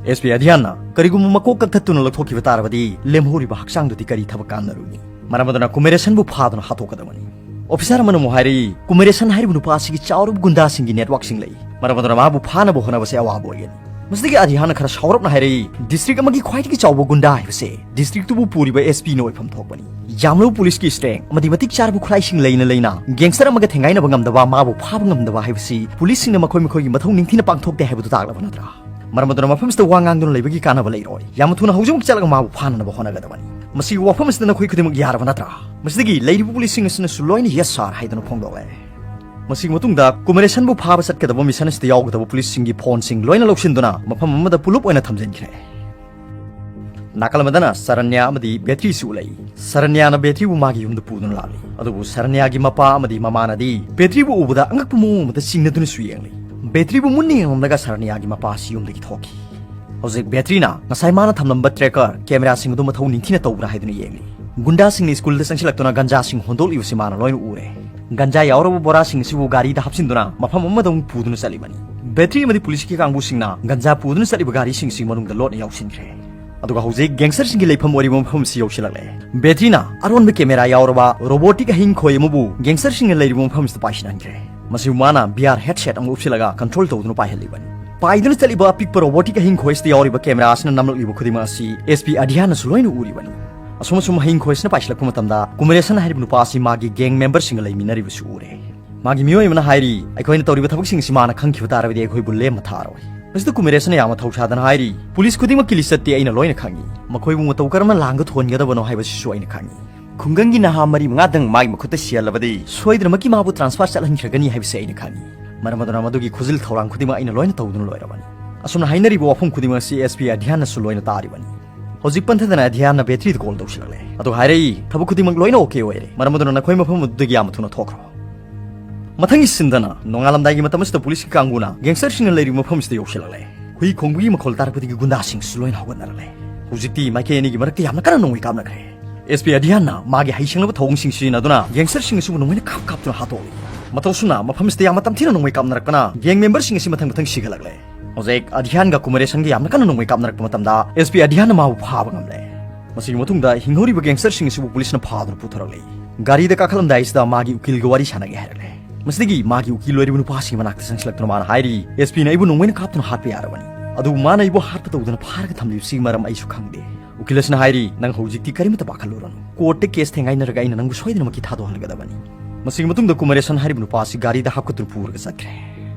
ꯑꯦꯁ ꯄꯤ ꯑꯙ꯭ꯌꯥꯟꯅ ꯀꯔꯤꯒꯨꯝꯕ ꯃꯀꯣꯛ ꯀꯛꯊꯠꯇꯨꯅ ꯂꯧꯊꯣꯛꯈꯤꯕ ꯇꯥꯔꯕꯗꯤ ꯂꯦꯝꯍꯧꯔꯤꯕ ꯍꯛꯆꯥꯡꯗꯨꯗꯤ ꯀꯔꯤ ꯊꯕꯛ ꯀꯥꯟꯅꯔꯨꯅꯤ?" ꯃꯔꯝ ꯑꯗꯨꯅ ꯀꯨꯃꯦꯔꯦꯁꯟꯕꯨ ꯐꯥꯗꯨꯅ ꯍꯥꯠꯇꯣꯛꯀꯗꯕꯅꯤ꯫ ꯑꯣꯐꯤꯁꯥꯔ ꯑꯃꯅ ꯑꯃꯨꯛ ꯍꯥꯏꯔꯛꯏ, "ꯀꯨꯃꯦꯔꯦꯁꯟ ꯍꯥꯏꯔꯤꯕ ꯅꯨꯄꯥ ꯑꯁꯤꯒꯤ ꯆꯥꯎꯔꯕ ꯒꯨꯟꯗꯥꯁꯤꯡꯒꯤ ꯅꯦꯠꯋꯥꯔꯛꯁꯤꯡ ꯂꯩ꯫ ꯃꯔꯝ ꯑꯗꯨꯅ ꯃꯥꯕꯨ ꯐꯥꯅꯕ ꯍꯣꯠꯅꯕꯁꯦ ꯑꯋꯥꯕ ꯑꯣꯏꯒꯅꯤ꯫" ꯃꯁꯤꯗꯒꯤ ꯑꯙ꯭ꯌꯥꯟꯅ ꯈꯔ ꯁꯥꯎꯔꯞꯅ ꯍꯥꯏꯔꯛꯏ, "ꯗꯤꯁꯇ꯭ꯔꯤꯛ ꯑꯃꯒꯤ ꯈ꯭ꯋꯥꯏꯗꯒꯤ ꯆꯥꯎꯕ ꯒꯨꯟꯗꯥ ꯍꯥꯏꯕꯁꯦ ꯗꯤꯁꯇ꯭ꯔꯤꯛꯇꯨꯕꯨ ꯄꯨꯔꯤꯕ ꯑꯦꯁ ꯄꯤꯅ ꯑꯣꯏꯐꯝ ꯊꯣꯛꯄꯅꯤ꯫ ꯌꯥꯝꯂꯕ ꯄꯨꯂꯤꯁꯀꯤ ꯁ꯭ꯇꯔꯦꯡ ꯑꯃꯗꯤ ꯃꯇꯤꯛ ꯆꯥꯔꯕ ꯈꯨꯠꯂꯥꯏꯁꯤꯡ ꯂꯩꯅ ꯂꯩꯅ ꯒꯦꯡꯁꯇꯔ ꯑꯃꯒ ꯊꯦꯡꯒꯥꯏꯅꯕ ꯉꯝꯗꯕ, ꯃꯥꯕꯨ ꯐꯥꯕ ꯉꯝꯗꯕ ꯍꯥꯏꯕꯁꯤ ꯄꯨꯂꯤꯁꯁꯤꯡꯅ ꯃꯈꯣꯏ ꯃꯈꯣꯏꯒꯤ ꯃꯊꯧ ꯅꯤꯡꯊꯤꯅ ꯄꯥꯡꯊꯣꯛꯇꯦ ꯍꯥꯏꯕꯗꯨ ꯇꯥꯛꯂꯕ ꯅꯠꯇ꯭ꯔꯥ? ꯃꯔꯝ ꯑꯗꯨꯅ ꯃꯐꯝꯁꯤꯗ ꯋꯥ ꯉꯥꯡꯗꯨꯅ ꯂꯩꯕꯒꯤ ꯀꯥꯟꯅꯕ ꯂꯩꯔꯣꯏ꯫ ꯌꯥꯝꯅ ꯊꯨꯅ ꯍꯧꯖꯤꯛꯃꯛ ꯆꯠꯂꯒ ꯃꯥꯕꯨ ꯐꯥꯅꯅꯕ ꯍꯣꯠꯅꯒꯗꯕꯅꯤ꯫ ꯃꯁꯤꯒꯤ ꯋꯥꯐꯝ ꯑꯁꯤꯗ ꯅꯈꯣꯏ ꯈꯨꯗꯤꯡꯃꯛ ꯌꯥꯔꯕ ꯅꯠꯇ꯭ꯔꯥ?" ꯃꯁꯤꯗꯒꯤ ꯂꯩꯔꯤꯕ ꯄꯨꯂꯤꯁꯁꯤꯡ ꯑꯁꯤꯅꯁꯨ ꯂꯣꯏꯅ "ꯌꯦꯁ ꯁꯥꯔ" ꯍꯥꯏꯗꯨꯅ ꯐꯣꯡꯗꯣꯛꯂꯦ꯫ ꯃꯁꯤꯒꯤ ꯃꯇꯨꯡꯗ ꯀꯨꯃꯦꯔꯦꯁꯟꯕꯨ ꯐꯥꯕ ꯆꯠꯀꯗꯕ ꯃꯤꯁꯟ ꯑꯁꯤꯗ ꯌꯥꯎꯒꯗꯕ ꯄꯨꯂꯤꯁꯁꯤꯡꯒꯤ ꯐꯣꯟꯁꯤꯡ ꯂꯣꯏꯅ ꯂꯧꯁꯤꯟꯗꯨꯅ ꯃꯐꯝ ꯑꯃꯗ ꯄꯨꯂꯞ ꯑꯣꯏꯅ ꯊꯝꯖꯤꯟꯈ꯭ꯔꯦ꯫ ꯅꯥꯀꯜ ꯑꯃꯗꯅ ꯁꯔꯟꯌꯥ ꯑꯃꯗꯤ ꯕꯦꯇ꯭ꯔꯤꯁꯨ ꯎꯠꯂꯛꯏ꯫ ꯁꯔꯟꯌꯥꯅ ꯕꯦꯇ꯭ꯔꯤꯕꯨ ꯃꯥꯒꯤ ꯌꯨꯝꯗ ꯄꯨꯗꯨꯅ ꯂꯥꯛꯂꯤ꯫ ꯑꯗꯨꯕꯨ ꯁꯔꯟꯌꯥꯒꯤ ꯃꯄꯥ ꯑꯃꯗꯤ ꯃꯃꯥꯅꯗꯤ ꯕꯦꯇ꯭ꯔꯤꯕꯨ ꯎꯕꯗ ꯑꯉꯛꯄ ꯃꯑꯣꯡ ꯑꯃꯗ ꯆꯤꯡꯅꯗꯨꯅꯁꯨ ꯌꯦꯡꯂꯤ꯫ ꯕꯦꯇ꯭ꯔꯤꯕꯨ ꯃꯨꯟꯅ ꯌꯦꯡꯂꯝꯂꯒ ꯁꯔꯟꯌꯥꯒꯤ ꯃꯄꯥ ꯑꯁꯤ ꯌꯨꯝꯗꯒꯤ ꯊꯣꯛꯈꯤ꯫ ꯍꯧꯖꯤꯛ ꯕꯦꯇ꯭ꯔꯤꯅ ꯉꯁꯥꯏ ꯃꯥꯅ ꯊꯝꯂꯝꯕ ꯇ꯭ꯔꯦꯀꯔ ꯀꯦꯃꯦꯔꯥꯁꯤꯡ ꯑꯗꯨ ꯃꯊꯧ ꯅꯤꯡꯊꯤꯅ ꯇꯧꯕ꯭ꯔꯥ ꯍꯥꯏꯗꯨꯅ ꯌꯦꯡꯂꯤ꯫ ꯒꯨꯟꯗꯥꯁꯤꯡꯅ ꯁ꯭ꯀꯨꯜꯗ ꯆꯪꯁꯤꯜꯂꯛꯇꯨꯅ ꯒꯟꯖꯥꯁꯤꯡ ꯍꯣꯟꯗꯣꯛꯂꯤꯕꯁꯤ ꯃꯥꯅ ꯂꯣꯏꯅ ꯎꯔꯦ꯫ ꯒꯟꯖꯥ ꯌꯥꯎꯔꯕ ꯕꯣꯔꯥꯁꯤꯡ ꯑꯁꯤꯕꯨ ꯒꯥꯔꯤꯗ ꯍꯥꯞꯆꯤꯟꯗꯨꯅ ꯃꯐꯝ ꯑꯃꯗ ꯑꯃꯨꯛ ꯄꯨꯗꯨꯅ ꯆꯠꯂꯤꯕꯅꯤ꯫ ꯕꯦꯇ꯭ꯔꯤ ꯑꯃꯗꯤ ꯄꯨꯂꯤꯁꯀꯤ ꯀꯥꯡꯕꯨꯁꯤꯡꯅ ꯒꯟꯖꯥ ꯄꯨꯗꯨꯅ ꯆꯠꯂꯤꯕ ꯒꯥꯔꯤꯁꯤꯡ ꯑꯁꯤ ꯃꯅꯨꯡꯗ ꯂꯣꯠꯅ ꯌꯥꯎꯁꯤꯟꯈ꯭ꯔꯦ꯫ ꯑꯗꯨꯒ ꯍꯧꯖꯤꯛ ꯒꯦꯡꯁꯇꯔꯁꯤꯡꯒꯤ ꯂꯩꯐꯝ ꯑꯣꯏꯔꯤꯕ ꯃꯐꯝ ꯑꯁꯤ ꯌꯧꯁꯤꯜꯂꯛꯂꯦ꯫ ꯕꯦꯇ꯭ꯔꯤꯅ ꯑꯔꯣꯟꯕ ꯀꯦꯃꯦꯔꯥ ꯌꯥꯎꯔꯕ ꯔꯣꯕꯣꯇꯤꯛ ꯑꯍꯤꯡ ꯈꯣꯏ ꯑꯃꯕꯨ ꯒꯦꯡꯁꯇꯔꯁꯤꯡꯅ ꯂꯩꯔꯤꯕ ꯃꯐꯝ ꯑꯁꯤꯗ ꯄꯥꯏꯁꯤꯟꯍꯟꯈ꯭ꯔꯦ꯫ ꯃꯁꯤꯕꯨ ꯃꯥꯅ ꯚꯤ ꯑꯥꯔ ꯍꯦꯗꯁꯦꯠ ꯑꯃ ꯎꯞꯁꯤꯜꯂꯒ ꯀꯟꯇ꯭ꯔꯣꯜ ꯇꯧꯗꯨꯅ ꯄꯥꯏꯍꯜꯂꯤꯕꯅꯤ꯫ ꯄꯥꯏꯗꯨꯅ ꯆꯠꯂꯤꯕ ꯑꯄꯤꯛꯄ ꯔꯣꯕꯣꯇꯤꯛ ꯑꯍꯤꯡ ꯈꯣꯏ ꯑꯁꯤꯗ ꯌꯥꯎꯔꯤꯕ ꯀꯦꯃꯦꯔꯥ ꯑꯁꯤꯅ ꯅꯝꯂꯛꯂꯤꯕ ꯈꯨꯗꯤꯡꯃꯛ ꯑꯁꯤ ꯑꯦꯁ ꯄꯤ ꯑꯙ꯭ꯌꯥꯟꯅꯁꯨ ꯂꯣꯏꯅ ꯎꯔꯤꯕꯅꯤ꯫ ꯑꯁꯨꯝ ꯑꯁꯨꯝ ꯑꯍꯤꯡ ꯈꯣꯏ ꯑꯁꯤꯅ ꯄꯥꯏꯁꯤꯜꯂꯛꯄ ꯃꯇꯝꯗ ꯀꯨꯃꯦꯔꯦꯁꯟ ꯍꯥꯏꯔꯤꯕ ꯅꯨꯄꯥ ꯑꯁꯤ ꯃꯥꯒꯤ ꯒꯦꯡ ꯃꯦꯝꯕꯔꯁꯤꯡꯒ ꯂꯩꯃꯤꯟꯅꯔꯤꯕꯁꯤ ꯎꯔꯦ꯫ ꯃꯥꯒꯤ ꯃꯤꯑꯣꯏ ꯑꯃꯅ ꯍꯥꯏꯔꯤ, "ꯑꯩꯈꯣꯏꯅ ꯇꯧꯔꯤꯕ ꯊꯕꯛꯁꯤꯡ ꯑꯁꯤ ꯃꯥꯅ ꯈꯪꯈꯤꯕ ꯇꯥꯔꯕꯗꯤ ꯑꯩꯈꯣꯏꯕꯨ ꯂꯦꯝꯅ ꯊꯥꯔꯣꯏ꯫" ꯃꯁꯤꯗ ꯀꯨꯃꯦꯔꯦꯁꯟꯅ ꯌꯥꯝꯅ ꯊꯧꯁꯥꯗꯅ ꯍꯥꯏꯔꯤ, "ꯄꯨꯂꯤꯁ ꯈꯨꯗꯤꯡꯃꯛꯀꯤ ꯂꯤꯁꯠꯇꯤ ꯑꯩꯅ ꯂꯣꯏꯅ ꯈꯪꯏ꯫ ꯃꯈꯣꯏꯕꯨ ꯃꯇꯧ ꯀꯔꯝꯅ ꯂꯥꯡꯒ ꯊꯣꯟꯒꯗꯕꯅꯣ ꯍꯥꯏꯕꯁꯤꯁꯨ ꯑꯩꯅ ꯈꯪꯏ꯫ ꯈꯨꯡꯒꯪꯒꯤ ꯅꯍꯥ ꯃꯔꯤ ꯃꯉꯥꯗꯪ ꯃꯥꯒꯤ ꯃꯈꯨꯠꯇ ꯁꯤꯍꯜꯂꯕꯗꯤ ꯁꯣꯏꯗꯅꯃꯛꯀꯤ ꯃꯥꯕꯨ ꯇ꯭ꯔꯥꯟꯁꯐꯔ ꯆꯠꯍꯟꯈ꯭ꯔꯒꯅꯤ ꯍꯥꯏꯕꯁꯤ ꯑꯩꯅ ꯈꯪꯏ꯫ ꯃꯔꯝ ꯑꯗꯨꯅ ꯃꯗꯨꯒꯤ ꯈꯨꯖꯤꯜ ꯊꯧꯔꯥꯡ ꯈꯨꯗꯤꯡꯃꯛ ꯑꯩꯅ ꯂꯣꯏꯅ ꯇꯧꯗꯨꯅ ꯂꯣꯏꯔꯕꯅꯤ꯫" ꯑꯁꯨꯝꯅ ꯍꯥꯏꯅꯔꯤꯕ ꯋꯥꯐꯝ ꯈꯨꯗꯤꯡꯃꯛ ꯑꯁꯤ ꯑꯦꯁ ꯄꯤ ꯑꯙ꯭ꯌꯥꯟꯅꯁꯨ ꯂꯣꯏꯅ ꯇꯥꯔꯤꯕꯅꯤ꯫ ꯍꯧꯖꯤꯛ ꯄꯟꯊꯗꯅ ꯑꯙ꯭ꯌꯥꯟꯅ ꯕꯦꯇ꯭ꯔꯤꯗ ꯀꯣꯜ ꯇꯧꯁꯤꯜꯂꯛꯂꯦ꯫ ꯑꯗꯨꯒ ꯍꯥꯏꯔꯛꯏ, "ꯊꯕꯛ ꯈꯨꯗꯤꯡꯃꯛ ꯂꯣꯏꯅ ꯑꯣꯀꯦ ꯑꯣꯏꯔꯦ꯫ ꯃꯔꯝ ꯑꯗꯨꯅ ꯅꯈꯣꯏ ꯃꯐꯝ ꯑꯗꯨꯗꯒꯤ ꯌꯥꯝꯅ ꯊꯨꯅ ꯊꯣꯛꯈ꯭ꯔꯣ꯫" ꯃꯊꯪꯒꯤ ꯁꯤꯟꯗꯅ ꯅꯣꯡꯉꯥꯜꯂꯝꯗꯥꯏꯒꯤ ꯃꯇꯝ ꯑꯁꯤꯗ ꯄꯨꯂꯤꯁꯀꯤ ꯀꯥꯡꯕꯨꯅ ꯒꯦꯡꯁꯇꯔꯁꯤꯡꯅ ꯂꯩꯔꯤꯕ ꯃꯐꯝ ꯑꯁꯤꯗ ꯌꯧꯁꯤꯜꯂꯛꯂꯦ꯫ ꯍꯨꯏ ꯈꯣꯡꯕꯒꯤ ꯃꯈꯣꯜ ꯇꯥꯔꯛꯄꯗꯒꯤ ꯒꯨꯟꯗꯥꯁꯤꯡꯁꯨ ꯂꯣꯏꯅ ꯍꯧꯒꯠꯅꯔꯛꯂꯦ꯫ ꯍꯧꯖꯤꯛꯇꯤ ꯃꯥꯏꯀꯩ ꯑꯅꯤꯒꯤ ꯃꯔꯛꯇ ꯌꯥꯝꯅ ꯀꯟꯅ ꯅꯣꯡꯃꯩ ꯀꯥꯞꯅꯈ꯭ꯔꯦ꯫ ꯑꯦꯁ ꯄꯤ ꯑꯙꯤꯌꯥꯟꯅ ꯃꯥꯒꯤ ꯍꯩꯁꯤꯡꯂꯕ ꯊꯧꯑꯣꯡꯁꯤꯡ ꯁꯤꯖꯤꯟꯅꯗꯨꯅ ꯒꯦꯡꯁꯇꯔꯁꯤꯡ ꯑꯁꯤꯕꯨ ꯅꯣꯡꯃꯩꯅ ꯀꯥꯞ ꯀꯥꯞꯇꯨꯅ ꯍꯥꯠꯇꯣꯛꯂꯤ꯫ ꯃꯇꯧꯁꯨꯝꯅ ꯃꯐꯝꯁꯤꯗ ꯌꯥꯝꯅ ꯇꯝꯊꯤꯅ ꯅꯣꯡꯃꯩ ꯀꯥꯞꯅꯔꯛꯄꯅ ꯒꯦꯡ ꯃꯦꯝꯕꯔꯁꯤꯡ ꯑꯁꯤ ꯃꯊꯪ ꯃꯊꯪ ꯁꯤꯒꯠꯂꯛꯂꯦ꯫ ꯍꯧꯖꯤꯛ ꯑꯙꯤꯌꯥꯟꯒ ꯀꯨꯃꯔꯦꯁꯟꯒ ꯌꯥꯝꯅ ꯀꯟꯅ ꯅꯣꯡꯃꯩ ꯀꯥꯞꯅꯔꯛꯄ ꯃꯇꯝꯗ ꯑꯦꯁ ꯄꯤ ꯑꯙꯤꯌꯥꯟꯅ ꯃꯥꯕꯨ ꯐꯥꯕ ꯉꯝꯂꯦ꯫ ꯃꯁꯤꯒꯤ ꯃꯇꯨꯡꯗ ꯍꯤꯡꯍꯧꯔꯤꯕ ꯒꯦꯡꯁꯇꯔꯁꯤꯡ ꯑꯁꯤꯕꯨ ꯄꯨꯂꯤꯁꯅ ꯐꯥꯗꯨꯅ ꯄꯨꯊꯔꯛꯂꯦ꯫ ꯒꯥꯔꯤꯗ ꯀꯥꯈꯠꯂꯝꯗꯥꯏꯁꯤꯗ ꯃꯥꯒꯤ ꯎꯀꯤꯜꯒ ꯋꯥꯔꯤ ꯁꯥꯟꯅꯒꯦ ꯍꯥꯏꯔꯛꯂꯦ꯫ ꯃꯁꯤꯗꯒꯤ ꯃꯥꯒꯤ ꯎꯀꯤꯜ ꯑꯣꯏꯔꯤꯕ ꯅꯨꯄꯥꯁꯤꯒꯤ ꯃꯅꯥꯛꯇ ꯆꯪꯁꯤꯜꯂꯛꯇꯨꯅ ꯃꯥꯅ ꯍꯥꯏꯔꯤ, "ꯑꯦꯁ ꯄꯤꯅ ꯑꯩꯕꯨ ꯅꯣꯡꯃꯩꯅ ꯀꯥꯞꯇꯨꯅ ꯍꯥꯠꯄ ꯌꯥꯔꯕꯅꯤ꯫ ꯑꯗꯨꯕꯨ ꯃꯥꯅ ꯑꯩꯕꯨ ꯍꯥꯠꯄ ꯇꯧꯗꯅ ꯐꯥꯔꯒ ꯊꯝꯂꯤꯕꯁꯤꯒꯤ ꯃꯔꯝ ꯑꯩꯁꯨ ꯈꯪꯗꯦ꯫" ꯎꯀꯤꯜ ꯑꯁꯤꯅ ꯍꯥꯏꯔꯤ, "ꯅꯪ ꯍꯧꯖꯤꯛꯇꯤ ꯀꯔꯤꯃꯠꯇ ꯄꯥꯈꯠꯂꯨꯔꯅꯨ꯫ ꯀꯣꯔꯠꯇ ꯀꯦꯁ ꯊꯦꯡꯒꯥꯏꯅꯔꯒ ꯑꯩꯅ ꯅꯪꯕꯨ ꯁꯣꯏꯗꯅꯃꯛꯀꯤ ꯊꯥꯗꯣꯛꯍꯟꯒꯗꯕꯅꯤ꯫" ꯃꯁꯤꯒꯤ ꯃꯇꯨꯡꯗ ꯀꯨꯃꯔꯦꯁꯟ ꯍꯥꯏꯔꯤꯕ ꯅꯨꯄꯥ ꯑꯁꯤ ꯒꯥꯔꯤꯗ ꯍꯥꯞꯀꯠꯇꯨꯅ ꯄꯨꯔꯒ ꯆꯠꯈ꯭ꯔꯦ꯫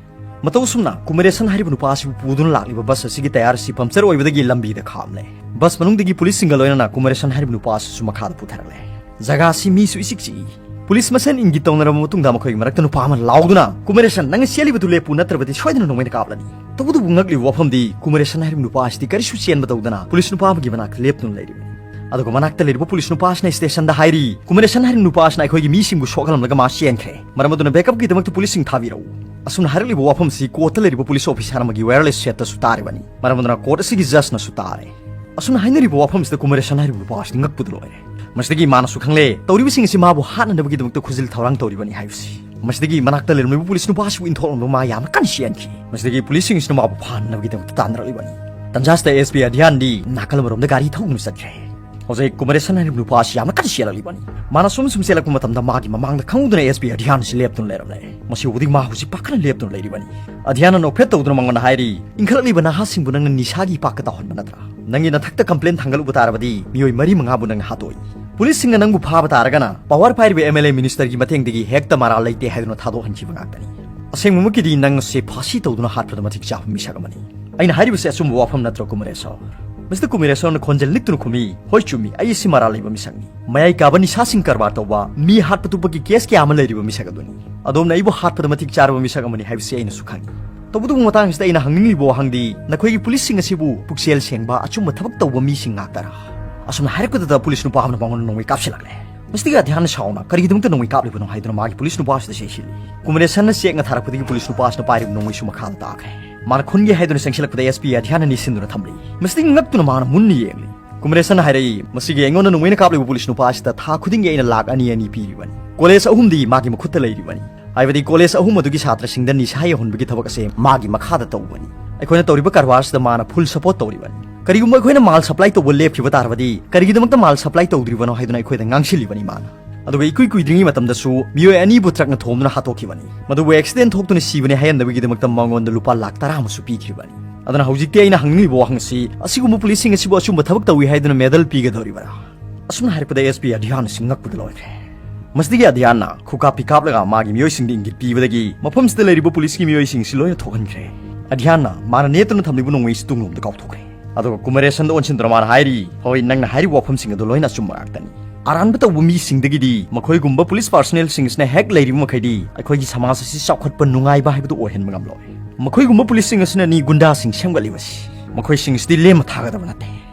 ꯃꯇꯧ ꯑꯁꯨꯝꯅ ꯀꯨꯃꯔꯦꯁꯟ ꯍꯥꯏꯔꯤꯕ ꯅꯨꯄꯥ ꯑꯁꯤꯕꯨ ꯄꯨꯗꯨꯅ ꯂꯥꯛꯂꯤꯕ ꯕꯁ ꯑꯁꯤꯒꯤ ꯇꯌꯥꯔ ꯑꯁꯤ ꯄꯝꯆꯔ ꯑꯣꯏꯕꯗꯒꯤ ꯂꯝꯕꯤꯗ ꯈꯥꯝꯂꯦ꯫ ꯕꯁ ꯃꯅꯨꯡꯗꯒꯤ ꯄꯨꯂꯤꯁꯁꯤꯡꯒ ꯂꯣꯏꯅꯅ ꯀꯨꯃꯔꯦꯁꯟ ꯍꯥꯏꯔꯤꯕ ꯅꯨꯄꯥ ꯑꯁꯤꯁꯨ ꯃꯈꯥꯗ ꯄꯨꯊꯔꯛꯂꯦ꯫ ꯖꯒꯥ ꯑꯁꯤ ꯃꯤꯁꯨ ꯏꯆꯤꯛ ꯆꯤꯛꯏ꯫ ꯄꯨꯂꯤꯁ ꯃꯁꯦꯟ ꯏꯪꯒꯤꯠ ꯇꯧꯅꯔꯕ ꯃꯇꯨꯡꯗ ꯃꯈꯣꯏꯒꯤ ꯃꯔꯛꯇ ꯅꯨꯄꯥ ꯑꯃꯅ ꯂꯥꯎꯗꯨꯅ, "ꯀꯨꯃꯔꯦꯁꯟ, ꯅꯪꯅ ꯆꯦꯜꯂꯤꯕꯗꯨ ꯂꯦꯞꯄꯨ, ꯅꯠꯇ꯭ꯔꯕꯗꯤ ꯁꯣꯏꯗꯅ ꯅꯣꯡꯃꯩꯅ ꯀꯥꯞꯂꯅꯤ꯫" ꯇꯧꯕꯇꯕꯨ ꯉꯛꯂꯤꯕ ꯋꯥꯐꯝꯗꯤ, ꯀꯨꯃꯔꯦꯁꯟ ꯍꯥꯏꯔꯤꯕ ꯅꯨꯄꯥ ꯑꯁꯤꯗꯤ ꯀꯔꯤꯁꯨ ꯆꯦꯟꯕ ꯇꯧꯗꯅ ꯄꯨꯂꯤꯁ ꯅꯨꯄꯥ ꯑꯃꯒꯤ ꯃꯅꯥꯛꯇ ꯂꯦꯞꯇꯨꯅ ꯂꯩꯔꯤꯕꯅꯤ꯫ ꯑꯗꯨꯒ ꯃꯅꯥꯛꯇ ꯂꯩꯔꯤꯕ ꯄꯨꯂꯤꯁ ꯅꯨꯄꯥ ꯑꯁꯤꯅ ꯁ꯭ꯇꯦꯁꯟꯗ ꯍꯥꯏꯔꯤ, "ꯀꯨꯃꯔꯦꯁꯟ ꯍꯥꯏꯔꯤꯕ ꯅꯨꯄꯥ ꯑꯁꯤꯅ ꯑꯩꯈꯣꯏꯒꯤ ꯃꯤꯁꯤꯡꯕꯨ ꯁꯣꯛꯍꯜꯂꯝꯂꯒ ꯃꯥ ꯆꯦꯟꯈ꯭ꯔꯦ꯫ ꯃꯔꯝ ꯑꯗꯨꯅ ꯕꯦꯛꯑꯞꯀꯤꯗꯃꯛꯇ ꯄꯨꯂꯤꯁꯁꯤꯡ ꯊꯥꯕꯤꯔꯛꯎ꯫" ꯑꯁꯨꯝꯅ ꯍꯥꯏꯔꯛꯂꯤꯕ ꯋꯥꯐꯝ ꯑꯁꯤ ꯀꯣꯔꯠꯇ ꯂꯩꯔꯤꯕ ꯄꯨꯂꯤꯁ ꯑꯣꯐꯤꯁꯥꯔ ꯑꯃꯒꯤ ꯋꯥꯌꯔꯂꯦꯁ ꯁꯦꯠꯇꯁꯨ ꯇꯥꯔꯤꯕꯅꯤ꯫ ꯃꯔꯝ ꯑꯗꯨꯅ ꯀꯣꯔꯠ ꯑꯁꯤꯒꯤ ꯖꯖꯅꯁꯨ ꯇꯥꯔꯦ꯫ ꯑꯁꯨꯝꯅ ꯍꯥꯏꯅꯔꯤꯕ ꯋꯥꯐꯝꯁꯤꯗ ꯀꯨꯃꯔꯦꯁꯟ ꯍꯥꯏꯔꯤꯕ ꯅꯨꯄꯥ ꯑꯁꯤꯗꯤ ꯉꯛꯄꯗ ꯂꯣꯏꯔꯦ꯫ ꯃꯁꯤꯗꯒꯤ ꯃꯥꯅꯁꯨ ꯈꯪꯂꯦ, ꯇꯧꯔꯤꯕꯁꯤꯡ ꯑꯁꯤ ꯃꯥꯕꯨ ꯍꯥꯠꯅꯅꯕꯒꯤꯗꯃꯛꯇ ꯈꯨꯖꯤꯜ ꯊꯧꯔꯥꯡ ꯇꯧꯔꯤꯕꯅꯤ ꯍꯥꯏꯕꯁꯤ꯫ ꯃꯁꯤꯗꯒꯤ ꯃꯅꯥꯛꯇ ꯂꯩꯔꯝꯂꯤꯕ ꯄꯨꯂꯤꯁ ꯅꯨꯄꯥ ꯑꯁꯤꯕꯨ ꯏꯟꯊꯣꯛꯂꯝꯂꯕ ꯃꯥ ꯌꯥꯝꯅ ꯀꯟꯅ ꯆꯦꯟꯈꯤ꯫ ꯃꯁꯤꯗꯒꯤ ꯄꯨꯂꯤꯁꯁꯤꯡ ꯑꯁꯤꯅ ꯃꯥꯕꯨ ꯐꯥꯅꯅꯕꯒꯤꯗꯃꯛꯇ ꯇꯥꯟꯅꯔꯛꯂꯤꯕꯅꯤ꯫ ꯇꯟꯖꯥꯁꯤꯗ ꯑꯦꯁ ꯄꯤ ꯑꯙꯤꯌꯥꯟꯗꯤ ꯅꯥꯀꯜ ꯑꯃꯔꯣꯝꯗ ꯒꯥꯔꯤ ꯊꯧꯗꯨꯅ ꯆꯠꯈ꯭ꯔꯦ꯫ ꯍꯧꯖꯤꯛ ꯀꯨꯃꯔꯦꯁꯟ ꯍꯥꯏꯔꯤꯕ ꯅꯨꯄꯥ ꯑꯁꯤ ꯌꯥꯝꯅ ꯀꯟꯅ ꯆꯦꯜꯂꯛꯂꯤꯕꯅꯤ꯫ ꯃꯥꯅ ꯁꯨꯝ ꯁꯨꯝ ꯆꯦꯜꯂꯛꯄ ꯃꯇꯝꯗ ꯃꯥꯒꯤ ꯃꯃꯥꯡꯗ ꯈꯪꯍꯧꯗꯅ ꯑꯦꯁ ꯄꯤ ꯑꯙꯤꯌꯥꯟ ꯑꯁꯤ ꯂꯦꯞꯇꯨꯅ ꯂꯩꯔꯝꯂꯦ꯫ ꯃꯁꯤ ꯎꯕꯗꯒꯤ ꯃꯥ ꯍꯧꯖꯤꯛ ꯄꯥꯈꯠꯅ ꯂꯦꯞꯇꯨꯅ ꯂꯩꯔꯤꯕꯅꯤ꯫ ꯑꯙꯤꯌꯥꯟꯅ ꯅꯣꯛꯐꯦꯠ ꯇꯧꯗꯨꯅ ꯃꯉꯣꯟꯗ ꯍꯥꯏꯔꯤ, "ꯏꯟꯈꯠꯂꯛꯂꯤꯕ ꯅꯍꯥꯁꯤꯡꯕꯨ ꯅꯪꯅ ꯅꯤꯁꯥꯒꯤ ꯏꯄꯥꯛꯇ ꯇꯥꯎꯍꯟꯕ ꯅꯠꯇ꯭ꯔꯥ? ꯅꯪꯒꯤ ꯅꯊꯛꯇ ꯀꯝꯄ꯭ꯂꯦꯟ ꯊꯥꯡꯒꯠꯂꯨꯕ ꯇꯥꯔꯕꯗꯤ ꯃꯤꯑꯣꯏ ꯃꯔꯤ ꯃꯉꯥꯕꯨ ꯅꯪꯅ ꯍꯥꯠꯇꯣꯛꯏ꯫ ꯄꯨꯂꯤꯁꯁꯤꯡꯅ ꯅꯪꯕꯨ ꯐꯥꯕ ꯇꯥꯔꯒꯅ ꯄꯋꯥꯔ ꯄꯥꯏꯔꯤꯕ ꯑꯦꯝ ꯑꯦꯜ ꯑꯦ ꯃꯤꯅꯤꯁꯇꯔꯒꯤ ꯃꯇꯦꯡꯗꯒꯤ ꯍꯦꯛꯇ ꯃꯔꯥꯜ ꯂꯩꯇꯦ ꯍꯥꯏꯗꯨꯅ ꯊꯥꯗꯣꯛꯍꯟꯈꯤꯕ ꯉꯥꯛꯇꯅꯤ꯫ ꯑꯁꯦꯡꯕꯃꯛꯀꯤꯗꯤ ꯅꯪ ꯑꯁꯤ ꯐꯥꯁꯤ ꯇꯧꯗꯨꯅ ꯍꯥꯠꯄꯗ ꯃꯇꯤꯛ ꯆꯥꯕ ꯃꯤꯁꯛ ꯑꯃꯅꯤ꯫ ꯑꯩꯅ ꯍꯥꯏꯔꯤꯕꯁꯤ ꯑꯆꯨꯝꯕ ꯋꯥꯐꯝ ꯅꯠꯇ꯭ꯔꯣ, ꯀꯨꯃꯔꯦꯁꯣꯔ?" ꯃꯤꯁꯇꯔ ꯀꯨꯃꯔꯦꯁꯣꯔꯅ ꯈꯣꯟꯖꯦꯜ ꯅꯤꯛꯇꯨꯅ ꯈꯨꯝꯃꯤ, "ꯍꯣꯏ, ꯆꯨꯝꯃꯤ, ꯑꯩ ꯑꯁꯤ ꯃꯔꯥꯜ ꯂꯩꯕ ꯃꯤꯁꯛꯅꯤ꯫ ꯃꯌꯥꯏ ꯀꯥꯕ ꯅꯤꯁꯥꯁꯤꯡ ꯀꯔꯕꯥꯔ ꯇꯧꯕ, ꯃꯤ ꯍꯥꯠꯄ ꯇꯨꯞꯄꯒꯤ ꯀꯦꯁ ꯀꯌꯥ ꯑꯃ ꯂꯩꯔꯤꯕ ꯃꯤꯁꯛ ꯑꯗꯨꯅꯤ꯫ ꯑꯗꯣꯝꯅ ꯑꯩꯕꯨ ꯍꯥꯠꯄꯗ ꯃꯇꯤꯛ ꯆꯥꯔꯕ ꯃꯤꯁꯛ ꯑꯃꯅꯤ ꯍꯥꯏꯕꯁꯤ ꯑꯩꯅꯁꯨ ꯈꯪꯏ꯫ ꯇꯧꯕꯇꯕꯨ ꯃꯇꯥꯡ ꯑꯁꯤꯗ ꯑꯩꯅ ꯍꯪꯅꯤꯡꯂꯤꯕ ꯋꯥꯍꯪꯗꯤ, ꯅꯈꯣꯏꯒꯤ ꯄꯨꯂꯤꯁꯁꯤꯡ ꯑꯁꯤꯕꯨ ꯄꯨꯛꯆꯦꯜ ꯁꯦꯡꯕ, ꯑꯆꯨꯝꯕ ꯊꯕꯛ ꯇꯧꯕ ꯃꯤꯁꯤꯡ ꯉꯥꯛꯇꯔꯥ?" ꯑꯁꯨꯝꯅ ꯍꯥꯏꯔꯛꯄꯗꯨꯗ ꯄꯨꯂꯤꯁ ꯅꯨꯄꯥ ꯑꯃꯅ ꯃꯉꯣꯟꯗ ꯅꯣꯡꯃꯩ ꯀꯥꯞꯁꯤꯜꯂꯛꯂꯦ꯫ ꯃꯁꯤꯗꯒꯤ ꯑꯙꯤꯌꯥꯟꯅ ꯁꯥꯎꯅ, "ꯀꯔꯤꯒꯤꯗꯃꯛꯇ ꯅꯣꯡꯃꯩ ꯀꯥꯞꯂꯤꯕꯅꯣ?" ꯍꯥꯏꯗꯨꯅ ꯃꯥꯒꯤ ꯄꯨꯂꯤꯁ ꯅꯨꯄꯥ ꯑꯁꯤꯗ ꯆꯩꯁꯤꯜꯂꯤ꯫ ꯀꯨꯃꯔꯦꯁꯟꯅ ꯆꯦꯛꯅ ꯊꯥꯔꯛꯄꯗꯒꯤ ꯄꯨꯂꯤꯁ ꯅꯨꯄꯥ ꯑꯁꯤꯅ ꯄꯥꯏꯔꯤꯕ ꯅꯣꯡꯃꯩꯁꯨ ꯃꯈꯥꯗ ꯇꯥꯈ꯭ꯔꯦ꯫ ꯃꯥꯅ ꯈꯨꯟꯒꯦ ꯍꯥꯏꯗꯨꯅ ꯆꯪꯁꯤꯜꯂꯛꯄꯗ ꯑꯦꯁ ꯄꯤ ꯑꯙ꯭ꯌꯥꯟꯅ ꯅꯤꯡꯁꯤꯡꯗꯨꯅ ꯊꯝꯂꯤ꯫ ꯃꯁꯤꯗꯤ ꯉꯛꯇꯨꯅ ꯃꯥꯅ ꯃꯨꯟꯅ ꯌꯦꯡꯂꯤ꯫ ꯀꯨꯃꯔꯦꯁꯟꯅ ꯍꯥꯏꯔꯛꯏ, "ꯃꯁꯤꯒꯤ ꯑꯩꯉꯣꯟꯗ ꯅꯣꯡꯃꯩꯅ ꯀꯥꯞꯂꯤꯕ ꯄꯨꯂꯤꯁ ꯅꯨꯄꯥ ꯑꯁꯤꯗ ꯊꯥ ꯈꯨꯗꯤꯡꯒꯤ ꯑꯩꯅ ꯂꯥꯈ ꯑꯅꯤ ꯑꯅꯤ ꯄꯤꯔꯤꯕꯅꯤ꯫ ꯀꯣꯂꯦꯖ ꯑꯍꯨꯝꯗꯤ ꯃꯥꯒꯤ ꯃꯈꯨꯠꯇ ꯂꯩꯔꯤꯕꯅꯤ꯫ ꯍꯥꯏꯕꯗꯤ ꯀꯣꯂꯦꯖ ꯑꯍꯨꯝ ꯑꯗꯨꯒꯤ ꯁꯥꯇ꯭ꯔꯁꯤꯡꯗ ꯅꯤꯁꯥ ꯌꯧꯍꯟꯕꯒꯤ ꯊꯕꯛ ꯑꯁꯦ ꯃꯥꯒꯤ ꯃꯈꯥꯗ ꯇꯧꯕꯅꯤ꯫ ꯑꯩꯈꯣꯏꯅ ꯇꯧꯔꯤꯕ ꯀꯔꯕꯥꯔꯁꯤꯗ ꯃꯥꯅ ꯐꯨꯜ ꯁꯄꯣꯔꯠ ꯇꯧꯔꯤꯕꯅꯤ꯫ ꯀꯔꯤꯒꯨꯝꯕ ꯑꯩꯈꯣꯏꯅ ꯃꯥꯜ ꯁꯄ꯭ꯂꯥꯏ ꯇꯧꯕ ꯂꯦꯞꯈꯤꯕ ꯇꯥꯔꯕꯗꯤ ꯀꯔꯤꯒꯤꯗꯃꯛꯇ ꯃꯥꯜ ꯁꯄ꯭ꯂꯥꯏ ꯇꯧꯗ꯭ꯔꯤꯕꯅꯣ ꯍꯥꯏꯗꯨꯅ ꯑꯩꯈꯣꯏꯗ ꯉꯥꯡꯁꯤꯜꯂꯤꯕꯅꯤ ꯃꯥꯅ꯫ ꯑꯗꯨꯒ ꯏꯀꯨꯏ ꯀꯨꯏꯗ꯭ꯔꯤꯉꯩ ꯃꯇꯝꯗꯁꯨ ꯃꯤꯑꯣꯏ ꯑꯅꯤꯕꯨ ꯇ꯭ꯔꯛꯅ ꯊꯣꯝꯗꯨꯅ ꯍꯥꯠꯇꯣꯛꯈꯤꯕꯅꯤ꯫ ꯃꯗꯨꯕꯨ ꯑꯦꯛꯁꯤꯗꯦꯟ ꯊꯣꯛꯇꯨꯅ ꯁꯤꯕꯅꯤ ꯍꯥꯏꯍꯟꯅꯕꯒꯤꯗꯃꯛꯇ ꯃꯉꯣꯟꯗ ꯂꯨꯄꯥ ꯂꯥꯈ ꯇꯔꯥ ꯑꯃꯁꯨ ꯄꯤꯈꯤꯕꯅꯤ꯫ ꯑꯗꯨꯅ ꯍꯧꯖꯤꯛꯇꯤ ꯑꯩꯅ ꯍꯪꯅꯤꯡꯂꯤꯕ ꯋꯥꯍꯪ ꯑꯁꯤ, ꯑꯁꯤꯒꯨꯝꯕ ꯄꯨꯂꯤꯁꯁꯤꯡ ꯑꯁꯤꯕꯨ ꯑꯆꯨꯝꯕ ꯊꯕꯛ ꯇꯧꯏ ꯍꯥꯏꯗꯨꯅ ꯃꯦꯗꯜ ꯄꯤꯒꯗꯧꯔꯤꯕ꯭ꯔꯥ?" ꯑꯁꯨꯝꯅ ꯍꯥꯏꯔꯛꯄꯗ ꯑꯦꯁ ꯄꯤ ꯑꯙ꯭ꯌꯥꯟ ꯑꯁꯤ ꯉꯛꯄꯗ ꯂꯣꯏꯈ꯭ꯔꯦ꯫ ꯃꯁꯤꯗꯒꯤ ꯑꯙ꯭ꯌꯥꯟꯅ ꯈꯨꯀꯥꯞꯄꯤ ꯀꯥꯞꯂꯒ ꯃꯥꯒꯤ ꯃꯤꯑꯣꯏꯁꯤꯡꯗ ꯏꯪꯒꯤꯠ ꯄꯤꯕꯗꯒꯤ ꯃꯐꯝꯁꯤꯗ ꯂꯩꯔꯤꯕ ꯄꯨꯂꯤꯁꯀꯤ ꯃꯤꯑꯣꯏꯁꯤꯡ ꯑꯁꯤ ꯂꯣꯏꯅ ꯊꯣꯛꯍꯟꯈ꯭ꯔꯦ꯫ ꯑꯙ꯭ꯌꯥꯟꯅ ꯃꯥꯅ ꯅꯦꯠꯇꯨꯅ ꯊꯝꯂꯤꯕ ꯅꯣꯡꯃꯩ ꯑꯁꯤ ꯇꯨꯡꯂꯣꯝꯗ ꯀꯥꯎꯊꯣꯛꯈ꯭ꯔꯦ꯫ ꯑꯗꯨꯒ ꯀꯨꯃꯔꯦꯁꯟꯗ ꯑꯣꯟꯁꯤꯟꯗꯨꯅ ꯃꯥꯅ ꯍꯥꯏꯔꯤ, "ꯍꯣꯏ, ꯅꯪꯅ ꯍꯥꯏꯔꯤꯕ ꯋꯥꯐꯝꯁꯤꯡ ꯑꯗꯨ ꯂꯣꯏꯅ ꯑꯆꯨꯝꯕ ꯉꯥꯛꯇꯅꯤ꯫ ꯑꯔꯥꯟꯕ ꯇꯧꯕ ꯃꯤꯁꯤꯡꯗꯒꯤꯗꯤ ꯃꯈꯣꯏꯒꯨꯝꯕ ꯄꯨꯂꯤꯁ ꯄꯥꯔꯁꯅꯦꯜꯁꯤꯡ ꯑꯁꯤꯅ ꯍꯦꯛ ꯂꯩꯔꯤꯕ ꯃꯈꯩꯗꯤ ꯑꯩꯈꯣꯏꯒꯤ ꯁꯃꯥꯖ ꯑꯁꯤ ꯆꯥꯎꯈꯠꯄ ꯅꯨꯡꯉꯥꯏꯕ ꯍꯥꯏꯕꯗꯨ ꯑꯣꯏꯍꯟꯕ ꯉꯝꯂꯣꯏ꯫ ꯃꯈꯣꯏꯒꯨꯝꯕ ꯄꯨꯂꯤꯁꯁꯤꯡ ꯑꯁꯤꯅꯅꯤ ꯒꯨꯟꯗꯥꯁꯤꯡ ꯁꯦꯝꯒꯠꯂꯤꯕꯁꯤ꯫ ꯃꯈꯣꯏꯁꯤꯡ ꯑꯁꯤꯗꯤ ꯂꯦꯝꯅ ꯊꯥꯒꯗꯕ ꯅꯠꯇꯦ"꯫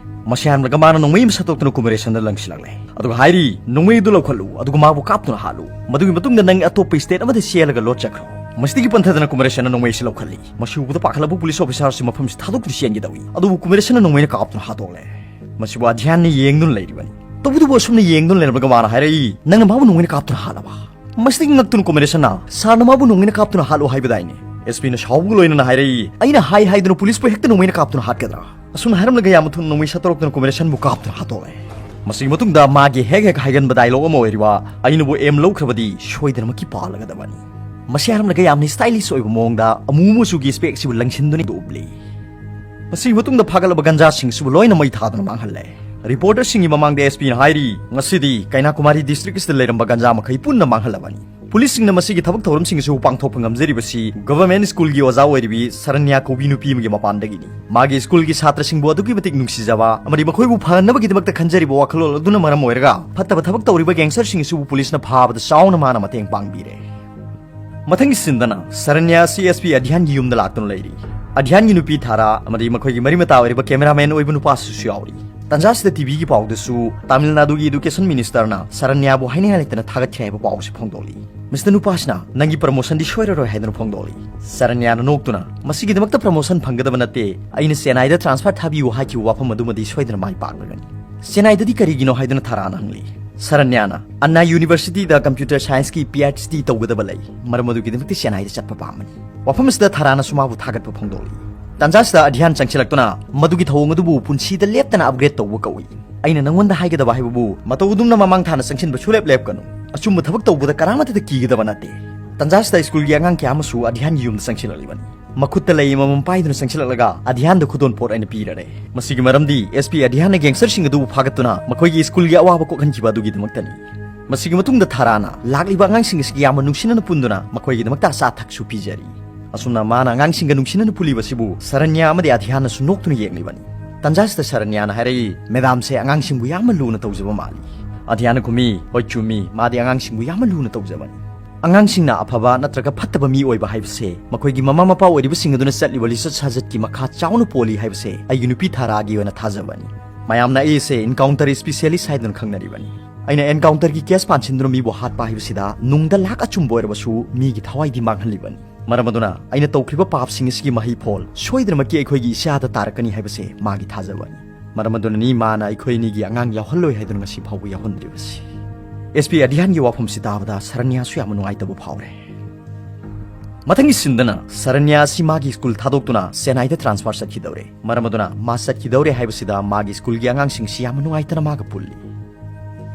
ꯃꯁꯤ ꯍꯥꯏꯔꯝꯂꯒ ꯃꯥꯅ ꯅꯣꯡꯃꯩ ꯑꯃ ꯁꯠꯇꯣꯛꯇꯨꯅ ꯀꯨꯃꯔꯦꯁꯟꯗ ꯂꯪꯁꯤꯜꯂꯛꯂꯦ꯫ ꯑꯗꯨꯒ ꯍꯥꯏꯔꯤ, "ꯅꯣꯡꯃꯩ ꯑꯗꯨ ꯂꯧꯈꯠꯂꯨ, ꯑꯗꯨꯒ ꯃꯥꯕꯨ ꯀꯥꯞꯇꯨꯅ ꯍꯥꯠꯂꯨ꯫ ꯃꯗꯨꯒꯤ ꯃꯇꯨꯡꯗ ꯅꯪ ꯑꯇꯣꯞꯄ ꯁ꯭ꯇꯦꯠ ꯑꯃꯗ ꯆꯦꯜꯂꯒ ꯂꯣꯠꯆꯈ꯭ꯔꯣ"꯫ ꯃꯁꯤꯗꯒꯤ ꯄꯟꯊꯗꯅ ꯀꯨꯃꯔꯦꯁꯟꯅ ꯅꯣꯡꯃꯩ ꯑꯁꯤ ꯂꯧꯈꯠꯂꯤ꯫ ꯃꯁꯤ ꯎꯕꯗ ꯄꯥꯈꯠꯂꯕ ꯄꯨꯂꯤꯁ ꯑꯣꯐꯤꯁꯥꯔ ꯑꯁꯤ ꯃꯐꯝꯁꯤ ꯊꯥꯗꯣꯛꯇꯨꯅ ꯆꯦꯟꯒꯦ ꯇꯧꯏ꯫ ꯑꯗꯨꯕꯨ ꯀꯨꯃꯔꯦꯁꯟꯅ ꯅꯣꯡꯃꯩꯅ ꯀꯥꯞꯇꯨꯅ ꯍꯥꯠꯇꯣꯛꯂꯦ꯫ ꯃꯁꯤꯕꯨ ꯑꯙ꯭ꯌꯥꯟꯅ ꯌꯦꯡꯗꯨꯅ ꯂꯩꯔꯤꯕꯅꯤ꯫ ꯇꯧꯕꯇꯕꯨ ꯑꯁꯨꯝꯅ ꯌꯦꯡꯗꯨꯅ ꯂꯩꯔꯝꯂꯒ ꯃꯥꯅ ꯍꯥꯏꯔꯛꯏ, "ꯅꯪꯅ ꯃꯥꯕꯨ ꯅꯣꯡꯃꯩꯅ ꯀꯥꯞꯇꯨꯅ ꯍꯥꯠꯂꯕ?" ꯃꯁꯤꯗꯒꯤ ꯉꯛꯇꯨꯅ ꯀꯨꯃꯔꯦꯁꯟꯅ, "ꯁꯥꯔꯅ ꯃꯥꯕꯨ ꯅꯣꯡꯃꯩꯅ ꯀꯥꯞꯇꯨꯅ ꯍꯥꯠꯂꯨ ꯍꯥꯏꯕꯗꯥꯏꯅꯦ?" ꯑꯦꯁ ꯄꯤꯅ ꯁꯥꯎꯕꯒ ꯂꯣꯏꯅꯅ ꯍꯥꯏꯔꯛꯏ, "ꯑꯩꯅ ꯍꯥꯏ ꯍꯥꯏꯗꯨꯅ ꯄꯨꯂꯤꯁꯄꯨ ꯍꯦꯛꯇ ꯅꯣꯡꯃꯩꯅ ꯀꯥꯞꯇꯨꯅ ꯍꯥꯠꯀꯗ꯭ꯔꯥ?" ꯑꯁꯨꯝꯅ ꯍꯥꯏꯔꯝꯂꯒ ꯌꯥꯝꯅ ꯊꯨꯅ ꯅꯣꯡꯃꯩ ꯁꯠꯇꯣꯔꯛꯇꯨꯅ ꯀꯨꯃꯔꯦꯁꯟꯕꯨ ꯀꯥꯞꯇꯨꯅ ꯍꯥꯠꯇꯣꯛꯂꯦ꯫ ꯃꯁꯤꯒꯤ ꯃꯇꯨꯡꯗ ꯃꯥꯒꯤ ꯍꯦꯛ ꯍꯦꯛ ꯍꯥꯏꯒꯟꯕ ꯗꯥꯏꯂꯣꯛ ꯑꯃ ꯑꯣꯏꯔꯤꯕ, "ꯑꯩꯅꯕꯨ ꯑꯦꯝ ꯂꯧꯈ꯭ꯔꯕꯗꯤ ꯁꯣꯏꯗꯅꯃꯛꯀꯤ ꯄꯥꯜꯂꯒꯗꯕꯅꯤ"꯫ ꯃꯁꯤ ꯍꯥꯏꯔꯝꯂꯒ ꯌꯥꯝꯅ ꯁ꯭ꯇꯥꯏꯂꯤꯁ ꯑꯣꯏꯕ ꯃꯑꯣꯡꯗ ꯑꯃꯨ ꯃꯆꯨꯒꯤ ꯁ꯭ꯄꯦꯛꯁꯤꯕꯨ ꯂꯪꯁꯤꯟꯗꯨꯅ ꯎꯞꯂꯤ꯫ ꯃꯁꯤꯒꯤ ꯃꯇꯨꯡꯗ ꯐꯥꯒꯠꯂꯕ ꯒꯟꯖꯥꯁꯤꯡꯁꯤꯕꯨ ꯂꯣꯏꯅ ꯃꯩ ꯊꯥꯗꯨꯅ ꯃꯥꯡꯍꯜꯂꯦ꯫ ꯔꯤꯄꯣꯔꯇꯔꯁꯤꯡꯒꯤ ꯃꯃꯥꯡꯗ ꯑꯦꯁ ꯄꯤꯅ ꯍꯥꯏꯔꯤ, "ꯉꯁꯤꯗꯤ ꯀꯩꯅꯥꯀꯨꯃꯥꯔꯤ ꯗꯤꯁꯇ꯭ꯔꯤꯛ ꯑꯁꯤꯗ ꯂꯩꯔꯝꯕ ꯒꯟꯖꯥ ꯃꯈꯩ ꯄꯨꯟꯅ ꯃꯥꯡꯍꯜꯂꯕꯅꯤ"꯫ ꯄꯨꯂꯤꯁꯁꯤꯡꯅ ꯃꯁꯤꯒꯤ ꯊꯕꯛ ꯊꯧꯔꯝꯁꯤꯡ ꯑꯁꯤꯕꯨ ꯄꯥꯡꯊꯣꯛꯄ ꯉꯝꯖꯔꯤꯕꯁꯤ ꯒꯚꯔꯟꯃꯦꯟꯠ ꯁ꯭ꯀꯨꯜꯒꯤ ꯑꯣꯖꯥ ꯑꯣꯏꯔꯤꯕꯤ ꯁꯔꯟꯌꯥ ꯀꯧꯕꯤ ꯅꯨꯄꯤ ꯑꯃꯒꯤ ꯃꯄꯥꯟꯗꯒꯤꯅꯤ꯫ ꯃꯥꯒꯤ ꯁ꯭ꯀꯨꯜꯒꯤ ꯁꯥꯇ꯭ꯔꯁꯤꯡꯕꯨ ꯑꯗꯨꯛꯀꯤ ꯃꯇꯤꯛ ꯅꯨꯡꯁꯤꯖꯕ ꯑꯃꯗꯤ ꯃꯈꯣꯏꯕꯨ ꯐꯍꯟꯅꯕꯒꯤꯗꯃꯛꯇ ꯈꯟꯖꯔꯤꯕ ꯋꯥꯈꯜꯂꯣꯟ ꯑꯗꯨꯅ ꯃꯔꯝ ꯑꯣꯏꯔꯒ ꯐꯠꯇꯕ ꯊꯕꯛ ꯇꯧꯔꯤꯕ ꯒꯦꯡꯁꯇꯔꯁꯤꯡ ꯑꯁꯤꯕꯨ ꯄꯨꯂꯤꯁꯅ ꯐꯥꯕꯗ ꯆꯥꯎꯅ ꯃꯥꯅ ꯃꯇꯦꯡ ꯄꯥꯡꯕꯤꯔꯦ꯫ ꯃꯊꯪꯒꯤ ꯁꯤꯟꯗꯅ ꯁꯔꯟꯌꯥ ꯑꯁꯤ ꯑꯦꯁ ꯄꯤ ꯑꯙ꯭ꯌꯥꯟꯒꯤ ꯌꯨꯝꯗ ꯂꯥꯛꯇꯨꯅ ꯂꯩꯔꯤ꯫ ꯑꯙ꯭ꯌꯥꯟꯒꯤ ꯅꯨꯄꯤ ꯊꯥꯔꯥ ꯑꯃꯗꯤ ꯃꯈꯣꯏꯒꯤ ꯃꯔꯤ ꯃꯇꯥ ꯑꯣꯏꯔꯤꯕ ꯀꯦꯃꯦꯔꯥꯃꯦꯟ ꯑꯣꯏꯕ ꯅꯨꯄꯥꯁꯤꯁꯨ ꯌꯥꯎꯔꯤ꯫ ꯇꯥꯟꯖꯥꯁꯤꯗ ꯇꯤꯚꯤꯒꯤ ꯄꯥꯎꯗꯁꯨ ꯇꯥꯃꯤꯜ ꯅꯥꯗꯨꯒꯤ ꯏꯗꯨꯀꯦꯁꯟ ꯃꯤꯅꯤꯁꯇꯔꯅ ꯁꯔꯟꯌꯥꯕꯨ ꯍꯥꯏꯅꯤꯡꯉꯥꯏ ꯂꯩꯇꯅ ꯊꯥꯒꯠꯈ꯭ꯔꯦ ꯍꯥꯏꯕ ꯄꯥꯎ ꯑꯁꯤ ꯐꯣꯡꯗꯣꯛꯂꯤ꯫ ꯃꯤꯁꯇꯔ ꯅꯨꯄꯥꯁꯤꯅ ꯅꯪꯒꯤ ꯄ꯭ꯔꯃꯣꯁꯟꯗꯤ ꯁꯣꯏꯔꯔꯣꯏ ꯍꯥꯏꯗꯨꯅ ꯐꯣꯡꯗꯣꯛꯂꯤ꯫ ꯁꯔꯟꯌꯥꯅ ꯅꯣꯛꯇꯨꯅ, "ꯃꯁꯤꯒꯤꯗꯃꯛꯇ ꯄ꯭ꯔꯃꯣꯁꯟ ꯐꯪꯒꯗꯕ ꯅꯠꯇꯦ, ꯑꯩꯅ ꯆꯦꯟꯅꯥꯏꯗ ꯇ꯭ꯔꯥꯟꯁꯐꯔ ꯊꯥꯕꯤꯌꯨ ꯍꯥꯏꯈꯤꯕ ꯋꯥꯐꯝ ꯑꯗꯨꯃꯗꯤ ꯁꯣꯏꯗꯅ ꯃꯥꯏ ꯄꯥꯛꯂꯒꯅꯤ꯫ ꯆꯦꯟꯅꯥꯏꯗꯗꯤ ꯀꯔꯤꯒꯤꯅꯣ?" ꯍꯥꯏꯗꯨꯅ ꯊꯥꯔꯥꯅ ꯍꯪꯂꯤ꯫ ꯁꯔꯟꯌꯥꯅ, "ꯑꯟꯅꯥ ꯌꯨꯅꯤꯚꯔꯁꯤꯇꯤꯗ ꯀꯝꯄ꯭ꯌꯨꯇꯔ ꯁꯥꯏꯟꯁꯀꯤ ꯄꯤ ꯑꯩꯆ ꯗꯤ ꯇꯧꯒꯗꯕ ꯂꯩ, ꯃꯔꯝ ꯑꯗꯨꯒꯤꯗꯃꯛꯇ ꯆꯦꯟꯅꯥꯏꯗ ꯆꯠꯄ ꯄꯥꯝꯕꯅꯤ"꯫ ꯋꯥꯐꯝ ꯑꯁꯤꯗ ꯊꯥꯔꯥꯅꯁꯨ ꯃꯥꯕꯨ ꯊꯥꯒꯠꯄ ꯐꯣꯡꯗꯣꯛꯂꯤ꯫ ꯇꯥꯟꯖꯥꯁꯤꯗ ꯑꯙ꯭ꯌꯥꯟ ꯆꯪꯁꯤꯜꯂꯛꯇꯨꯅ, "ꯃꯗꯨꯒꯤ ꯊꯧꯑꯣꯡ ꯑꯗꯨꯕꯨ ꯄꯨꯟꯁꯤꯗ ꯂꯦꯞꯇꯅ ꯑꯞꯒ꯭ꯔꯦꯗ ꯇꯧꯕ ꯀꯧꯏ꯫ ꯑꯩꯅ ꯅꯪꯉꯣꯟꯗ ꯍꯥꯏꯒꯗꯕ ꯍꯥꯏꯕꯕꯨ, ꯃꯇꯧ ꯑꯗꯨꯝꯅ ꯃꯃꯥꯡ ꯊꯥꯅ ꯆꯪꯁꯤꯟꯕ ꯁꯨꯡꯂꯦꯞ ꯂꯦꯞꯀꯅꯨ꯫ ꯑꯆꯨꯝꯕ ꯊꯕꯛ ꯇꯧꯕꯗ ꯀꯅꯥꯃꯠꯇꯗ ꯀꯤꯒꯗꯕ ꯅꯠꯇꯦ"꯫ ꯇꯥꯟꯖꯥꯁꯤꯗ ꯁ꯭ꯀꯨꯜꯒꯤ ꯑꯉꯥꯡ ꯀꯌꯥ ꯑꯃꯁꯨ ꯑꯙ꯭ꯌꯥꯟꯒꯤ ꯌꯨꯝꯗ ꯆꯪꯁꯤꯜꯂꯛꯂꯤꯕꯅꯤ꯫ ꯃꯈꯨꯠꯇ ꯂꯩ ꯑꯃꯃꯝ ꯄꯥꯏꯗꯨꯅ ꯆꯪꯁꯤꯜꯂꯛꯂꯒ ꯑꯙ꯭ꯌꯥꯟꯗ ꯈꯨꯗꯣꯟ ꯄꯣꯠ ꯑꯣꯏꯅ ꯄꯤꯔꯔꯦ꯫ ꯃꯁꯤꯒꯤ ꯃꯔꯝꯗꯤ ꯑꯦꯁ ꯄꯤ ꯑꯙ꯭ꯌꯥꯟꯅ ꯒꯦꯡꯁꯇꯔꯁꯤꯡ ꯑꯗꯨꯕꯨ ꯐꯥꯒꯠꯇꯨꯅ ꯃꯈꯣꯏꯒꯤ ꯁ꯭ꯀꯨꯜꯒꯤ ꯑꯋꯥꯕ ꯀꯣꯛꯍꯟꯈꯤꯕ ꯑꯗꯨꯒꯤꯗꯃꯛꯇꯅꯤ꯫ ꯃꯁꯤꯒꯤ ꯃꯇꯨꯡꯗ ꯊꯥꯔꯥꯅ ꯂꯥꯛꯂꯤꯕ ꯑꯉꯥꯡꯁꯤꯡ ꯑꯁꯤꯒꯤ ꯌꯥꯝꯅ ꯅꯨꯡꯁꯤꯅꯅ ꯄꯨꯟꯗꯨꯅ ꯃꯈꯣꯏꯒꯤꯗꯃꯛꯇ ꯑꯆꯥ ꯑꯊꯛꯁꯨ ꯄꯤꯖꯔꯤ꯫ ꯑꯁꯨꯝꯅ ꯃꯥꯅ ꯑꯉꯥꯡꯁꯤꯡꯒ ꯅꯨꯡꯁꯤꯅꯅ ꯄꯨꯜꯂꯤꯕꯁꯤꯕꯨ ꯁꯔꯟꯌꯥ ꯑꯃꯗꯤ ꯑꯙ꯭ꯌꯥꯟꯅꯁꯨ ꯅꯣꯛꯇꯨꯅ ꯌꯦꯡꯂꯤꯕꯅꯤ꯫ ꯇꯟꯖꯥꯁꯤꯗ ꯁꯔꯟꯌꯥꯅ ꯍꯥꯏꯔꯛꯏ, "ꯃꯦꯗꯥꯝꯁꯦ ꯑꯉꯥꯡꯁꯤꯡꯕꯨ ꯌꯥꯝꯅ ꯂꯨꯅ ꯇꯧꯖꯕ ꯃꯥꯜꯂꯤ"꯫ ꯑꯙ꯭ꯌꯥꯟꯅ ꯈꯨꯝꯃꯤ, "ꯍꯣꯏ, ꯆꯨꯝꯃꯤ, ꯃꯥꯗꯤ ꯑꯉꯥꯡꯁꯤꯡꯕꯨ ꯌꯥꯝꯅ ꯂꯨꯅ ꯇꯧꯖꯕꯅꯤ"꯫ ꯑꯉꯥꯡꯁꯤꯡꯅ ꯑꯐꯕ ꯅꯠꯇ꯭ꯔꯒ ꯐꯠꯇꯕ ꯃꯤ ꯑꯣꯏꯕ ꯍꯥꯏꯕꯁꯦ ꯃꯈꯣꯏꯒꯤ ꯃꯃꯥ ꯃꯄꯥ ꯑꯣꯏꯔꯤꯕꯁꯤꯡ ꯑꯗꯨꯅ ꯆꯠꯂꯤꯕ ꯂꯤꯆꯠ ꯁꯥꯖꯠꯀꯤ ꯃꯈꯥ ꯆꯥꯎꯅ ꯄꯣꯜꯂꯤ ꯍꯥꯏꯕꯁꯦ ꯑꯩꯒꯤ ꯅꯨꯄꯤ ꯊꯥꯔꯥꯒꯤ ꯑꯣꯏꯅ ꯊꯥꯖꯕꯅꯤ꯫ ꯃꯌꯥꯝꯅ ꯑꯩꯁꯦ ꯏꯟꯀꯥꯎꯟꯇꯔ ꯁ꯭ꯄꯤꯁꯤꯌꯦꯂꯤꯁ ꯍꯥꯏꯗꯨꯅ ꯈꯪꯅꯔꯤꯕꯅꯤ꯫ ꯑꯩꯅ ꯑꯦꯟꯀꯥꯎꯟꯇꯔꯒꯤ ꯀꯦꯁ ꯄꯥꯟꯁꯤꯟꯗꯨꯅ ꯃꯤꯕꯨ ꯍꯥꯠꯄ ꯍꯥꯏꯕꯁꯤꯗ ꯅꯨꯡꯗ ꯂꯥꯛ ꯑꯆꯨꯝꯕ ꯑꯣꯏꯔꯕꯁꯨ ꯃꯤꯒꯤ ꯊꯋꯥꯏꯗꯤ ꯃꯥꯡꯍꯜꯂꯤꯕꯅꯤ꯫ ꯃꯔꯝ ꯑꯗꯨꯅ ꯑꯩꯅ ꯇꯧꯈ꯭ꯔꯤꯕ ꯄꯥꯞꯁꯤꯡ ꯑꯁꯤꯒꯤ ꯃꯍꯩ ꯐꯣꯜ ꯁꯣꯏꯗꯅꯃꯛꯀꯤ ꯑꯩꯈꯣꯏꯒꯤ ꯏꯆꯥꯗ ꯇꯥꯔꯛꯀꯅꯤ ꯍꯥꯏꯕꯁꯦ ꯃꯥꯒꯤ ꯊꯥꯖꯕꯅꯤ꯫ ꯃꯔꯝ ꯑꯗꯨꯅꯅꯤ ꯃꯥꯅ ꯑꯩꯈꯣꯏ ꯑꯅꯤꯒꯤ ꯑꯉꯥꯡ ꯌꯥꯎꯍꯜꯂꯣꯏ ꯍꯥꯏꯗꯨꯅ ꯉꯁꯤ ꯐꯥꯎꯕ ꯌꯥꯎꯍꯟꯗ꯭ꯔꯤꯕꯁꯤ꯫ ꯑꯦꯁ ꯄꯤ ꯑꯙ꯭ꯌꯥꯟꯒꯤ ꯋꯥꯐꯝꯁꯤ ꯇꯥꯕꯗ ꯁꯔꯟꯌꯥꯁꯨ ꯌꯥꯝꯅ ꯅꯨꯡꯉꯥꯏꯇꯕ ꯐꯥꯎꯔꯦ꯫ ꯃꯊꯪꯒꯤ ꯁꯤꯟꯗꯅ ꯁꯔꯟꯌꯥ ꯑꯁꯤ ꯃꯥꯒꯤ ꯁ꯭ꯀꯨꯜ ꯊꯥꯗꯣꯛꯇꯨꯅ ꯆꯦꯟꯅꯥꯏꯗ ꯇ꯭ꯔꯥꯟꯁꯐꯔ ꯆꯠꯈꯤꯗꯧꯔꯦ꯫ ꯃꯔꯝ ꯑꯗꯨꯅ ꯃꯥ ꯆꯠꯈꯤꯗꯧꯔꯦ ꯍꯥꯏꯕꯁꯤꯗ ꯃꯥꯒꯤ ꯁ꯭ꯀꯨꯜꯒꯤ ꯑꯉꯥꯡꯁꯤꯡꯁꯤ ꯌꯥꯝꯅ ꯅꯨꯡꯉꯥꯏꯇꯅ ꯃꯥꯒ ꯄꯨꯜꯂꯤ꯫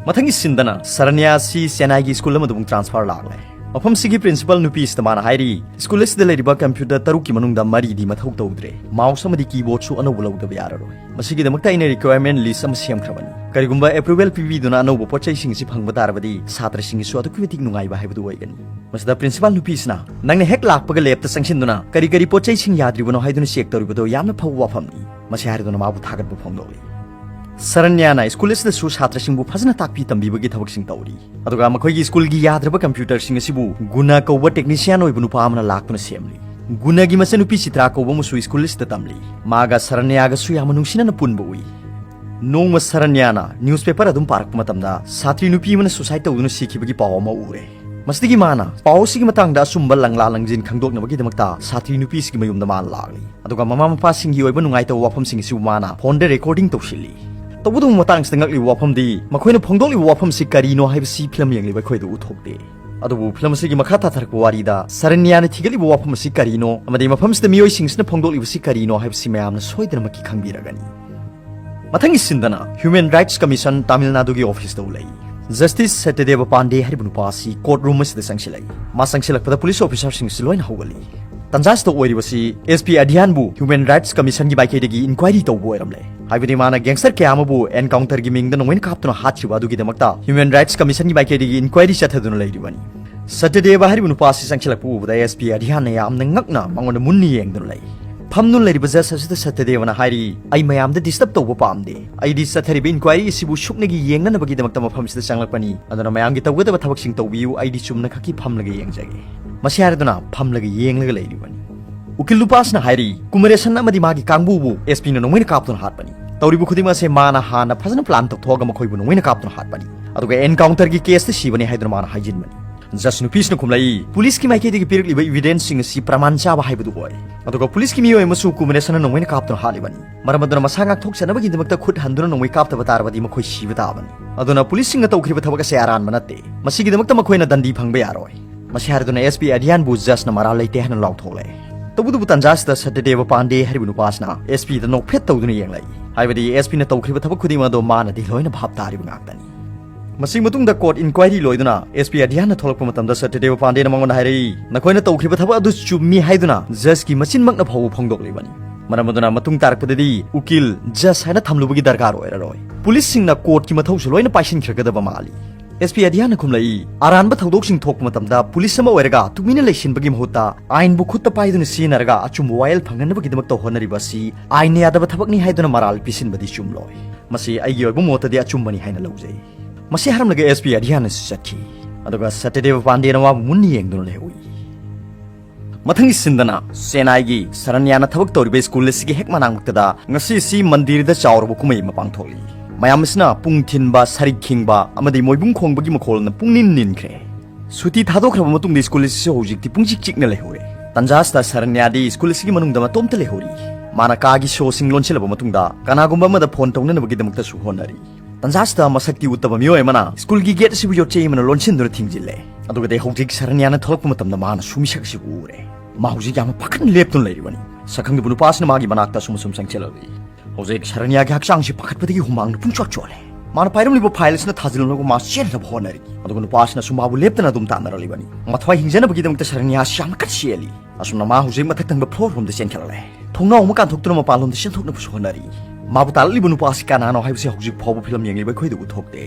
ꯃꯊꯪꯒꯤ ꯁꯤꯟꯗꯅ ꯁꯔꯟꯌꯥ ꯑꯁꯤ ꯆꯦꯟꯅꯥꯏꯒꯤ ꯁ꯭ꯀꯨꯜ ꯑꯃꯗ ꯑꯃꯨꯛ ꯇ꯭ꯔꯥꯟꯁꯐꯔ ꯂꯥꯛꯂꯦ꯫ ꯃꯐꯝꯁꯤꯒꯤ ꯄ꯭ꯔꯤꯟꯁꯤꯄꯥꯜ ꯅꯨꯄꯤ ꯑꯁꯤꯗ ꯃꯥꯅ ꯍꯥꯏꯔꯤ, "ꯁ꯭ꯀꯨꯜ ꯑꯁꯤꯗ ꯂꯩꯔꯤꯕ ꯀꯝꯄ꯭ꯌꯨꯇꯔ ꯇꯔꯨꯛꯀꯤ ꯃꯅꯨꯡꯗ ꯃꯔꯤꯗꯤ ꯃꯊꯧ ꯇꯧꯗ꯭ꯔꯦ꯫ ꯃꯥꯎꯁ ꯑꯃꯗꯤ ꯀꯤꯕꯣꯔꯗꯁꯨ ꯑꯅꯧꯕ ꯂꯧꯗꯕ ꯌꯥꯔꯔꯣꯏ꯫ ꯃꯁꯤꯒꯤꯗꯃꯛꯇ ꯑꯩꯅ ꯔꯤꯀ꯭ꯋꯥꯌꯔꯃꯦꯟ ꯂꯤꯁ ꯑꯃ ꯁꯦꯝꯈ꯭ꯔꯕꯅꯤ꯫ ꯀꯔꯤꯒꯨꯝꯕ ꯑꯦꯄ꯭ꯔꯨꯚꯦꯜ ꯄꯤꯕꯤꯗꯨꯅ ꯑꯅꯧꯕ ꯄꯣꯠ ꯆꯩꯁꯤꯡ ꯑꯁꯤ ꯐꯪꯕ ꯇꯥꯔꯕꯗꯤ ꯁꯥꯇ꯭ꯔꯁꯤꯡꯒꯤꯁꯨ ꯑꯗꯨꯛꯀꯤ ꯃꯇꯤꯛ ꯅꯨꯡꯉꯥꯏꯕ ꯍꯥꯏꯕꯗꯨ ꯑꯣꯏꯒꯅꯤ"꯫ ꯃꯁꯤꯗ ꯄ꯭ꯔꯤꯟꯁꯤꯄꯥꯜ ꯅꯨꯄꯤꯁꯤꯅ, "ꯅꯪꯅ ꯍꯦꯛ ꯂꯥꯛꯄꯒ ꯂꯦꯞꯇ ꯆꯪꯁꯤꯟꯗꯨꯅ ꯀꯔꯤ ꯀꯔꯤ ꯄꯣꯠ ꯆꯩꯁꯤꯡ ꯌꯥꯗ꯭ꯔꯤꯕꯅꯣ ꯍꯥꯏꯗꯨꯅ ꯆꯦꯛ ꯇꯧꯔꯤꯕꯗꯣ ꯌꯥꯝꯅ ꯐꯕ ꯋꯥꯐꯝꯅꯤ"꯫ ꯃꯁꯤ ꯍꯥꯏꯔꯗꯨꯅ ꯃꯥꯕꯨ ꯊꯥꯒꯠꯄ ꯐꯣꯡꯗꯣꯛꯂꯤ꯫ ꯁꯔꯟꯌꯥꯅ ꯁ꯭ꯀꯨꯜ ꯑꯁꯤꯗꯁꯨ ꯁꯥꯇ꯭ꯔꯁꯤꯡꯕꯨ ꯐꯖꯅ ꯇꯥꯛꯄꯤ ꯇꯝꯕꯤꯕꯒꯤ ꯊꯕꯛꯁꯤꯡ ꯇꯧꯔꯤ꯫ ꯑꯗꯨꯒ ꯃꯈꯣꯏꯒꯤ ꯁ꯭ꯀꯨꯜꯒꯤ ꯌꯥꯗ꯭ꯔꯕ ꯀꯝꯄ꯭ꯌꯨꯇꯔꯁꯤꯡ ꯑꯁꯤꯕꯨ ꯒꯨꯅꯥ ꯀꯧꯕ ꯇꯦꯛꯅꯤꯁꯤꯌꯥꯟ ꯑꯣꯏꯕ ꯅꯨꯄꯥ ꯑꯃꯅ ꯂꯥꯛꯇꯨꯅ ꯁꯦꯝꯂꯤ꯫ ꯒꯨꯅꯥꯒꯤ ꯃꯆꯟꯅꯨꯄꯤ ꯆꯤꯇ꯭ꯔꯥ ꯀꯧꯕ ꯑꯃꯁꯨ ꯁ꯭ꯀꯨꯜ ꯑꯁꯤꯗ ꯇꯝꯂꯤ꯫ ꯃꯥꯒ ꯁꯔꯟꯌꯥꯒꯁꯨ ꯌꯥꯝꯅ ꯅꯨꯡꯁꯤꯅꯅ ꯄꯨꯟꯕ ꯎꯏ꯫ ꯅꯣꯡꯃ ꯁꯔꯟꯌꯥꯅ ꯅ꯭ꯌꯨꯁꯄꯦꯄꯔ ꯑꯗꯨꯝ ꯄꯥꯔꯛꯄ ꯃꯇꯝꯗ ꯁꯥꯇ꯭ꯔꯤ ꯅꯨꯄꯤ ꯑꯃꯅ ꯁꯨꯁꯥꯏꯗ ꯇꯧꯗꯨꯅ ꯁꯤꯈꯤꯕꯒꯤ ꯄꯥꯎ ꯑꯃ ꯎꯔꯦ꯫ ꯃꯁꯤꯗꯒꯤ ꯃꯥꯅ ꯄꯥꯎ ꯑꯁꯤꯒꯤ ꯃꯇꯥꯡꯗ ꯑꯆꯨꯝꯕ ꯂꯪꯂꯥ ꯂꯪꯖꯤꯟ ꯈꯪꯗꯣꯛꯅꯕꯒꯤꯗꯃꯛꯇ ꯁꯥꯇ꯭ꯔꯤ ꯅꯨꯄꯤꯁꯤꯒꯤ ꯃꯌꯨꯝꯗ ꯃꯥꯅ ꯂꯥꯛꯂꯤ꯫ ꯑꯗꯨꯒ ꯃꯃꯥ ꯃꯄꯥꯁꯤꯡꯒꯤ ꯑꯣꯏꯕ ꯅꯨꯡꯉꯥꯏꯇꯕ ꯋꯥꯐꯝꯁꯤꯡ ꯑꯁꯤꯕꯨ ꯃꯥꯅ ꯐꯣꯟꯗ ꯔꯦꯀꯣꯔꯗꯤꯡ ꯇꯧꯁꯤꯜꯂꯤ꯫ ꯇꯧꯕꯇꯕꯨ ꯃꯇꯥꯡꯁꯤꯗ ꯉꯛꯂꯤꯕ ꯋꯥꯐꯝꯗꯤ ꯃꯈꯣꯏꯅ ꯐꯣꯡꯗꯣꯛꯂꯤꯕ ꯋꯥꯐꯝꯁꯤ ꯀꯔꯤꯅꯣ ꯍꯥꯏꯕꯁꯤ ꯐꯤꯂꯝ ꯌꯦꯡꯂꯤꯕ ꯑꯩꯈꯣꯏꯗ ꯎꯠꯊꯣꯛꯇꯦ꯫ ꯑꯗꯨꯕꯨ ꯐꯤꯂꯝ ꯑꯁꯤꯒꯤ ꯃꯈꯥ ꯇꯥꯊꯔꯛꯄ ꯋꯥꯔꯤꯗ ꯁꯔꯟꯌꯥꯅ ꯊꯤꯒꯠꯂꯤꯕ ꯋꯥꯐꯝ ꯑꯁꯤ ꯀꯔꯤꯅꯣ ꯑꯃꯗꯤ ꯃꯐꯝꯁꯤꯗ ꯃꯤꯑꯣꯏꯁꯤꯡꯁꯤꯅ ꯐꯣꯡꯗꯣꯛꯂꯤꯕꯁꯤ ꯀꯔꯤꯅꯣ ꯍꯥꯏꯕꯁꯤ ꯃꯌꯥꯝꯅ ꯁꯣꯏꯗꯅꯃꯛꯀꯤ ꯈꯪꯕꯤꯔꯒꯅꯤ꯫ ꯃꯊꯪꯒꯤ ꯁꯤꯟꯗꯅ Human Rights Commission ꯇꯥꯃꯤꯜ ꯅꯥꯗꯨꯒꯤ ꯑꯣꯐꯤꯁꯇ ꯎꯠꯂꯛꯏ꯫ ꯖꯁꯇꯤꯁ ꯁꯇ꯭ꯌꯗꯦꯕ ꯄꯥꯟꯗꯦ ꯍꯥꯏꯔꯤꯕ ꯅꯨꯄꯥ ꯑꯁꯤ ꯀꯣꯔꯠ ꯔꯨꯝ ꯑꯁꯤꯗ ꯆꯪꯁꯤꯜꯂꯛꯏ꯫ ꯃꯥ ꯆꯪꯁꯤꯜꯂꯛꯄꯗ ꯄꯨꯂꯤꯁ ꯑꯣꯐꯤꯁꯔꯁꯤꯡꯁꯤ ꯂꯣꯏꯅ ꯍꯧꯒꯠꯂꯤ꯫ ꯇꯟꯖꯥꯁꯤꯗ ꯑꯣꯏꯔꯤꯕꯁꯤ SP ꯑꯙ꯭ꯌꯥꯟꯕꯨ Human Rights Commissionꯒꯤ ꯃꯥꯏꯀꯩꯗꯒꯤ ꯏꯟꯀ꯭ꯋꯥꯏꯔꯤ ꯇꯧꯕ ꯑꯣꯏꯔꯝꯂꯦ꯫ ꯍꯥꯏꯕꯗꯤ ꯃꯥꯅ ꯒꯦꯡꯁꯇꯔ ꯀꯌꯥ ꯑꯃꯕꯨ ꯑꯦꯟꯀꯥꯎꯟꯇꯔꯒꯤ ꯃꯤꯡꯗ ꯅꯣꯡꯃꯩꯅ ꯀꯥꯞꯇꯨꯅ ꯍꯥꯠꯈꯤꯕ ꯑꯗꯨꯒꯤꯗꯃꯛꯇ Human Rights Commissionꯒꯤ ꯃꯥꯏꯀꯩꯗꯒꯤ ꯏꯟꯀ꯭ꯋꯥꯏꯔꯤ ꯆꯠꯊꯗꯨꯅ ꯂꯩꯔꯤꯕꯅꯤ꯫ ꯁꯇ꯭ꯌꯗꯦꯕ ꯍꯥꯏꯔꯤꯕ ꯅꯨꯄꯥ ꯑꯁꯤ ꯆꯪꯁꯤꯜꯂꯛꯄ ꯎꯕꯗ SP ꯑꯙ꯭ꯌꯥꯟꯅ ꯌꯥꯝꯅ ꯉꯛꯅ ꯃꯉꯣꯟꯗ ꯃꯨꯟꯅ ꯌꯦꯡꯗꯨꯅ ꯂꯩ꯫ ꯐꯝꯗꯨꯅ ꯂꯩꯔꯤꯕ ꯖꯁ ꯑꯁꯤꯗ ꯁꯇ꯭ꯌꯗꯦꯕꯅ ꯍꯥꯏꯔꯤ, "ꯑꯩ ꯃꯌꯥꯝꯗ ꯗꯤꯁꯇꯔꯕ ꯇꯧꯕ ꯄꯥꯝꯗꯦ꯫ ꯑꯩꯗꯤ ꯆꯠꯊꯔꯤꯕ ꯏꯟꯀ꯭ꯋꯥꯏꯔꯤ ꯑꯁꯤꯕꯨ ꯁꯨꯞꯅꯒꯤ ꯌꯦꯡꯅꯅꯕꯒꯤꯗꯃꯛꯇ ꯃꯐꯝꯁꯤꯗ ꯆꯪꯂꯛꯄꯅꯤ꯫ ꯑꯗꯨꯅ ꯃꯌꯥꯝꯒꯤ ꯇꯧꯒꯗꯕ ꯊꯕꯛꯁꯤꯡ ꯇꯧꯕꯤꯌꯨ, ꯑꯩꯗꯤ ꯆꯨꯝꯅ ꯈꯛꯀꯤ ꯐꯝꯂꯒ ꯌꯦꯡꯖꯒꯦ"꯫ ꯃꯁꯤ ꯍꯥꯏꯔꯗꯨꯅ ꯐꯝꯂꯒ ꯌꯦꯡꯂꯒ ꯂꯩꯔꯤꯕꯅꯤ꯫ ꯎꯀꯤꯜ ꯅꯨꯄꯥꯁꯤꯅ ꯍꯥꯏꯔꯤ, "ꯀꯨꯃꯔꯦꯁꯟ ꯑꯃꯗꯤ ꯃꯥꯒꯤ ꯀꯥꯡꯕꯨꯕꯨ SP ꯅ ꯅꯣꯡꯃꯩꯅ ꯀꯥꯞꯇꯨꯅ ꯍꯥꯠꯄꯅꯤ꯫ ꯇꯧꯔꯤꯕ ꯈꯨꯗꯤꯡꯃꯛ ꯑꯁꯦ ꯃꯥꯅ ꯍꯥꯟꯅ ꯐꯖꯅ ꯄ꯭ꯂꯥꯟ ꯇꯧꯊꯣꯛꯑꯒ ꯃꯈꯣꯏꯕꯨ ꯅꯣꯡꯃꯩꯅ ꯀꯥꯞꯇꯨꯅ ꯍꯥꯠꯄꯅꯤ꯫ ꯑꯗꯨꯒ ꯑꯦꯟꯀꯥꯎꯟꯇꯔꯒꯤ ꯀꯦꯁꯇ ꯁꯤꯕꯅꯤ" ꯍꯥꯏꯗꯨꯅ ꯃꯥꯅ ꯍꯥꯏꯖꯤꯟꯕꯅꯤ꯫ ꯖꯁ ꯅꯨꯄꯤꯁꯤꯅ ꯈꯨꯝꯂꯛꯏ, "ꯄꯨꯂꯤꯁꯀꯤ ꯃꯥꯏꯀꯩꯗꯒꯤ ꯄꯤꯔꯛꯂꯤꯕ ꯏꯚꯤꯗꯦꯟꯁꯁꯤꯡ ꯑꯁꯤ ꯄ꯭ꯔꯃꯥꯟ ꯆꯥꯕ ꯍꯥꯏꯕꯗꯨ ꯑꯣꯏ꯫ ꯑꯗꯨꯒ ꯄꯨꯂꯤꯁꯀꯤ ꯃꯤꯑꯣꯏ ꯑꯃꯁꯨ ꯀꯨꯃꯔꯦꯁꯟꯅ ꯅꯣꯡꯃꯩꯅ ꯀꯥꯞꯇꯨꯅ ꯍꯥꯠꯂꯤꯕꯅꯤ꯫ ꯃꯔꯝ ꯑꯗꯨꯅ ꯃꯁꯥ ꯉꯥꯛꯊꯣꯛꯆꯅꯕꯒꯤꯗꯃꯛꯇ ꯈꯨꯠ ꯍꯟꯗꯨꯅ ꯅꯣꯡꯃꯩ ꯀꯥꯞꯇꯕ ꯇꯥꯔꯕꯗꯤ ꯃꯈꯣꯏ ꯁꯤꯕ ꯇꯥꯕꯅꯤ꯫ ꯑꯗꯨꯅ ꯄꯨꯂꯤꯁꯁꯤꯡꯅ ꯇꯧꯈ꯭ꯔꯤꯕ ꯊꯕꯛ ꯑꯁꯤ ꯑꯔꯥꯟꯕ ꯅꯠꯇꯦ꯫ ꯃꯁꯤꯒꯤꯗꯃꯛꯇ ꯃꯈꯣꯏꯅ ꯗꯟꯗꯤ ꯐꯪꯕ ꯌꯥꯔꯣꯏ"꯫ ꯃꯁꯤ ꯍꯥꯏꯔꯗꯨꯅ SP ꯑꯙ꯭ꯌꯥꯟꯕꯨ ꯖꯁꯅ ꯃꯔꯥꯜ ꯂꯩꯇꯦ ꯍꯥꯏꯅ ꯂꯥꯎꯊꯣꯛꯂꯦ꯫ ꯇꯧꯕꯇꯕꯨ ꯇꯟꯖꯥꯁꯤꯗ ꯁꯇ꯭ꯌꯗꯦꯕ ꯄꯥꯟꯗꯦ ꯍꯥꯏꯔꯤꯕ ꯅꯨꯄꯥꯁꯤꯅ SP ꯗ ꯅꯣꯛꯐꯦꯠ ꯇꯧꯗꯨꯅ ꯌꯦꯡꯂꯛꯏ꯫ ꯍꯥꯏꯕꯗꯤ SP ꯅ ꯇꯧꯈ꯭ꯔꯤꯕ ꯊꯕꯛ ꯈꯨꯗꯤꯡꯃꯛ ꯑꯗꯣ ꯃꯥꯅꯗꯤ ꯂꯣꯏꯅ ꯚꯥꯞ ꯇꯥꯔꯤꯕ ꯉꯥꯛꯇꯅꯤ꯫ ꯃꯁꯤ ꯃꯇꯨꯡꯗ ꯀꯣꯔꯠ ꯏꯟꯀ꯭ꯋꯥꯏꯔꯤ ꯂꯣꯏꯗꯨꯅ SP ꯑꯙ꯭ꯌꯥꯟꯅ ꯊꯣꯛꯂꯛꯄ ꯃꯇꯝꯗ ꯁꯇ꯭ꯌꯗꯦꯕ ꯄꯥꯟꯗꯦꯅ ꯃꯉꯣꯟꯗ ꯍꯥꯏꯔꯛꯏ, "ꯅꯈꯣꯏꯅ ꯇꯧꯈ꯭ꯔꯤꯕ ꯊꯕꯛ ꯑꯗꯨ ꯆꯨꯝꯃꯤ" ꯍꯥꯏꯗꯨꯅ ꯖꯁꯀꯤ ꯃꯆꯤꯟꯃꯛꯅ ꯐꯥꯎꯕ ꯐꯣꯡꯗꯣꯛꯂꯤꯕꯅꯤ꯫ ꯃꯔꯝ ꯑꯗꯨꯅ ꯃꯇꯨꯡ ꯇꯥꯔꯛꯄꯗꯗꯤ ꯎꯀꯤꯜ, ꯖꯁ ꯍꯥꯏꯅ ꯊꯝꯂꯨꯕꯒꯤ ꯗꯔꯀꯥꯔ ꯑꯣꯏꯔꯔꯣꯏ꯫ ꯄꯨꯂꯤꯁꯁꯤꯡꯅ ꯀꯣꯔꯠꯀꯤ ꯃꯊꯧꯁꯨ ꯂꯣꯏꯅ ꯄꯥꯏꯁꯤꯟꯈ꯭ꯔꯒꯗꯕ ꯃꯥꯜꯂꯤ꯫ SP ꯑꯙ꯭ꯌꯥꯟꯅ ꯈꯨꯝꯂꯛꯏ, "ꯑꯔꯥꯟꯕ ꯊꯧꯗꯣꯛꯁꯤꯡ ꯊꯣꯛꯄ ꯃꯇꯝꯗ ꯄꯨꯂꯤꯁ ꯑꯃ ꯑꯣꯏꯔꯒ ꯇꯨꯃꯤꯟꯅ ꯂꯩꯁꯤꯟꯕꯒꯤ ꯃꯍꯨꯠꯇ ꯑꯥꯏꯟꯕꯨ ꯈꯨꯠꯇ ꯄꯥꯏꯗꯨꯅ ꯁꯤꯖꯤꯟꯅꯔꯒ ꯑꯆꯨꯝꯕ ꯋꯥꯌꯦꯜ ꯐꯪꯍꯟꯅꯕꯒꯤꯗꯃꯛꯇ ꯍꯣꯠꯅꯔꯤꯕ ꯑꯁꯤ ꯑꯥꯏꯟꯅ ꯌꯥꯗꯕ ꯊꯕꯛꯅꯤ ꯍꯥꯏꯗꯨꯅ ꯃꯔꯥꯜ ꯄꯤꯁꯤꯟꯕꯗꯤ ꯆꯨꯝꯂꯣꯏ꯫ ꯃꯁꯤ ꯑꯩꯒꯤ ꯑꯣꯏꯕ ꯃꯣꯠꯇꯗꯤ ꯑꯆꯨꯝꯕꯅꯤ ꯍꯥꯏꯅ ꯂꯧꯖꯩ"꯫ ꯃꯁꯤ ꯍꯥꯏꯔꯝꯂꯒ SP ꯑꯙ꯭ꯌꯥꯟꯅꯁꯨ ꯆꯠꯈꯤ꯫ ꯑꯗꯨꯒ ꯁꯇ꯭ꯌꯗꯦꯕ ꯄꯥꯟꯗꯦꯅ ꯃꯥꯕꯨ ꯃꯨꯟꯅ ꯌꯦꯡꯗꯨꯅ ꯂꯩꯍꯧꯏ꯫ ꯃꯊꯪꯒꯤ ꯁꯤꯟꯗꯅ ꯆꯦꯟꯅꯥꯏꯒꯤ ꯁꯔꯟꯌꯥꯅ ꯊꯕꯛ ꯇꯧꯔꯤꯕ ꯁ꯭ꯀꯨꯜ ꯑꯁꯤꯒꯤ ꯍꯦꯛ ꯃꯅꯥꯛꯃꯛꯇꯗ ꯉꯁꯤ ꯑꯁꯤ ꯃꯟꯗꯤꯔꯗ ꯆꯥꯎꯔꯕ ꯀꯨꯝꯍꯩ ꯑꯃ ꯄꯥꯡꯊꯣꯛꯂꯤ꯫ ꯃꯌꯥꯝ ꯑꯁꯤꯅ ꯄꯨꯡ ꯊꯤꯟꯕ, ꯁꯔꯤꯛ ꯈꯤꯡꯕ ꯑꯃꯗꯤ ꯃꯣꯏꯕꯨꯡ ꯈꯣꯡꯕꯒꯤ ꯃꯈꯣꯜꯅ ꯄꯨꯡꯅꯤꯟ ꯅꯤꯟꯈ꯭ꯔꯦ꯫ ꯁꯨꯇꯤ ꯊꯥꯗꯣꯛꯈ꯭ꯔꯕ ꯃꯇꯨꯡꯗ ꯁ꯭ꯀꯨꯜ ꯑꯁꯤꯁꯨ ꯍꯧꯖꯤꯛꯇꯤ ꯄꯨꯡꯆꯤꯛ ꯆꯤꯛꯅ ꯂꯩꯍꯧꯔꯦ꯫ ꯇꯟꯖꯥ ꯑꯁꯤꯗ ꯁꯔꯅ꯭ꯌꯥꯗꯤ ꯁ꯭ꯀꯨꯜ ꯑꯁꯤꯒꯤ ꯃꯅꯨꯡꯗ ꯃꯇꯣꯝꯇ ꯂꯩꯍꯧꯔꯤ꯫ ꯃꯥꯅ ꯀꯥꯒꯤ ꯁꯣꯁꯤꯡ ꯂꯣꯟꯁꯤꯜꯂꯕ ꯃꯇꯨꯡꯗ ꯀꯅꯥꯒꯨꯝꯕ ꯑꯃꯗ ꯐꯣꯟ ꯇꯧꯅꯅꯕꯒꯤꯗꯃꯛꯇꯁꯨ ꯍꯣꯠꯅꯔꯤ꯫ ꯇꯟꯖꯥ ꯑꯁꯤꯗ ꯃꯁꯛ ꯇꯤ ꯎꯠꯇꯕ ꯃꯤꯑꯣꯏ ꯑꯃꯅ ꯁ꯭ꯀꯨꯜꯒꯤ ꯒꯦꯠ ꯑꯁꯤꯕꯨ ꯌꯣꯠꯆꯩ ꯑꯃꯅ ꯂꯣꯟꯁꯤꯟꯗꯨꯅ ꯊꯤꯡꯖꯤꯜꯂꯦ꯫ ꯑꯗꯨꯒꯗꯤ ꯍꯧꯖꯤꯛ ꯁꯔꯅ꯭ꯌꯥꯅ ꯊꯣꯛꯂꯛꯄ ꯃꯇꯝꯗ ꯃꯥꯅ ꯁꯨꯃꯤꯁꯛ ꯑꯁꯤꯕꯨ ꯎꯔꯦ꯫ ꯃꯥ ꯍꯧꯖꯤꯛ ꯌꯥꯝꯅ ꯄꯥꯈꯠꯅ ꯂꯦꯞꯇꯨꯅ ꯂꯩꯔꯤꯕꯅꯤ꯫ ꯁꯛꯈꯪꯗꯕ ꯅꯨꯄꯥ ꯑꯁꯤꯅ ꯃꯥꯒꯤ ꯃꯅꯥꯛꯇ ꯑꯁꯨꯝ ꯑꯁꯨꯝ ꯆꯪꯁꯤꯜꯂꯛꯂꯤ꯫ ꯍꯧꯖꯤꯛ ꯁꯔꯅ꯭ꯌꯥꯒꯤ ꯍꯛꯆꯥꯡꯁꯤ ꯄꯥꯈꯠꯄꯗꯒꯤ ꯍꯨꯃꯥꯡꯅ ꯄꯨꯡꯆꯣꯠ ꯆꯣꯠꯂꯦ꯫ ꯃꯥꯅ ꯄꯥꯏꯔꯝꯂꯤꯕ ꯐꯥꯏꯜ ꯑꯁꯤꯅ ꯊꯥꯖꯤꯜꯂꯝꯂꯒ ꯃꯥ ꯆꯦꯟꯅꯕ ꯍꯣꯠꯅꯔꯤ꯫ ꯑꯗꯨꯒ ꯅꯨꯄꯥ ꯑꯁꯤꯅꯁꯨ ꯃꯥꯕꯨ ꯂꯦꯞꯇꯅ ꯑꯗꯨꯝ ꯇꯥꯟꯅꯔꯛꯂꯤꯕꯅꯤ꯫ ꯃꯊ꯭ꯋꯥꯏ ꯍꯤꯡꯖꯅꯕꯒꯤꯗꯃꯛꯇ ꯁꯔꯅ꯭ꯌꯥ ꯑꯁꯤ ꯌꯥꯝꯅ ꯀꯟꯅ ꯆꯦꯜꯂꯤ꯫ ꯑꯁꯨꯝꯅ ꯃꯥ ꯍꯧꯖꯤꯛ ꯃꯊꯛ ꯊꯪꯕ ꯐ꯭ꯂꯣꯔ ꯔꯣꯝꯗ ꯆꯦꯟꯈꯠꯂꯛꯂꯦ꯫ ꯊꯣꯡꯅꯥꯎ ꯑꯃ ꯀꯥꯟꯊꯣꯛꯇꯨꯅ ꯃꯄꯥꯟꯂꯣꯝꯗ ꯆꯦꯟꯊꯣꯛꯅꯕꯁꯨ ꯍꯣꯠꯅꯔꯤ꯫ ꯃꯥꯕꯨ ꯇꯥꯜꯂꯛꯂꯤꯕ ꯅꯨꯄꯥ ꯑꯁꯤ ꯀꯅꯥꯅꯣ ꯍꯥꯏꯕꯁꯤ ꯍꯧꯖꯤꯛ ꯐꯥꯎꯕ ꯐꯤꯂꯝ ꯌꯦꯡꯂꯤꯕ ꯑꯩꯈꯣꯏꯗ ꯎꯊꯣꯛꯇꯦ꯫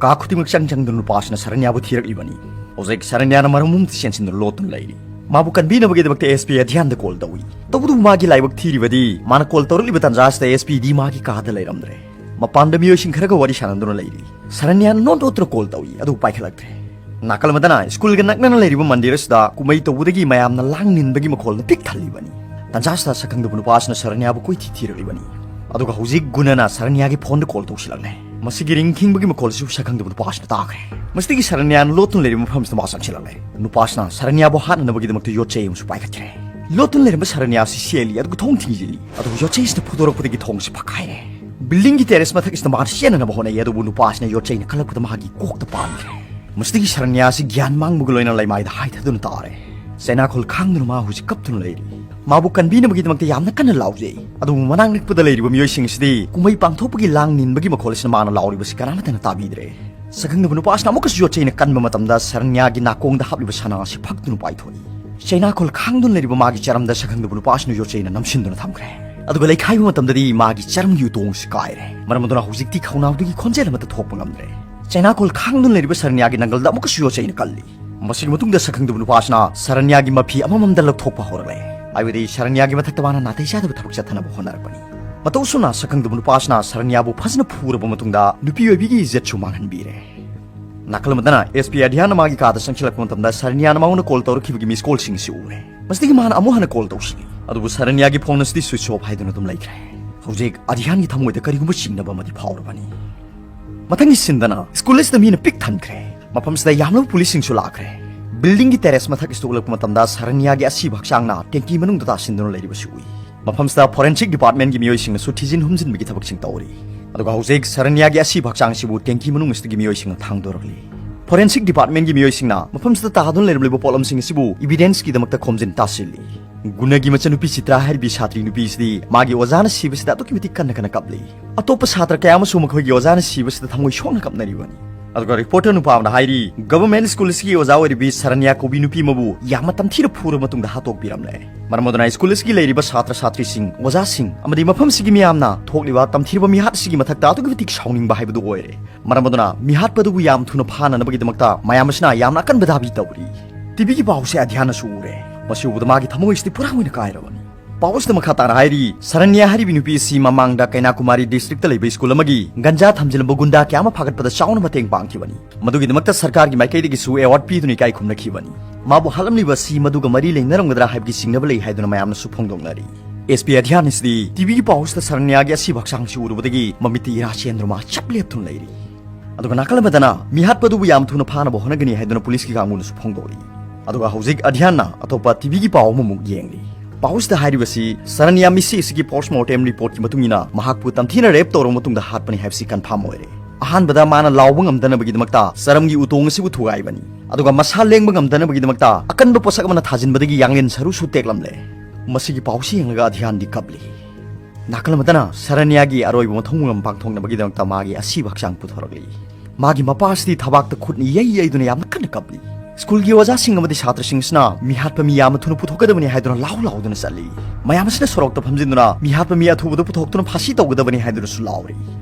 ꯀꯥ ꯈꯨꯗꯤꯡꯃꯛ ꯆꯪ ꯆꯪꯗꯨꯅ ꯅꯨꯄꯥ ꯑꯁꯤꯅ ꯁꯔꯅ꯭ꯌꯥꯕꯨ ꯊꯤꯔꯛꯂꯤꯕꯅꯤ꯫ ꯍꯧꯖꯤꯛ ꯁꯔꯅ꯭ꯌꯥꯅ ꯃꯔꯝ ꯑꯃꯠꯇ ꯆꯦꯟꯁꯤꯟꯗꯨꯅ ꯂꯣꯠꯇꯨꯅ ꯂꯩꯔꯤ꯫ ꯃꯥꯕꯨ ꯀꯟꯕꯤꯅꯕꯒꯤꯗꯃꯛꯇ ꯑꯦꯁ ꯄꯤ ꯑꯙ꯭ꯌꯥꯟꯗ ꯀꯣꯜ ꯇꯧꯏ꯫ ꯇꯧꯕꯇꯕꯨ ꯃꯥꯒꯤ ꯂꯥꯏꯕꯛ ꯊꯤꯔꯤꯕꯗꯤ ꯃꯥꯅ ꯀꯣꯜ ꯇꯧꯔꯛꯂꯤꯕ ꯇꯥꯟꯖꯥ ꯑꯁꯤꯗ ꯑꯦꯁ ꯄꯤꯗꯤ ꯃꯥꯒꯤ ꯀꯥꯗ ꯂꯩꯔꯝꯗ꯭ꯔꯦ꯫ ꯃꯄꯥꯟꯗ ꯃꯤꯑꯣꯏꯁꯤꯡ ꯈꯔꯒ ꯋꯥꯔꯤ ꯁꯥꯟꯅꯗꯨꯅ ꯂꯩꯔꯤ꯫ ꯁꯔꯅ꯭ꯌꯥꯅ ꯅꯣꯟ ꯅꯣꯠꯇꯨꯅ ꯀꯣꯜ ꯇꯧꯏ, ꯑꯗꯨꯕꯨ ꯄꯥꯏꯈꯠꯂꯛꯇ꯭ꯔꯦ꯫ ꯅꯥꯀꯜ ꯑꯃꯗꯅ ꯁ꯭ꯀꯨꯜꯒ ꯅꯛꯅꯅ ꯂꯩꯔꯤꯕ ꯃꯟꯗꯤꯔ ꯑꯁꯤꯗ ꯀꯨꯝꯍꯩ ꯇꯧꯕꯗꯒꯤ ꯃꯌꯥꯝꯅ ꯂꯥꯡ ꯅꯤꯟꯕꯒꯤ ꯃꯈꯣꯜꯅ ꯄꯤꯛ ꯊꯜꯂꯤꯕꯅꯤ꯫ ꯇꯟꯖꯥ ꯑꯁꯤꯗ ꯁꯛꯈꯪꯗꯕ ꯅꯨꯄꯥ ꯑꯁꯤꯅ ꯁꯔꯅ꯭ꯌꯥꯕꯨ ꯀꯣꯏꯊꯤ ꯊꯤꯔꯛꯂꯤꯕꯅꯤ꯫ ꯑꯗꯨꯒ ꯍꯧꯖꯤꯛ ꯒꯨꯅꯅ ꯁꯔꯅ꯭ꯌꯥꯒꯤ ꯐꯣꯟꯗ ꯀꯣꯜ ꯇꯧꯁꯤꯜꯂꯛꯂꯦ꯫ ꯃꯁꯤꯒꯤ ꯔꯤꯡ ꯈꯤꯡꯕꯒꯤ ꯃꯈꯣꯜꯁꯤꯕꯨ ꯁꯛꯈꯪꯗꯕ ꯅꯨꯄꯥ ꯑꯁꯤꯅ ꯇꯥꯈ꯭ꯔꯦ꯫ ꯃꯁꯤꯗꯒꯤ ꯁꯔꯅ꯭ꯌꯥꯅ ꯂꯣꯠꯇꯨꯅ ꯂꯩꯔꯤꯕ ꯃꯐꯝꯁꯤꯗ ꯃꯥ ꯆꯪꯁꯤꯜꯂꯛꯂꯦ꯫ ꯅꯨꯄꯥ ꯑꯁꯤꯅ ꯁꯔꯅ꯭ꯌꯥꯕꯨ ꯍꯥꯠꯅꯅꯕꯒꯤꯗꯃꯛꯇ ꯌꯣꯠ ꯆꯩ ꯑꯃꯁꯨ ꯄꯥꯏꯈꯠꯈ꯭ꯔꯦ꯫ ꯂꯣꯠꯇꯨꯅ ꯂꯩꯔꯝꯕ ꯁꯔꯅ꯭ꯌꯥ ꯑꯁꯤ ꯆꯦꯜꯂꯤ, ꯑꯗꯨꯒ ꯊꯣꯡ ꯊꯤꯡꯖꯤꯜꯂꯤ꯫ ꯑꯗꯨꯕꯨ ꯌꯣꯠ ꯆꯩ ꯑꯁꯤꯅ ꯐꯨꯗꯣꯔꯛꯄꯗꯒꯤ ꯊꯣꯡꯁꯤ ꯐꯛꯈꯥꯏꯔꯦ꯫ ꯕꯤꯜꯗꯤꯡꯒꯤ ꯇꯦꯔꯦꯁ ꯃꯊꯛ ꯑꯁꯤꯗ ꯃꯥꯅ ꯆꯦꯟꯅꯅꯕ ꯍꯣꯠꯅꯩ, ꯑꯗꯨꯕꯨ ꯅꯨꯄꯥ ꯑꯁꯤꯅ ꯌꯣꯠ ꯆꯩꯅ ꯀꯜꯂꯛꯄꯗ ꯃꯥꯒꯤ ꯀꯣꯛꯇ ꯄꯥꯟꯈ꯭ꯔꯦ꯫ ꯃꯁꯤꯗꯒꯤ ꯁꯔꯅ꯭ꯌꯥ ꯑꯁꯤ ꯒ꯭ꯌꯥꯟ ꯃꯥꯡꯕꯒ ꯂꯣꯏꯅꯅ ꯂꯩꯃꯥꯏꯗ ꯍꯥꯏꯊꯗꯨꯅ ꯇꯥꯔꯦ꯫ ꯆꯩꯅꯥꯈꯣꯜ ꯈꯥꯡꯗꯨꯅ ꯃꯥ ꯍꯧꯖꯤꯛ ꯀꯞꯇꯨꯅ ꯂꯩꯔꯤ꯫ ꯃꯥꯕꯨ ꯀꯟꯕꯤꯅꯕꯒꯤꯗꯃꯛꯇ ꯌꯥꯝꯅ ꯀꯟꯅ ꯂꯥꯎꯖꯩ, ꯑꯗꯨꯕꯨ ꯃꯅꯥꯛ ꯅꯛꯄꯗ ꯂꯩꯔꯤꯕ ꯃꯤꯑꯣꯏꯁꯤꯡ ꯑꯁꯤꯗꯤ ꯀꯨꯝꯍꯩ ꯄꯥꯡꯊꯣꯛꯄꯒꯤ ꯂꯥꯡ ꯅꯤꯟꯕꯒꯤ ꯃꯈꯣꯜ ꯑꯁꯤꯅ ꯃꯥꯅ ꯂꯥꯎꯔꯤꯕꯁꯤ ꯀꯅꯥꯃꯠꯇꯅ ꯇꯥꯕꯤꯗ꯭ꯔꯦ꯫ ꯁꯛꯈꯪꯗꯕ ꯅꯨꯄꯥ ꯑꯁꯤꯅ ꯑꯃꯨꯛꯀꯁꯨ ꯌꯣꯠ ꯆꯩꯅ ꯀꯟꯕ ꯃꯇꯝꯗ ꯁꯔꯅ꯭ꯌꯥꯒꯤ ꯅꯥꯀꯣꯡꯗ ꯍꯥꯞꯂꯤꯕ ꯁꯅꯥ ꯑꯁꯤ ꯐꯛꯇꯨꯅ ꯄꯥꯏꯊꯣꯛꯏ꯫ ꯆꯩꯅꯥꯈꯣꯜ ꯈꯥꯡꯗꯨꯅ ꯂꯩꯔꯤꯕ ꯃꯥꯒꯤ ꯆꯔꯝꯗ ꯁꯛꯈꯪꯗꯕ ꯅꯨꯄꯥ ꯑꯁꯤꯅ ꯌꯣꯠ ꯆꯩꯅ ꯅꯝꯁꯤꯟꯗꯨꯅ ꯊꯝꯈ꯭ꯔꯦ꯫ ꯑꯗꯨꯒ ꯂꯩꯈꯥꯏꯕ ꯃꯇꯝꯗꯗꯤ ꯃꯥꯒꯤ ꯆꯔꯝꯒꯤ ꯎꯇꯣꯡ ꯑꯁꯤ ꯀꯥꯏꯔꯦ꯫ ꯃꯔꯝ ꯑꯗꯨꯅ ꯍꯧꯖꯤꯛꯇꯤ ꯈꯧꯅꯥꯎꯗꯒꯤ ꯈꯣꯟꯖꯦꯜ ꯑꯃꯠꯇ ꯊꯣꯛꯄ ꯉꯝꯗ꯭ꯔꯦ꯫ ꯆꯩꯅꯥꯈꯣꯜ ꯈꯥꯡꯗꯨꯅ ꯂꯩꯔꯤꯕ ꯁꯔꯅ꯭ꯌꯥꯒꯤ ꯅꯪꯒꯜꯗ ꯑꯃꯨꯛꯀꯁꯨ ꯌꯣꯠ ꯆꯩꯅ ꯀꯜꯂꯤ꯫ ꯃꯁꯤꯒꯤ ꯃꯇꯨꯡꯗ ꯁꯛꯈꯪꯗꯕ ꯅꯨꯄꯥ ꯑꯁꯤꯅ ꯁꯔꯅ꯭ꯌꯥꯒꯤ ꯃꯐꯤ ꯑꯃꯃꯝꯗ ꯂꯧꯊꯣꯛꯄ ꯍꯧꯔꯛꯂꯦ꯫ ꯍꯥꯏꯕꯗꯤ ꯁꯔꯅ꯭ꯌꯥꯒꯤ ꯃꯊꯛꯇ ꯃꯥꯅ ꯅꯥꯇꯩ ꯆꯥꯗꯕ ꯊꯕꯛ ꯆꯠꯊꯅꯕ ꯍꯣꯠꯅꯔꯛꯄꯅꯤ꯫ ꯃꯇꯧ ꯑꯁꯨꯝꯅ ꯁꯛꯈꯪꯗꯕ ꯅꯨꯄꯥ ꯑꯁꯤꯅ ꯁꯔꯅ꯭ꯌꯥꯕꯨ ꯐꯖꯅ ꯐꯨꯔꯕ ꯃꯇꯨꯡꯗ ꯅꯨꯄꯤ ꯑꯣꯏꯕꯤꯒꯤ ꯏꯖꯠꯁꯨ ꯃꯥꯡꯍꯟꯕꯤꯔꯦ꯫ ꯅꯥꯀꯜ ꯑꯃꯗꯅ ꯑꯦꯁ ꯄꯤ ꯑꯙ꯭ꯌꯥꯟꯅ ꯃꯥꯒꯤ ꯀꯥꯗ ꯆꯪꯁꯤꯜꯂꯛꯄ ꯃꯇꯝꯗ ꯁꯔꯅ꯭ꯌꯥꯅ ꯃꯉꯣꯟꯗ ꯀꯣꯜ ꯇꯧꯔꯛꯈꯤꯕꯒꯤ ꯃꯤꯁ ꯀꯣꯜꯁꯤꯡ ꯑꯁꯤ ꯎꯔꯦ꯫ ꯃꯁꯤꯗꯒꯤ ꯃꯥꯅ ꯑꯃꯨꯛ ꯍꯟꯅ ꯀꯣꯜ ꯇꯧꯁꯤꯜꯂꯤ꯫ ꯑꯗꯨꯕꯨ ꯁꯔꯅ꯭ꯌꯥꯒꯤ ꯐꯣꯟ ꯑꯁꯤꯗꯤ ꯁ꯭ꯋꯤꯆ ꯑꯣꯐ ꯍꯥꯏꯗꯨꯅ ꯑꯗꯨꯝ ꯂꯩꯈ꯭ꯔꯦ꯫ ꯍꯧꯖꯤꯛ ꯑꯙ꯭ꯌꯥꯟꯒꯤ ꯊꯃꯣꯏꯗ ꯀꯔꯤꯒꯨꯝꯕ ꯆꯤꯡꯅꯕ ꯑꯃꯗꯤ ꯐꯥꯎꯔꯕꯅꯤ꯫ ꯃꯊꯪꯒꯤ ꯁꯤꯟꯗꯅ ꯁ꯭ꯀꯨꯜ ꯑꯁꯤꯗ ꯃꯤꯅ ꯄꯤꯛ ꯊꯟꯈ꯭ꯔꯦ꯫ ꯃꯐꯝꯁꯤꯗ ꯌꯥꯝꯂꯕ ꯄꯨꯂꯤꯁꯁꯤꯡꯁꯨ ꯂꯥꯛꯈ꯭ꯔꯦ꯫ ꯕꯤꯜꯗꯤꯡꯒꯤ ꯇꯦꯔꯦꯁ ꯃꯊꯛ ꯏꯁꯇ ꯎꯠꯂꯛꯄ ꯃꯇꯝꯗ ꯁꯔꯅꯤꯌꯥꯒꯤ ꯑꯁꯤꯕ ꯍꯛꯆꯥꯡꯅ ꯇꯦꯡꯀꯤ ꯃꯅꯨꯡꯗ ꯇꯥꯁꯤꯟꯗꯨꯅ ꯂꯩꯔꯤꯕꯁꯨ ꯎꯏ꯫ ꯃꯐꯝꯁꯤꯗ ꯐꯣꯔꯦꯟꯁꯤꯛ ꯗꯤꯄꯥꯔꯠꯃꯦꯟꯒꯤ ꯃꯤꯑꯣꯏꯁꯤꯡꯅꯁꯨ ꯊꯤꯖꯤꯟ ꯍꯨꯝꯖꯤꯟꯕꯒꯤ ꯊꯕꯛꯁꯤꯡ ꯇꯧꯔꯤ꯫ ꯑꯗꯨꯒ ꯍꯧꯖꯤꯛ ꯁꯔꯅꯤꯌꯥꯒꯤ ꯑꯁꯤꯕ ꯍꯛꯆꯥꯡ ꯑꯁꯤꯕꯨ ꯇꯦꯡꯀꯤ ꯃꯅꯨꯡ ꯑꯁꯤꯗꯒꯤ ꯃꯤꯑꯣꯏꯁꯤꯡꯅ ꯊꯥꯡꯗꯣꯔꯛꯂꯤ꯫ ꯐꯣꯔꯦꯟꯁꯤꯛ ꯗꯤꯄꯥꯔꯠꯃꯦꯟꯒꯤ ꯃꯤꯑꯣꯏꯁꯤꯡꯅ ꯃꯐꯝꯁꯤꯗ ꯇꯥꯗꯨꯅ ꯂꯩꯔꯝꯂꯤꯕ ꯄꯣꯠꯂꯝꯁꯤꯡ ꯑꯁꯤꯕꯨ ꯏꯕꯤꯗꯦꯟꯁꯀꯤꯗꯃꯛꯇ ꯈꯣꯝꯖꯤꯟ ꯇꯥꯁꯤꯜꯂꯤ꯫ ꯒꯨꯅꯒꯤ ꯃꯆꯟꯅꯨꯄꯤ ꯆꯤꯇ꯭ꯔꯥ ꯍꯥꯏꯔꯤꯕꯤ ꯁꯥꯇ꯭ꯔꯤ ꯅꯨꯄꯤ ꯑꯁꯤꯗꯤ ꯃꯥꯒꯤ ꯑꯣꯖꯥꯅ ꯁꯤꯕꯁꯤꯗ ꯑꯗꯨꯛꯀꯤ ꯃꯇꯤꯛ ꯀꯟꯅ ꯀꯟꯅ ꯀꯞꯂꯤ꯫ ꯑꯇꯣꯞꯄ ꯁꯥꯇ꯭ꯔ ꯀꯌꯥ ꯑꯃꯁꯨ ꯃꯈꯣꯏꯒꯤ ꯑꯣꯖꯥꯅ ꯁꯤꯕꯁꯤꯗ ꯊꯃꯣꯏ ꯁꯣꯛꯅ ꯀꯞꯅꯔꯤꯕꯅꯤ꯫ ꯑꯗꯨꯒ ꯔꯤꯄꯣꯔꯇꯔ ꯅꯨꯄꯥ ꯑꯃꯅ ꯍꯥꯏꯔꯤ, ꯒꯚꯔꯟꯃꯦꯟꯠ ꯁ꯭ꯀꯨꯜ ꯑꯁꯤꯒꯤ ꯑꯣꯖꯥ ꯑꯣꯏꯔꯤꯕꯤ ꯁꯔꯅ꯭ꯌꯥ ꯀꯧꯕꯤ ꯅꯨꯄꯤ ꯑꯃꯕꯨ ꯌꯥꯝꯅ ꯇꯝꯊꯤꯅ ꯐꯨꯔꯕ ꯃꯇꯨꯡꯗ ꯍꯥꯠꯇꯣꯛꯄꯤꯔꯝꯂꯦ꯫ ꯃꯔꯝ ꯑꯗꯨꯅ ꯁ꯭ꯀꯨꯜ ꯑꯁꯤꯒꯤ ꯂꯩꯔꯤꯕ ꯁꯥꯇ꯭ꯔ ꯁꯥꯇ꯭ꯔꯤꯁꯤꯡ, ꯑꯣꯖꯥꯁꯤꯡ ꯑꯃꯗꯤ ꯃꯐꯝꯁꯤꯒꯤ ꯃꯤꯌꯥꯝꯅ ꯊꯣꯛꯂꯤꯕ ꯇꯝꯊꯤꯔꯕ ꯃꯤꯍꯥꯠ ꯑꯁꯤꯒꯤ ꯃꯊꯛꯇ ꯑꯗꯨꯛꯀꯤ ꯃꯇꯤꯛ ꯁꯥꯎꯅꯤꯡꯕ ꯍꯥꯏꯕꯗꯨ ꯑꯣꯏꯔꯦ꯫ ꯃꯔꯝ ꯑꯗꯨꯅ ꯃꯤꯍꯥꯠꯄ ꯑꯗꯨꯕꯨ ꯌꯥꯝ ꯊꯨꯅ ꯐꯥꯅꯅꯕꯒꯤꯗꯃꯛꯇ ꯃꯌꯥꯝ ꯑꯁꯤꯅ ꯌꯥꯝꯅ ꯑꯀꯟꯕ ꯗꯥꯕꯤ ꯇꯧꯔꯤ꯫ ꯇꯤꯚꯤꯒꯤ ꯄꯥꯎꯁꯦ ꯑꯙ꯭ꯌꯥꯟꯅꯁꯨ ꯎꯔꯦ꯫ ꯃꯁꯤ ꯎꯕꯗ ꯃꯥꯒꯤ ꯊꯃꯣꯏꯁꯤꯗꯤ ꯄꯨꯔꯥ ꯑꯣꯏꯅ ꯀꯥꯏꯔꯕꯅꯤ꯫ ꯄꯥꯎ ꯑꯁꯤꯗ ꯃꯈꯥ ꯇꯥꯅ ꯍꯥꯏꯔꯤ, ꯁꯔꯅ꯭ꯌꯥ ꯍꯥꯏꯔꯤꯕꯤ ꯅꯨꯄꯤ ꯑꯁꯤ ꯃꯃꯥꯡꯗ ꯀꯩꯅꯥꯀꯨꯃꯥꯔꯤ ꯗꯤꯁꯇ꯭ꯔꯤꯛꯇ ꯂꯩꯕ ꯁ꯭ꯀꯨꯜ ꯑꯃꯒꯤ ꯒꯟꯖꯥ ꯊꯝꯖꯤꯜꯂꯝꯕ ꯒꯨꯟꯗꯥ ꯀꯌꯥ ꯑꯃ ꯐꯥꯒꯠꯄꯗ ꯆꯥꯎꯅ ꯃꯇꯦꯡ ꯄꯥꯡꯈꯤꯕꯅꯤ꯫ ꯃꯗꯨꯒꯤꯗꯃꯛꯇ ꯁꯔꯀꯥꯔꯒꯤ ꯃꯥꯏꯀꯩꯗꯒꯤꯁꯨ ꯑꯦꯋꯥꯔꯗ ꯄꯤꯗꯨꯅ ꯏꯀꯥꯏ ꯈꯨꯝꯅꯈꯤꯕꯅꯤ꯫ ꯃꯥꯕꯨ ꯍꯥꯠꯂꯝꯂꯤꯕ ꯑꯁꯤ ꯃꯗꯨꯒ ꯃꯔꯤ ꯂꯩꯅꯔꯝꯒꯗ꯭ꯔꯥ ꯍꯥꯏꯕꯒꯤ ꯆꯤꯡꯅꯕ ꯂꯩ ꯍꯥꯏꯗꯨꯅ ꯃꯌꯥꯝꯅꯁꯨ ꯐꯣꯡꯗꯣꯛꯅꯔꯤ꯫ ꯑꯦꯁ ꯄꯤ ꯑꯙ꯭ꯌꯥꯟ ꯑꯁꯤꯗꯤ ꯇꯤꯚꯤꯒꯤ ꯄꯥꯎ ꯑꯁꯤꯗ ꯁꯔꯅ꯭ꯌꯥꯒꯤ ꯑꯁꯤꯕ ꯍꯛꯆꯥꯡꯁꯤ ꯎꯔꯨꯕꯗꯒꯤ ꯃꯃꯤꯠꯇ ꯏꯔꯥ ꯆꯦꯟꯗꯨꯅ ꯃꯥ ꯆꯞ ꯂꯦꯞꯇꯨꯅ ꯂꯩꯔꯤ꯫ ꯑꯗꯨꯒ ꯅꯥꯀꯜ ꯑꯃꯗꯅ ꯃꯤꯍꯥꯠꯄꯗꯨꯕꯨ ꯌꯥꯝ ꯊꯨꯅ ꯐꯥꯅꯕ ꯍꯣꯠꯅꯒꯅꯤ ꯍꯥꯏꯗꯨꯅ ꯄꯨꯂꯤꯁꯀꯤ ꯀꯥꯡꯕꯨꯅꯁꯨ ꯐꯣꯡꯗꯣꯛꯂꯤ꯫ ꯑꯗꯨꯒ ꯍꯧꯖꯤꯛ ꯑꯙ꯭ꯌꯥꯟꯅ ꯑꯇꯣꯞꯄ ꯇꯤꯚꯤꯒꯤ ꯄꯥꯎ ꯑꯃꯃꯨꯛ ꯌꯦꯡꯂꯤ꯫ ꯄꯥꯎꯁꯤꯗ ꯍꯥꯏꯔꯤꯕꯁꯤ ꯁꯔꯅ꯭ꯌꯥ ꯃꯤꯁꯤ ꯑꯁꯤꯒꯤ ꯄꯣꯁꯃꯣꯔꯇꯦꯝ ꯔꯤꯄꯣꯔꯠꯀꯤ ꯃꯇꯨꯡ ꯏꯟꯅ ꯃꯍꯥꯛꯄꯨ ꯇꯝꯊꯤꯅ ꯔꯦꯞ ꯇꯧꯔꯕ ꯃꯇꯨꯡꯗ ꯍꯥꯠꯄꯅꯤ ꯍꯥꯏꯕꯁꯤ ꯀꯟꯐꯥꯔꯝ ꯑꯣꯏꯔꯦ꯫ ꯑꯍꯥꯟꯕꯗ ꯃꯥꯅ ꯂꯥꯎꯕ ꯉꯝꯗꯅꯕꯒꯤꯗꯃꯛꯇ ꯆꯔꯝꯒꯤ ꯎꯇꯣꯡ ꯑꯁꯤꯕꯨ ꯊꯨꯒꯥꯏꯕꯅꯤ꯫ ꯑꯗꯨꯒ ꯃꯁꯥ ꯂꯦꯡꯕ ꯉꯝꯗꯅꯕꯒꯤꯗꯃꯛꯇ ꯑꯀꯟꯕ ꯄꯣꯠꯁꯛ ꯑꯃꯅ ꯊꯥꯖꯤꯟꯕꯗꯒꯤ ꯌꯥꯡꯂꯦꯟ ꯁꯔꯨꯁꯨ ꯇꯦꯛꯂꯝꯂꯦ꯫ ꯃꯁꯤꯒꯤ ꯄꯥꯎꯁꯤ ꯌꯦꯡꯂꯒ ꯑꯙ꯭ꯌꯥꯟꯗꯤ ꯀꯞꯂꯤ꯫ ꯅꯥꯀꯜ ꯑꯃꯗꯅ ꯁꯔꯅ꯭ꯌꯥꯒꯤ ꯑꯔꯣꯏꯕ ꯃꯊꯧ ꯃꯉꯝ ꯄꯥꯡꯊꯣꯛꯅꯕꯒꯤꯗꯃꯛꯇ ꯃꯥꯒꯤ ꯑꯁꯤꯕ ꯍꯛꯆꯥꯡ ꯄꯨꯊꯣꯔꯛꯂꯤ꯫ ꯃꯥꯒꯤ ꯃꯄꯥ ꯑꯁꯤꯗꯤ ꯊꯕꯥꯛꯇ ꯈꯨꯠꯅ ꯏꯌꯩ ꯌꯩꯗꯨꯅ ꯌꯥꯝꯅ ꯀꯟꯅ ꯀꯞꯂꯤ꯫ ꯁ꯭ꯀꯨꯜꯒꯤ ꯑꯣꯖꯥꯁꯤꯡ ꯑꯃꯗꯤ ꯁꯥꯇ꯭ꯔꯁꯤꯡ ꯑꯁꯤꯅ ꯃꯤꯍꯥꯠꯄ ꯃꯤ ꯌꯥꯝꯅ ꯊꯨꯅ ꯄꯨꯊꯣꯛꯀꯗꯕꯅꯤ ꯍꯥꯏꯗꯨꯅ ꯂꯥꯎ ꯂꯥꯎꯗꯨꯅ ꯆꯠꯂꯤ꯫ ꯃꯌꯥꯝ ꯑꯁꯤꯅ ꯁꯣꯔꯣꯛꯇ ꯐꯝꯖꯤꯟꯗꯨꯅ ꯃꯤꯍꯥꯠꯄ ꯃꯤ ꯑꯊꯨꯕꯗ ꯄꯨꯊꯣꯛꯇꯨꯅ ꯐꯥꯁꯤ ꯇꯧꯒꯗꯕꯅꯤ ꯍꯥꯏꯗꯨꯅꯁꯨ ꯂꯥꯎꯔꯤ꯫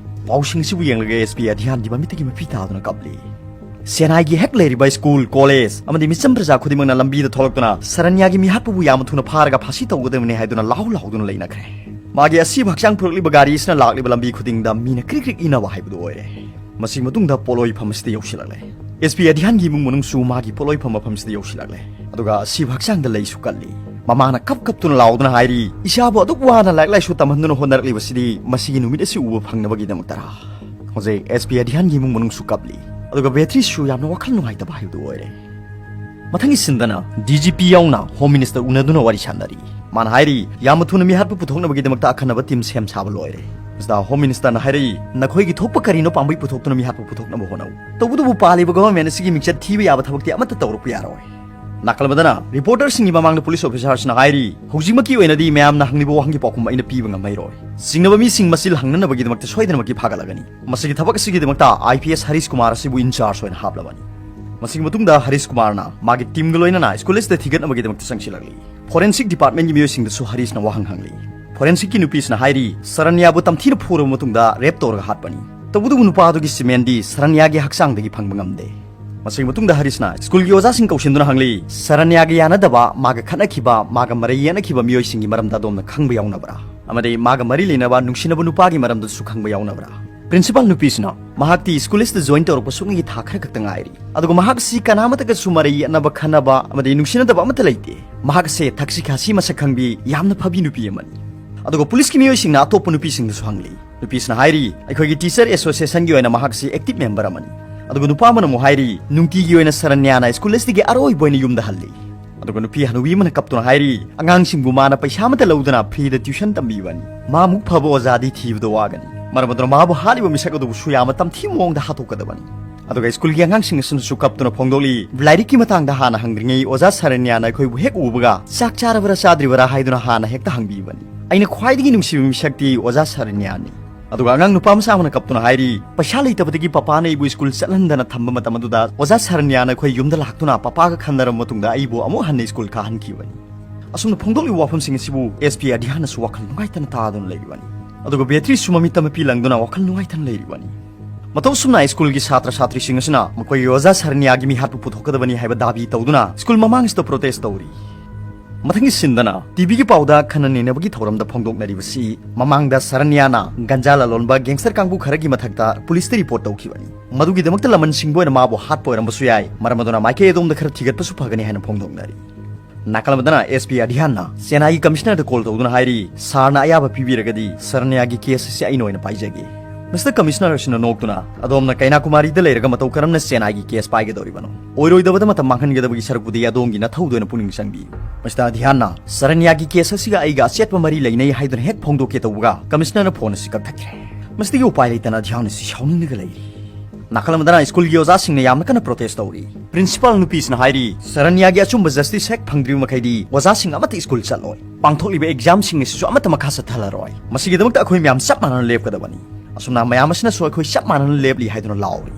ꯄꯥꯎꯁꯤꯡ ꯑꯁꯤꯕꯨ ꯌꯦꯡꯂꯒ ꯑꯦꯁ ꯄꯤ ꯑꯙ꯭ꯌꯥꯟꯗꯤ ꯃꯃꯤꯠꯇꯒꯤ ꯃꯄꯤ ꯇꯥꯗꯨꯅ ꯀꯞꯂꯤ꯫ ꯁꯦꯅꯥꯏꯒꯤ ꯍꯦꯛ ꯂꯩꯔꯤꯕ ꯁ꯭ꯀꯨꯜ, ꯀꯣꯂꯦꯖ ꯑꯃꯗꯤ ꯃꯤꯆꯝ ꯄ꯭ꯔꯖꯥ ꯈꯨꯗꯤꯡꯃꯛꯅ ꯂꯝꯕꯤꯗ ꯊꯣꯛꯂꯛꯇꯨꯅ ꯁꯔꯅ꯭ꯌꯥꯒꯤ ꯃꯤꯍꯥꯠꯄꯕꯨ ꯌꯥꯝꯅ ꯊꯨꯅ ꯐꯥꯔꯒ ꯐꯥꯁꯤ ꯇꯧꯒꯗꯕꯅꯤ ꯍꯥꯏꯗꯨꯅ ꯂꯥꯎ ꯂꯥꯎꯗꯨꯅ ꯂꯩꯅꯈ꯭ꯔꯦ꯫ ꯃꯥꯒꯤ ꯑꯁꯤꯕ ꯍꯛꯆꯥꯡ ꯄꯨꯔꯛꯂꯤꯕ ꯒꯥꯔꯤ ꯑꯁꯤꯅ ꯂꯥꯛꯂꯤꯕ ꯂꯝꯕꯤ ꯈꯨꯗꯤꯡꯗ ꯃꯤꯅ ꯀ꯭ꯔꯤꯛ ꯀ꯭ꯔꯤꯛ ꯏꯅꯕ ꯍꯥꯏꯕꯗꯨ ꯑꯣꯏꯔꯦ꯫ ꯃꯁꯤꯒꯤ ꯃꯇꯨꯡꯗ ꯄꯣꯠꯂꯣꯏꯐꯝ ꯑꯁꯤꯗ ꯌꯧꯁꯤꯜꯂꯛꯂꯦ꯫ ꯑꯦꯁ ꯄꯤ ꯑꯙ꯭ꯌꯥꯟꯒꯤ ꯏꯃꯨꯡ ꯃꯅꯨꯡꯁꯨ ꯃꯥꯒꯤ ꯄꯣꯠꯂꯣꯏꯐꯝ ꯃꯐꯝꯁꯤꯗ ꯌꯧꯁꯤꯜꯂꯛꯂꯦ꯫ ꯑꯗꯨꯒ ꯑꯁꯤꯕ ꯍꯛꯆꯥꯡꯗ ꯂꯩꯁꯨ ꯀꯠꯂꯤ꯫ ꯃꯃꯥꯅ ꯀꯞ ꯀꯞꯇꯨꯅ ꯂꯥꯎꯗꯨꯅ ꯍꯥꯏꯔꯤ, "ꯏꯆꯥꯕꯨ ꯑꯗꯨꯛ ꯋꯥꯅ ꯂꯥꯏꯔꯤꯛ ꯂꯥꯏꯁꯨ ꯇꯝꯍꯟꯗꯨꯅ ꯍꯣꯠꯅꯔꯛꯂꯤꯕꯁꯤꯗꯤ ꯃꯁꯤꯒꯤ ꯅꯨꯃꯤꯠ ꯑꯁꯤ ꯎꯕ ꯐꯪꯅꯕꯒꯤꯗꯃꯛꯇꯔꯥ?" ꯍꯧꯖꯤꯛ ꯑꯦꯁ ꯄꯤ ꯑꯙ꯭ꯌꯥꯟꯒꯤ ꯏꯃꯨꯡ ꯃꯅꯨꯡꯁꯨ ꯀꯞꯂꯤ꯫ ꯑꯗꯨꯒ ꯕꯦꯇ꯭ꯔꯤꯁꯨ ꯌꯥꯝꯅ ꯋꯥꯈꯜ ꯅꯨꯡꯉꯥꯏꯇꯕ ꯍꯥꯏꯕꯗꯨ ꯑꯣꯏꯔꯦ꯫ ꯃꯊꯪꯒꯤ ꯁꯤꯟꯗꯅ ꯗꯤ ꯖꯤ ꯄꯤ ꯌꯥꯎꯅ ꯍꯣꯝ ꯃꯤꯅꯤꯁꯇꯔ ꯎꯅꯗꯨꯅ ꯋꯥꯔꯤ ꯁꯥꯟꯅꯔꯤ꯫ ꯃꯥꯅ ꯍꯥꯏꯔꯤ, ꯌꯥꯝꯅ ꯊꯨꯅ ꯃꯤꯍꯥꯠꯄ ꯄꯨꯊꯣꯛꯅꯕꯒꯤꯗꯃꯛꯇ ꯑꯈꯟꯅꯕ ꯇꯤꯝ ꯁꯦꯝ ꯁꯥꯕ ꯂꯣꯏꯔꯦ꯫ ꯃꯁꯤꯗ ꯍꯣꯝ ꯃꯤꯅꯤꯁꯇꯔꯅ ꯍꯥꯏꯔꯛꯏ, ꯅꯈꯣꯏꯒꯤ ꯊꯣꯛꯄ ꯀꯔꯤꯅꯣ ꯄꯥꯝꯕꯩ ꯄꯨꯊꯣꯛꯇꯨꯅ ꯃꯤꯍꯥꯠꯄ ꯄꯨꯊꯣꯛꯅꯕ ꯍꯣꯠꯅꯧ꯫ ꯇꯧꯕꯇꯕꯨ ꯄꯥꯜꯂꯤꯕ ꯒꯚꯔꯟꯃꯦꯟ ꯑꯁꯤꯒꯤ ꯃꯤꯡꯆꯠ ꯊꯤꯕ ꯌꯥꯕ ꯊꯕꯛꯇꯤ ꯑꯃꯠꯇ ꯇꯧꯔꯛꯄ ꯌꯥꯔꯣꯏ꯫ ꯅꯥꯀꯜ ꯑꯃꯗꯅ ꯔꯤꯄꯣꯔꯇꯔꯁꯤꯡꯒꯤ ꯃꯃꯥꯡꯗ ꯄꯨꯂꯤꯁ ꯑꯣꯐꯤꯁꯥꯔꯁꯤꯅ ꯍꯥꯏꯔꯤ, ꯍꯧꯖꯤꯛꯃꯛꯀꯤ ꯑꯣꯏꯅꯗꯤ ꯃꯌꯥꯝꯅ ꯍꯪꯂꯤꯕ ꯋꯥꯍꯪꯒꯤ ꯄꯥꯎꯈꯨꯝ ꯑꯩꯅ ꯄꯤꯕ ꯉꯝꯃꯔꯣꯏ꯫ ꯆꯤꯡꯅꯕ ꯃꯤꯁꯤꯡ ꯃꯁꯤ ꯍꯪꯅꯅꯕꯒꯤꯗꯃꯛꯇ ꯁꯣꯏꯗꯅꯃꯛꯀꯤ ꯐꯥꯒꯠꯂꯒꯅꯤ꯫ ꯃꯁꯤꯒꯤ ꯊꯕꯛ ꯑꯁꯤꯒꯤꯗꯃꯛꯇ I P S Harish Kumar ꯑꯁꯤꯕꯨ ꯏꯟꯆꯥꯔꯖ ꯑꯣꯏꯅ ꯍꯥꯞꯂꯕꯅꯤ꯫ ꯃꯁꯤꯒꯤ ꯃꯇꯨꯡꯗ ꯍꯔꯤꯁ ꯀꯨꯃꯥꯔꯅ ꯃꯥꯒꯤ ꯇꯤꯝꯒ ꯂꯣꯏꯅꯅ ꯁ꯭ꯀꯨꯜ ꯑꯁꯤꯗ ꯊꯤꯒꯠꯅꯕꯒꯤꯗꯃꯛꯇ ꯆꯪꯁꯤꯜꯂꯛꯂꯤ꯫ ꯐꯣꯔꯦꯟꯁꯤꯛ ꯗꯤꯄꯥꯔꯠꯃꯦꯟꯒꯤ ꯃꯤꯑꯣꯏꯁꯤꯡꯗꯁꯨ ꯍꯔꯤꯁꯅ ꯋꯥꯍꯪ ꯍꯪꯂꯤ꯫ ꯐꯣꯔꯦꯟꯁꯤꯛꯀꯤ ꯅꯨꯄꯤꯁꯤꯅ ꯍꯥꯏꯔꯤ, ꯁꯔꯟꯌꯥꯕꯨ ꯇꯝꯊꯤꯅ ꯐꯨꯔꯕ ꯃꯇꯨꯡꯗ ꯔꯦꯞ ꯇꯧꯔꯒ ꯍꯥꯠꯄꯅꯤ꯫ ꯇꯧꯕꯇꯕꯨ ꯅꯨꯄꯥ ꯑꯗꯨꯒꯤ ꯁꯤꯃꯦꯟꯗꯤ ꯁꯔꯟꯌꯥꯒꯤ ꯍꯛꯆꯥꯡꯗꯒꯤ ꯐꯪꯕ ꯉꯝꯗꯦ꯫ ꯃꯁꯤꯒꯤ ꯃꯇꯨꯡꯗ ꯍꯔꯤꯁꯅ ꯁ꯭ꯀꯨꯜꯒꯤ ꯑꯣꯖꯥꯁꯤꯡ ꯀꯧꯁꯤꯟꯗꯨꯅ ꯍꯪꯂꯤ, ꯁꯔꯟꯌꯥꯒ ꯌꯥꯅꯗꯕ, ꯃꯥꯒ ꯈꯠꯅꯈꯤꯕ, ꯃꯥꯒ ꯃꯔꯩ ꯌꯦꯠꯅꯈꯤꯕ ꯃꯤꯑꯣꯏꯁꯤꯡꯒꯤ ꯃꯔꯝꯗ ꯑꯗꯣꯝꯅ ꯈꯪꯕ ꯌꯥꯎꯅꯕ꯭ꯔꯥ? ꯑꯃꯗꯤ ꯃꯥꯒ ꯃꯔꯤ ꯂꯩꯅꯕ ꯅꯨꯡꯁꯤꯅꯕ ꯅꯨꯄꯥꯒꯤ ꯃꯔꯝꯗꯁꯨ ꯈꯪꯕ ꯌꯥꯎꯅꯕ꯭ꯔꯥ? ꯄ꯭ꯔꯤꯟꯁꯤꯄꯥꯜ ꯅꯨꯄꯤꯁꯤꯅ ꯃꯍꯥꯛꯇꯤ ꯁ꯭ꯀꯨꯜ ꯑꯁꯤꯗ ꯖꯣꯏꯟ ꯇꯧꯔꯛꯄ ꯁꯨꯞꯅꯒꯤ ꯊꯥ ꯈꯔ ꯈꯛꯇ ꯉꯥꯏꯔꯤ, ꯑꯗꯨꯒ ꯃꯍꯥꯛ ꯑꯁꯤ ꯀꯅꯥꯃꯠꯇꯒꯁꯨ ꯃꯔꯩ ꯌꯦꯠꯅꯕ, ꯈꯟꯅꯕ ꯑꯃꯗꯤ ꯅꯨꯡꯁꯤꯅꯗꯕ ꯑꯃꯠꯇ ꯂꯩꯇꯦ꯫ ꯃꯍꯥꯛ ꯑꯁꯦ ꯊꯛꯁꯤ ꯈꯥꯁꯤ ꯃꯁꯛ ꯈꯪꯕꯤ, ꯌꯥꯝꯅ ꯐꯕꯤ ꯅꯨꯄꯤ ꯑꯃꯅꯤ꯫ ꯑꯗꯨꯒ ꯄꯨꯂꯤꯁꯀꯤ ꯃꯤꯑꯣꯏꯁꯤꯡꯅ ꯑꯇꯣꯞꯄ ꯅꯨꯄꯤꯁꯤꯡꯗꯁꯨ ꯍꯪꯂꯤ꯫ ꯅꯨꯄꯤꯁꯤꯅ ꯍꯥꯏꯔꯤ, ꯑꯩꯈꯣꯏꯒꯤ ꯇꯤꯆꯔ ꯑꯦꯁꯣꯁꯤꯌꯦꯁꯟꯒꯤ ꯑꯣꯏꯅ ꯃꯍꯥꯛꯁꯤ ꯑꯦꯛꯇꯤꯚ ꯃꯦꯝꯕꯔ ꯑꯃꯅꯤ꯫ ꯑꯗꯨꯒ ꯅꯨꯄꯥ ꯑꯃꯅ ꯑꯃꯨꯛ ꯍꯥꯏꯔꯤ, ꯅꯨꯡꯇꯤꯒꯤ ꯑꯣꯏꯅ ꯁꯔꯟꯌꯥꯅ ꯁ꯭ꯀꯨꯜ ꯑꯁꯤꯗꯒꯤ ꯑꯔꯣꯏꯕ ꯑꯣꯏꯅ ꯌꯨꯝꯗ ꯍꯜꯂꯤ꯫ ꯑꯗꯨꯒ ꯅꯨꯄꯤ ꯍꯅꯨꯕꯤ ꯑꯃꯅ ꯀꯞꯇꯨꯅ ꯍꯥꯏꯔꯤ, ꯑꯉꯥꯡꯁꯤꯡꯕꯨ ꯃꯥꯅ ꯄꯩꯁꯥ ꯑꯃꯠꯇ ꯂꯧꯗꯅ ꯐ꯭ꯔꯤꯗ ꯇ꯭ꯌꯨꯁꯟ ꯇꯝꯕꯤꯕꯅꯤ꯫ ꯃꯥ ꯃꯨꯛ ꯐꯕ ꯑꯣꯖꯥꯗꯤ ꯊꯤꯕꯗ ꯋꯥꯒꯅꯤ꯫ ꯃꯔꯝ ꯑꯗꯨꯅ ꯃꯥꯕꯨ ꯍꯥꯠꯂꯤꯕ ꯃꯤꯁꯛ ꯑꯗꯨꯕꯨꯁꯨ ꯌꯥꯝꯅ ꯇꯝꯊꯤꯕ ꯃꯑꯣꯡꯗ ꯍꯥꯠꯇꯣꯛꯀꯗꯕꯅꯤ꯫ ꯑꯗꯨꯒ ꯁ꯭ꯀꯨꯜꯒꯤ ꯑꯉꯥꯡꯁꯤꯡ ꯑꯁꯤꯅꯁꯨ ꯀꯞꯇꯨꯅ ꯐꯣꯡꯗꯣꯛꯂꯤ, ꯂꯥꯏꯔꯤꯛꯀꯤ ꯃꯇꯥꯡꯗ ꯍꯥꯟꯅ ꯍꯪꯗ꯭ꯔꯤꯉꯩ ꯑꯣꯖꯥ ꯁꯔꯟꯌꯥꯅ ꯑꯩꯈꯣꯏꯕꯨ ꯍꯦꯛ ꯎꯕꯒ ꯆꯥꯛ ꯆꯥꯔꯕꯔꯥ ꯆꯥꯗ꯭ꯔꯤꯕꯔꯥ ꯍꯥꯏꯗꯨꯅ ꯍꯥꯟꯅ ꯍꯦꯛꯇ ꯍꯪꯕꯤꯕꯅꯤ꯫ ꯑꯩꯅ ꯈ꯭ꯋꯥꯏꯗꯒꯤ ꯅꯨꯡꯁꯤꯕ ꯃꯤꯁꯛꯇꯤ ꯑꯣꯖꯥ ꯁꯔꯟꯌꯥꯅꯤ꯫ ꯑꯗꯨꯒ ꯑꯉꯥꯡ ꯅꯨꯄꯥ ꯃꯆꯥ ꯑꯃꯅ ꯀꯞꯇꯨꯅ ꯍꯥꯏꯔꯤ, ꯄꯩꯁꯥ ꯂꯩꯇꯕꯗꯒꯤ ꯄꯄꯥꯅ ꯑꯩꯕꯨ ꯁ꯭ꯀꯨꯜ ꯆꯠꯍꯟꯗꯅ ꯊꯝꯕ ꯃꯇꯝ ꯑꯗꯨꯗ ꯑꯣꯖꯥ ꯁꯔꯟꯌꯥꯅ ꯑꯩꯈꯣꯏ ꯌꯨꯝꯗ ꯂꯥꯛꯇꯨꯅ ꯄꯄꯥꯒ ꯈꯟꯅꯔꯕ ꯃꯇꯨꯡꯗ ꯑꯩꯕꯨ ꯑꯃꯨꯛ ꯍꯟꯅ ꯁ꯭ꯀꯨꯜ ꯀꯥꯍꯟꯈꯤꯕꯅꯤ꯫ ꯑꯁꯨꯝꯅ ꯐꯣꯡꯗꯣꯛꯂꯤꯕ ꯋꯥꯐꯝꯁꯤꯡ ꯑꯁꯤꯕꯨ ꯑꯦꯁ ꯄꯤ ꯑꯙ꯭ꯌꯥꯟꯅꯁꯨ ꯋꯥꯈꯜ ꯅꯨꯡꯉꯥꯏꯇꯅ ꯇꯥꯗꯨꯅ ꯂꯩꯔꯤꯕꯅꯤ꯫ ꯑꯗꯨꯒ ꯕꯦꯇ꯭ꯔꯤꯁꯨ ꯃꯃꯤꯠꯇ ꯃꯄꯤ ꯂꯪꯗꯨꯅ ꯋꯥꯈꯜ ꯅꯨꯡꯉꯥꯏꯇꯅ ꯂꯩꯔꯤꯕꯅꯤ꯫ ꯃꯇꯧ ꯑꯁꯨꯝꯅ ꯁ꯭ꯀꯨꯜꯒꯤ ꯁꯥꯇ꯭ꯔ ꯁꯥꯇ꯭ꯔꯤꯁꯤꯡ ꯑꯁꯤꯅ ꯃꯈꯣꯏꯒꯤ ꯑꯣꯖꯥ ꯁꯔꯅꯤꯌꯥꯒꯤ ꯃꯤꯍꯥꯠꯄꯨ ꯄꯨꯊꯣꯛꯀꯗꯕꯅꯤ ꯍꯥꯏꯕ ꯗꯥꯕꯤ ꯇꯧꯗꯨꯅ ꯁ꯭ꯀꯨꯜ ꯃꯃꯥꯡꯁꯤꯗ ꯄ꯭ꯔꯣꯇꯦꯁ ꯇꯧꯔꯤ꯫ ꯃꯊꯪꯒꯤ ꯁꯤꯟꯗꯅ ꯇꯤꯚꯤꯒꯤ ꯄꯥꯎꯗ ꯈꯟꯅ ꯅꯩꯅꯕꯒꯤ ꯊꯧꯔꯝꯗ ꯐꯣꯡꯗꯣꯛꯅꯔꯤꯕꯁꯤ ꯃꯃꯥꯡꯗ ꯁꯔꯅꯤꯌꯥꯅ ꯒꯟꯖꯥ ꯂꯂꯣꯟꯕ ꯒꯦꯡꯁꯇꯔ ꯀꯥꯡꯕꯨ ꯈꯔꯒꯤ ꯃꯊꯛꯇ ꯄꯨꯂꯤꯁꯇ ꯔꯤꯄꯣꯔꯠ ꯇꯧꯈꯤꯕꯅꯤ꯫ ꯃꯗꯨꯒꯤꯗꯃꯛꯇ ꯂꯃꯟ ꯁꯤꯡꯕ ꯑꯣꯏꯅ ꯃꯥꯕꯨ ꯍꯥꯠꯄ ꯑꯣꯏꯔꯝꯕꯁꯨ ꯌꯥꯏ, ꯃꯔꯝ ꯑꯗꯨꯅ ꯃꯥꯏꯀꯩ ꯑꯗꯣꯝꯗ ꯈꯔ ꯊꯤꯒꯠꯄꯁꯨ ꯐꯒꯅꯤ ꯍꯥꯏꯅ ꯐꯣꯡꯗꯣꯛꯅꯔꯤ꯫ ꯅꯥꯀꯜ ꯑꯃꯗꯅ ꯑꯦꯁ ꯄꯤ ꯑꯙ꯭ꯌꯥꯟꯅ ꯆꯦꯟꯅꯥꯏꯒꯤ ꯀꯃꯤꯁꯅꯔꯗ ꯀꯣꯜ ꯇꯧꯗꯨꯅ ꯍꯥꯏꯔꯤ, ꯁꯥꯔꯅ ꯑꯌꯥꯕ ꯄꯤꯕꯤꯔꯒꯗꯤ ꯁꯔꯅꯤꯌꯥꯒꯤ ꯀꯦꯁ ꯑꯁꯤ ꯑꯩꯅ ꯑꯣꯏꯅ ꯄꯥꯏꯖꯒꯦ꯫ ꯃꯤꯁꯇꯔ ꯀꯃꯤꯁꯅꯔ ꯑꯁꯤꯅ ꯅꯣꯛꯇꯨꯅ, "ꯑꯗꯣꯝꯅ ꯀꯩꯅꯥꯀꯨꯃꯥꯔꯤꯗ ꯂꯩꯔꯒ ꯃꯇꯧ ꯀꯔꯝꯅ ꯆꯦꯟꯅꯥꯏꯒꯤ ꯀꯦꯁ ꯄꯥꯏꯒꯗꯧꯔꯤꯕꯅꯣ? ꯑꯣꯏꯔꯣꯏꯗꯕꯗ ꯃꯇꯝ ꯃꯥꯡꯍꯟꯒꯗꯕꯒꯤ ꯁꯔꯨꯛꯄꯨꯗꯤ ꯑꯗꯣꯝꯒꯤ ꯅꯊꯧꯗ ꯑꯣꯏꯅ ꯄꯨꯛꯅꯤꯡ ꯆꯪꯕꯤꯌꯨ꯫" ꯃꯤꯁꯇꯔ ꯑꯙ꯭ꯌꯥꯟꯅ, "ꯁꯔꯟꯌꯥꯒꯤ ꯀꯦꯁ ꯑꯁꯤꯒ ꯑꯩꯒ ꯑꯆꯦꯠꯄ ꯃꯔꯤ ꯂꯩꯅꯩ" ꯍꯥꯏꯗꯨꯅ ꯍꯦꯛ ꯐꯣꯡꯗꯣꯛꯀꯦ ꯇꯧꯕꯒ, ꯀꯃꯤꯁꯅꯔꯅ ꯐꯣꯟ ꯑꯁꯤ ꯀꯛꯊꯠꯈ꯭ꯔꯦ꯫ ꯃꯁꯤꯗꯒꯤ ꯎꯄꯥꯏ ꯂꯩꯇꯅ ꯑꯙ꯭ꯌꯥꯟ ꯑꯁꯤ ꯁꯥꯎꯅꯤꯡꯂꯒ ꯂꯩꯔꯤ꯫ ꯅꯥꯀꯜ ꯑꯃꯗꯅ ꯁ꯭ꯀꯨꯜꯒꯤ ꯑꯣꯖꯥꯁꯤꯡꯅ ꯌꯥꯝꯅ ꯀꯟꯅ ꯄ꯭ꯔꯣꯇꯦꯁ ꯇꯧꯔꯤ꯫ ꯄ꯭ꯔꯤꯟꯁꯤꯄꯥꯜ ꯅꯨꯄꯤꯁꯤꯅ ꯍꯥꯏꯔꯤ, "ꯁꯔꯟꯌꯥꯒꯤ ꯑꯆꯨꯝꯕ ꯖꯁꯇꯤꯁ ꯍꯦꯛ ꯐꯪꯗ꯭ꯔꯤꯕ ꯃꯈꯩꯗꯤ ꯑꯣꯖꯥꯁꯤꯡ ꯑꯃꯠꯇ ꯁ꯭ꯀꯨꯜ ꯆꯠꯂꯣꯏ꯫ ꯄꯥꯡꯊꯣꯛꯂꯤꯕ ꯑꯦꯛꯖꯥꯝꯁꯤꯡ ꯑꯁꯤꯁꯨ ꯑꯃꯠꯇ ꯃꯈꯥ ꯆꯠꯊꯜꯂꯔꯣꯏ꯫ ꯃꯁꯤꯒꯤꯗꯃꯛꯇ ꯑꯩꯈꯣꯏ ꯃꯌꯥꯝ ꯆꯞ ꯃꯥꯟꯅꯅ ꯂꯦꯞꯀꯗꯕꯅꯤ꯫ ꯑꯁꯨꯝꯅ ꯃꯌꯥꯝ ꯑꯁꯤꯅꯁꯨ ꯑꯩꯈꯣꯏ ꯆꯞ ꯃꯥꯟꯅꯅ ꯂꯦꯞꯂꯤ" ꯍꯥꯏꯗꯨꯅ ꯂꯥꯎꯔꯤ꯫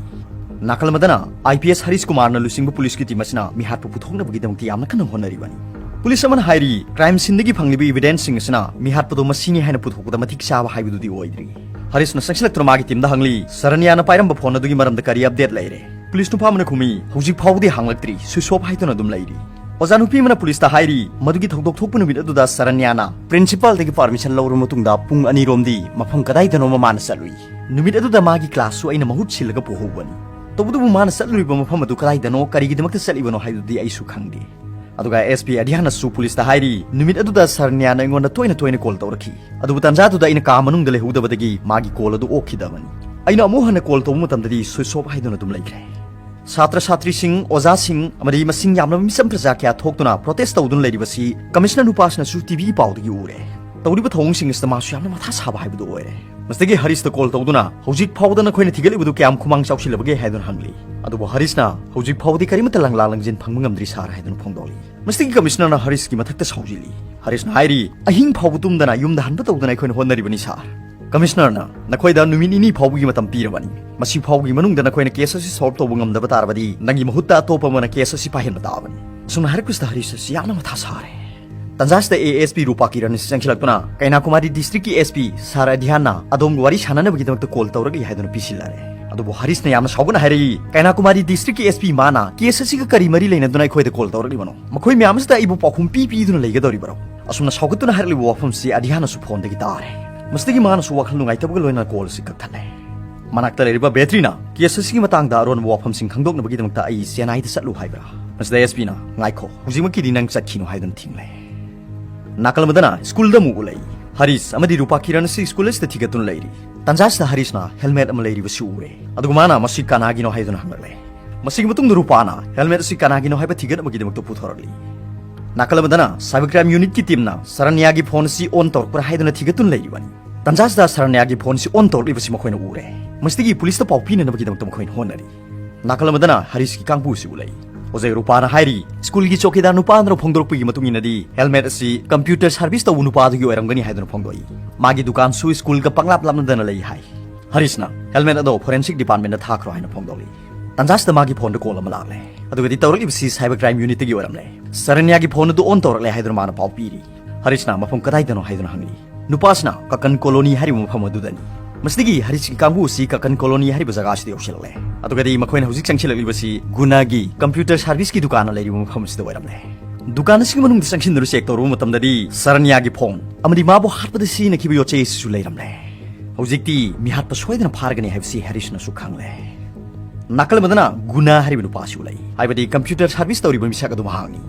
ꯅꯥꯀꯜ ꯑꯃꯗꯅ ꯑꯥꯏ ꯄꯤ ꯑꯦꯁ ꯍꯔꯤꯁ ꯀꯨꯃꯥꯔꯅ ꯂꯨꯆꯤꯡꯕ ꯄꯨꯂꯤꯁꯀꯤ ꯇꯤꯝ ꯑꯁꯤꯅ ꯃꯤꯍꯥꯠꯄ ꯄꯨꯊꯣꯛꯅꯕꯒꯤꯗꯃꯛꯇ ꯌꯥꯝꯅ ꯀꯟꯅ ꯍꯣꯠꯅꯔꯤꯕꯅꯤ꯫ ꯄꯨꯂꯤꯁ ꯑꯃꯅ ꯍꯥꯏꯔꯤ, ꯀ꯭ꯔꯥꯏꯝ ꯁꯤꯟꯗꯒꯤ ꯐꯪꯂꯤꯕ ꯏꯚꯤꯗꯦꯟꯁꯁꯤꯡ ꯑꯁꯤꯅ ꯃꯤꯍꯥꯠꯄꯗꯨ ꯃꯁꯤꯅꯤ ꯍꯥꯏꯅ ꯄꯨꯊꯣꯛꯄꯗ ꯃꯇꯤꯛ ꯆꯥꯕ ꯍꯥꯏꯕꯗꯨꯗꯤ ꯑꯣꯏꯗ꯭ꯔꯤ꯫ ꯍꯔꯤꯁꯅ ꯆꯪꯁꯤꯜꯂꯛꯇꯨꯅ ꯃꯥꯒꯤ ꯇꯤꯝꯗ ꯍꯪꯂꯤ, "ꯁꯔꯟꯌꯥꯅ ꯄꯥꯏꯔꯝꯕ ꯐꯣꯟ ꯑꯗꯨꯒꯤ ꯃꯔꯝꯗ ꯀꯔꯤ ꯑꯞꯗꯦꯠ ꯂꯩꯔꯦ?" ꯄꯨꯂꯤꯁ ꯅꯨꯄꯥ ꯑꯃꯅ ꯈꯨꯝꯃꯤ, "ꯍꯧꯖꯤꯛ ꯐꯥꯎꯕꯗꯤ ꯍꯥꯡꯂꯛꯇ꯭ꯔꯤ, ꯁ꯭ꯋꯤꯆ ꯑꯣꯐ ꯍꯥꯏꯗꯨꯅ ꯑꯗꯨꯝ ꯂꯩꯔꯤ꯫" ꯑꯣꯖꯥ ꯅꯨꯄꯤ ꯑꯃꯅ ꯄꯨꯂꯤꯁꯇ ꯍꯥꯏꯔꯤ, ꯃꯗꯨꯒꯤ ꯊꯧꯗꯣꯛ ꯊꯣꯛꯄ ꯅꯨꯃꯤꯠ ꯑꯗꯨꯗ ꯁꯔꯟꯌꯥꯅ ꯄ꯭ꯔꯤꯟꯁꯤꯄꯥꯜꯗꯒꯤ ꯄꯥꯔꯃꯤꯁꯟ ꯂꯧꯔꯕ ꯃꯇꯨꯡꯗ ꯄꯨꯡ ꯑꯅꯤꯔꯣꯝꯗꯤ ꯃꯐꯝ ꯀꯗꯥꯏꯗꯅꯣꯃ ꯃꯥꯅ ꯆꯠꯂꯨꯏ꯫ ꯅꯨꯃꯤꯠ ꯑꯗꯨꯗ ꯃꯥꯒꯤ ꯀ꯭ꯂꯥꯁꯁꯨ ꯑꯩꯅ ꯃꯍꯨꯠ ꯁꯤꯜꯂꯒ ꯄꯨꯍꯧꯕꯅꯤ꯫ ꯇꯧꯕꯇꯕꯨ ꯃꯥꯅ ꯆꯠꯂꯨꯔꯤꯕ ꯃꯐꯝ ꯑꯗꯨ ꯀꯗꯥꯏꯗꯅꯣ, ꯀꯔꯤꯒꯤꯗꯃꯛꯇ ꯆꯠꯂꯤꯕꯅꯣ ꯍꯥꯏꯕꯗꯨꯗꯤ ꯑꯩꯁꯨ ꯈꯪꯗꯦ꯫ ꯑꯗꯨꯒ ꯑꯦꯁ ꯄꯤ ꯑꯙ꯭ꯌꯥꯟꯅꯁꯨ ꯄꯨꯂꯤꯁꯇ ꯍꯥꯏꯔꯤ, ꯅꯨꯃꯤꯠ ꯑꯗꯨꯗ ꯁꯔꯟꯌꯥꯅ ꯑꯩꯉꯣꯟꯗ ꯇꯣꯏꯅ ꯇꯣꯏꯅ ꯀꯣꯜ ꯇꯧꯔꯛꯈꯤ꯫ ꯑꯗꯨꯕꯨ ꯇꯥꯟꯖꯥꯗꯨꯗ ꯑꯩꯅ ꯀꯥ ꯃꯅꯨꯡꯗ ꯂꯩꯍꯧꯗꯕꯗꯒꯤ ꯃꯥꯒꯤ ꯀꯣꯜ ꯑꯗꯨ ꯑꯣꯛꯈꯤꯗꯕꯅꯤ꯫ ꯑꯩꯅ ꯑꯃꯨꯛ ꯍꯟꯅ ꯀꯣꯜ ꯇꯧꯕ ꯃꯇꯝꯗꯗꯤ ꯁ꯭ꯋꯤꯆ ꯑꯣꯐ ꯍꯥꯏꯗꯨꯅ ꯑꯗꯨꯝ ꯂꯩꯈ꯭ꯔꯦ꯫ ꯁꯥꯇ꯭ꯔ ꯁꯥꯇ꯭ꯔꯤꯁꯤꯡ, ꯑꯣꯖꯥꯁꯤꯡ ꯑꯃꯗꯤ ꯃꯁꯤꯡ ꯌꯥꯝꯂꯕ ꯃꯤꯆꯝ ꯄ꯭ꯔꯖꯥ ꯀꯌꯥ ꯊꯣꯛꯇꯨꯅ ꯄ꯭ꯔꯣꯇꯦꯁ ꯇꯧꯗꯨꯅ ꯂꯩꯔꯤꯕꯁꯤ ꯀꯃꯤꯁꯅꯔ ꯅꯨꯄꯥꯁꯤꯅꯁꯨ ꯇꯤ ꯚꯤꯒꯤ ꯄꯥꯎꯗꯒꯤ ꯎꯔꯦ꯫ ꯇꯧꯔꯤꯕ ꯊꯧꯑꯣꯡꯁꯤꯡ ꯑꯁꯤꯗ ꯃꯥꯁꯨ ꯌꯥꯝꯅ ꯃꯊꯥ ꯁꯥꯕ ꯍꯥꯏꯕꯗꯨ ꯑꯣꯏꯔꯦ꯫ ꯃꯁꯤꯗꯒꯤ ꯍꯔꯤꯁꯇ ꯀꯣꯜ ꯇꯧꯗꯨꯅ, "ꯍꯧꯖꯤꯛ ꯐꯥꯎꯕꯗ ꯅꯈꯣꯏꯅ ꯊꯤꯒꯠꯂꯤꯕꯗꯨ ꯀꯌꯥꯝ ꯈꯨꯃꯥꯡ ꯆꯥꯎꯁꯤꯜꯂꯕꯒꯦ?" ꯍꯥꯏꯗꯨꯅ ꯍꯪꯂꯤ꯫ ꯑꯗꯨꯕꯨ ꯍꯔꯤꯁꯅ, "ꯍꯧꯖꯤꯛ ꯐꯥꯎꯕꯗꯤ ꯀꯔꯤꯃꯠꯇ ꯂꯪꯂꯥ ꯂꯪꯖꯤꯟ ꯐꯪꯕ ꯉꯝꯗ꯭ꯔꯤ ꯁꯥꯔ" ꯍꯥꯏꯗꯨꯅ ꯐꯣꯡꯗꯣꯛꯂꯤ꯫ ꯃꯁꯤꯗꯒꯤ ꯀꯃꯤꯁꯅꯔꯅ ꯍꯔꯤꯁꯀꯤ ꯃꯊꯛꯇ ꯁꯥꯎꯖꯤꯜꯂꯤ꯫ ꯍꯔꯤꯁꯅ ꯍꯥꯏꯔꯤ, "ꯑꯍꯤꯡ ꯐꯥꯎꯕ ꯇꯨꯝꯗꯅ ꯌꯨꯝꯗ ꯍꯟꯕ ꯇꯧꯗꯅ ꯑꯩꯈꯣꯏꯅ ꯍꯣꯠꯅꯔꯤꯕꯅꯤ ꯁꯥꯔ꯫ ꯀꯃꯤꯁꯅꯔꯅ ꯅꯈꯣꯏꯗ ꯅꯨꯃꯤꯠ ꯅꯤꯅꯤ ꯐꯥꯎꯕꯒꯤ ꯃꯇꯝ ꯄꯤꯔꯕꯅꯤ꯫ ꯃꯁꯤ ꯐꯥꯎꯕꯒꯤ ꯃꯅꯨꯡꯗ ꯅꯈꯣꯏꯅ ꯀꯦꯁ ꯑꯁꯤ ꯁꯣꯜꯕ ꯇꯧꯕ ꯉꯝꯗꯕ ꯇꯥꯔꯕꯗꯤ ꯅꯪꯒꯤ ꯃꯍꯨꯠꯇ ꯑꯇꯣꯞꯄ ꯑꯃꯅ ꯀꯦꯁ ꯑꯁꯤ ꯄꯥꯏꯍꯟꯕ ꯇꯥꯕꯅꯤ꯫" ꯑꯁꯨꯝꯅ ꯍꯥꯏꯔꯛꯄꯁꯤꯗ ꯍꯔꯤꯁ ꯑꯁꯤ ꯌꯥꯝꯅ ꯃꯊꯥ ꯁꯥꯔꯦ꯫ ꯇꯟꯖꯥꯁꯤꯗ ꯑꯦ ꯑꯦꯁ ꯄꯤ ꯔꯨꯄꯥ ꯀꯤꯔꯟ ꯑꯁꯤ ꯆꯪꯁꯤꯜꯂꯛꯇꯨꯅ, "ꯀꯩꯅꯥꯀꯨꯃꯥꯔꯤ ꯗꯤꯁꯇ꯭ꯔꯤꯛꯀꯤ ꯑꯦꯁ ꯄꯤ ꯁꯥꯔ ꯑꯙ꯭ꯌꯥꯟꯅ ꯑꯗꯣꯝꯒ ꯋꯥꯔꯤ ꯁꯥꯟꯅꯅꯕꯒꯤꯗꯃꯛꯇ ꯀꯣꯜ ꯇꯧꯔꯛꯂꯤ" ꯍꯥꯏꯗꯨꯅ ꯄꯤꯁꯤꯜꯂꯔꯦ꯫ ꯑꯗꯨꯕꯨ ꯍꯔꯤꯁꯅ ꯌꯥꯝꯅ ꯁꯥꯎꯒꯠꯅ ꯍꯥꯏꯔꯛꯏ, "ꯀꯩꯅꯥꯀꯨꯃꯥꯔꯤ ꯗꯤꯁꯇ꯭ꯔꯤꯛꯀꯤ ꯑꯦꯁ ꯄꯤ ꯃꯥꯅ ꯀꯦꯁ ꯑꯁꯤꯒ ꯀꯔꯤ ꯃꯔꯤ ꯂꯩꯅꯗꯨꯅ ꯑꯩꯈꯣꯏꯗ ꯀꯣꯜ ꯇꯧꯔꯛꯂꯤꯕꯅꯣ? ꯃꯈꯣꯏ ꯃꯌꯥꯝ ꯑꯁꯤꯗ ꯑꯩꯕꯨ ꯄꯥꯎꯈꯨꯝ ꯄꯤ ꯄꯤꯗꯨꯅ ꯂꯩꯒꯗꯧꯔꯤꯕꯔꯣ?" ꯑꯁꯨꯝꯅ ꯁꯥꯎꯒꯠꯇꯨꯅ ꯍꯥꯏꯔꯛꯂꯤꯕ ꯋꯥꯐꯝꯁꯤ ꯑꯙ꯭ꯌꯥꯟꯅꯁꯨ ꯐꯣꯟꯗꯒꯤ ꯇꯥꯔꯦ꯫ ꯃꯁꯤꯗꯒꯤ ꯃꯥꯅꯁꯨ ꯋꯥꯈꯜ ꯅꯨꯡꯉꯥꯏꯇꯕꯒ ꯂꯣꯏꯅꯅ ꯀꯣꯜ ꯑꯁꯤ ꯀꯛꯊꯠꯂꯦ꯫ ꯃꯅꯥꯛꯇ ꯂꯩꯔꯤꯕ ꯕꯦꯇ꯭ꯔꯤꯅ, "ꯀꯦꯁ ꯑꯁꯤꯒꯤ ꯃꯇꯥꯡꯗ ꯑꯔꯣꯟꯕ ꯋꯥꯐꯝꯁꯤꯡ ꯈꯪꯗꯣꯛꯅꯕꯒꯤꯗꯃꯛꯇ ꯑꯩ ꯆꯦꯟꯅꯥꯏꯗ ꯆꯠꯂꯨ ꯍꯥꯏꯕ꯭ꯔꯥ?" ꯃꯁꯤꯗ ꯑꯦꯁ ꯄꯤꯅ, "ꯉꯥꯏꯈꯣ, ꯍꯧꯖꯤꯛꯃꯛꯀꯤꯗꯤ ꯅꯪ ꯆꯠꯈꯤꯅꯨ" ꯍꯥꯏꯗꯨꯅ ꯊꯤꯡꯂꯦ꯫ ꯅꯥꯀꯜ ꯑꯃꯗꯅ ꯁ꯭ꯀꯨꯜꯗ ꯑꯃꯨꯛ ꯎꯠꯂꯛꯏ꯫ ꯍꯔꯤꯁ ꯑꯃꯗꯤ ꯔꯨꯄꯥ ꯀꯤꯔꯟ ꯑꯁꯤ ꯁ꯭ꯀꯨꯜ ꯑꯁꯤꯗ ꯊꯤꯒꯠꯇꯨꯅ ꯂꯩꯔꯤ꯫ ꯇꯟꯖꯥꯁꯤꯗ ꯍꯔꯤꯁꯅ ꯍꯦꯜꯃꯦꯠ ꯑꯃ ꯂꯩꯔꯤꯕꯁꯤ ꯎꯔꯦ꯫ ꯑꯗꯨꯒ ꯃꯥꯅ ꯃꯁꯤ ꯀꯅꯥꯒꯤꯅꯣ ꯍꯥꯏꯗꯨꯅ ꯍꯪꯂꯛꯂꯦ꯫ ꯃꯁꯤꯒꯤ ꯃꯇꯨꯡꯗ ꯔꯨꯄꯥꯅ ꯍꯦꯜꯃꯦꯠ ꯑꯁꯤ ꯀꯅꯥꯒꯤꯅꯣ ꯍꯥꯏꯕ ꯊꯤꯒꯠꯅꯕꯒꯤꯗꯃꯛꯇ ꯄꯨꯊꯣꯔꯛꯂꯤ꯫ ꯅꯥꯀꯜ ꯑꯃꯗꯅ cyber crime unitꯀꯤ teamꯅ ꯁꯔꯅ꯭ꯌꯥꯒꯤ phone ꯑꯁꯤ on ꯇꯧꯔꯛꯄ꯭ꯔꯥ ꯍꯥꯏꯗꯨꯅ ꯊꯤꯒꯠꯇꯨꯅ ꯂꯩꯔꯤꯕꯅꯤ꯫ ꯇꯟꯖꯥꯁꯤꯗ ꯁꯔꯅ꯭ꯌꯥꯒꯤ phone ꯑꯁꯤ on ꯇꯧꯔꯛꯂꯤꯕꯁꯤ ꯃꯈꯣꯏꯅ ꯎꯔꯦ꯫ ꯃꯁꯤꯗꯒꯤ ꯄꯨꯂꯤꯁꯇ ꯄꯥꯎ ꯄꯤꯅꯅꯕꯒꯤꯗꯃꯛꯇ ꯃꯈꯣꯏꯅ ꯍꯣꯠꯅꯔꯤ꯫ ꯅꯥꯀꯜ ꯑꯃꯗꯅ ꯍꯔꯤꯁꯀꯤ ꯀꯥꯡꯕꯨ ꯑꯁꯤ ꯎꯠꯂꯛꯏ꯫ ꯑꯣꯖꯥ ꯔꯨꯄꯥꯅ ꯍꯥꯏꯔꯤ, ꯁ꯭ꯀꯨꯜꯒꯤ ꯆꯧꯀꯤꯗꯥꯔ ꯅꯨꯄꯥ ꯑꯗꯨꯅ ꯐꯣꯡꯗꯣꯔꯛꯄꯒꯤ ꯃꯇꯨꯡ ꯏꯟꯅꯗꯤ ꯍꯦꯜꯃꯦꯠ ꯑꯁꯤ computer service ꯇꯧꯕ ꯅꯨꯄꯥꯗꯨꯒꯤ ꯑꯣꯏꯔꯝꯒꯅꯤ ꯍꯥꯏꯗꯨꯅ ꯐꯣꯡꯗꯣꯛꯏ꯫ ꯃꯥꯒꯤ ꯗꯨꯀꯥꯟꯁꯨ ꯁ꯭ꯀꯨꯜꯒ ꯄꯪꯂꯥꯞ ꯂꯥꯞꯅꯗꯅ ꯂꯩ ꯍꯥꯏ꯫ ꯍꯔꯤꯁꯅ ꯍꯦꯜꯃꯦꯠ ꯑꯗꯣ forensic departmentꯇ ꯊꯥꯈ꯭ꯔꯣ ꯍꯥꯏꯅ ꯐꯣꯡꯗꯣꯛꯂꯤ꯫ ꯇꯟꯖꯥꯁꯤꯗ ꯃꯥꯒꯤ phoneꯗ call ꯑꯃ ꯂꯥꯛꯂꯦ꯫ ꯑꯗꯨꯒꯗꯤ ꯇꯧꯔꯛꯂꯤꯕꯁꯤ cyber crime unitꯇꯒꯤ ꯑꯣꯏꯔꯝꯂꯦ꯫ ꯁꯔꯅ꯭ꯌꯥꯒꯤ phone ꯑꯗꯨ on ꯇꯧꯔꯛꯂꯦ ꯍꯥꯏꯗꯨꯅ ꯃꯥꯅ ꯄꯥꯎ ꯄꯤꯔꯤ꯫ ꯍꯔꯤꯁꯅ ꯃꯐꯝ ꯀꯗꯥꯏꯗꯅꯣ ꯍꯥꯏꯗꯨꯅ ꯍꯪꯂꯤ꯫ ꯅꯨꯄꯥꯁꯤꯅ ꯀꯀꯟ ꯀꯣꯂꯣꯅꯤ ꯍꯥꯏꯔꯤꯕ ꯃꯐꯝ ꯑꯗꯨꯗꯅꯤ꯫ ꯃꯁꯤꯗꯒꯤ ꯍꯔꯤꯁꯀꯤ ꯀꯥꯡꯕꯨ ꯑꯁꯤ ꯀꯀꯟ ꯀꯣꯂꯣꯅꯤ ꯍꯥꯏꯔꯤꯕ ꯖꯒꯥꯁꯤꯗ ꯌꯧꯁꯤꯜꯂꯛꯂꯦ꯫ ꯑꯗꯨꯒꯗꯤ ꯃꯈꯣꯏꯅ ꯍꯧꯖꯤꯛ ꯆꯪꯁꯤꯜꯂꯛꯂꯤꯕꯁꯤ ꯒꯨꯅꯥꯒꯤ computer serviceꯀꯤ ꯗꯨꯀꯥꯟ ꯂꯩꯔꯤꯕ ꯃꯐꯝ ꯑꯁꯤꯗ ꯑꯣꯏꯔꯝꯂꯦ꯫ ꯗꯨꯀꯥꯟ ꯑꯁꯤꯒꯤ ꯃꯅꯨꯡꯗ ꯆꯪꯁꯤꯟꯗꯨꯅ check ꯇꯧꯔꯨꯕ ꯃꯇꯝꯗꯗꯤ ꯁꯔꯅ꯭ꯌꯥꯒꯤ phone ꯑꯃꯗꯤ ꯃꯥꯕꯨ ꯍꯥꯠꯄꯗ ꯁꯤꯖꯤꯟꯅꯈꯤꯕ ꯌꯣꯠꯆꯩ ꯑꯁꯤꯁꯨ ꯂꯩꯔꯝꯂꯦ꯫ ꯍꯧꯖꯤꯛꯇꯤ ꯃꯤꯍꯥꯠꯄ ꯁꯣꯏꯗꯅ ꯐꯥꯔꯒꯅꯤ ꯍꯥꯏꯕꯁꯤ ꯍꯔꯤꯁꯅꯁꯨ ꯈꯪꯂꯦ꯫ ꯅꯥꯀꯜ ꯑꯃꯗꯅ ꯒꯨꯅꯥ ꯍꯥꯏꯔꯤꯕ ꯅꯨꯄꯥ ꯑꯁꯤ ꯎꯠꯂꯛꯏ, ꯍꯥꯏꯕꯗꯤ computer service ꯇꯧꯔꯤꯕ ꯃꯤꯁꯛ ꯑꯗꯨ ꯃꯍꯥꯛꯅꯤ꯫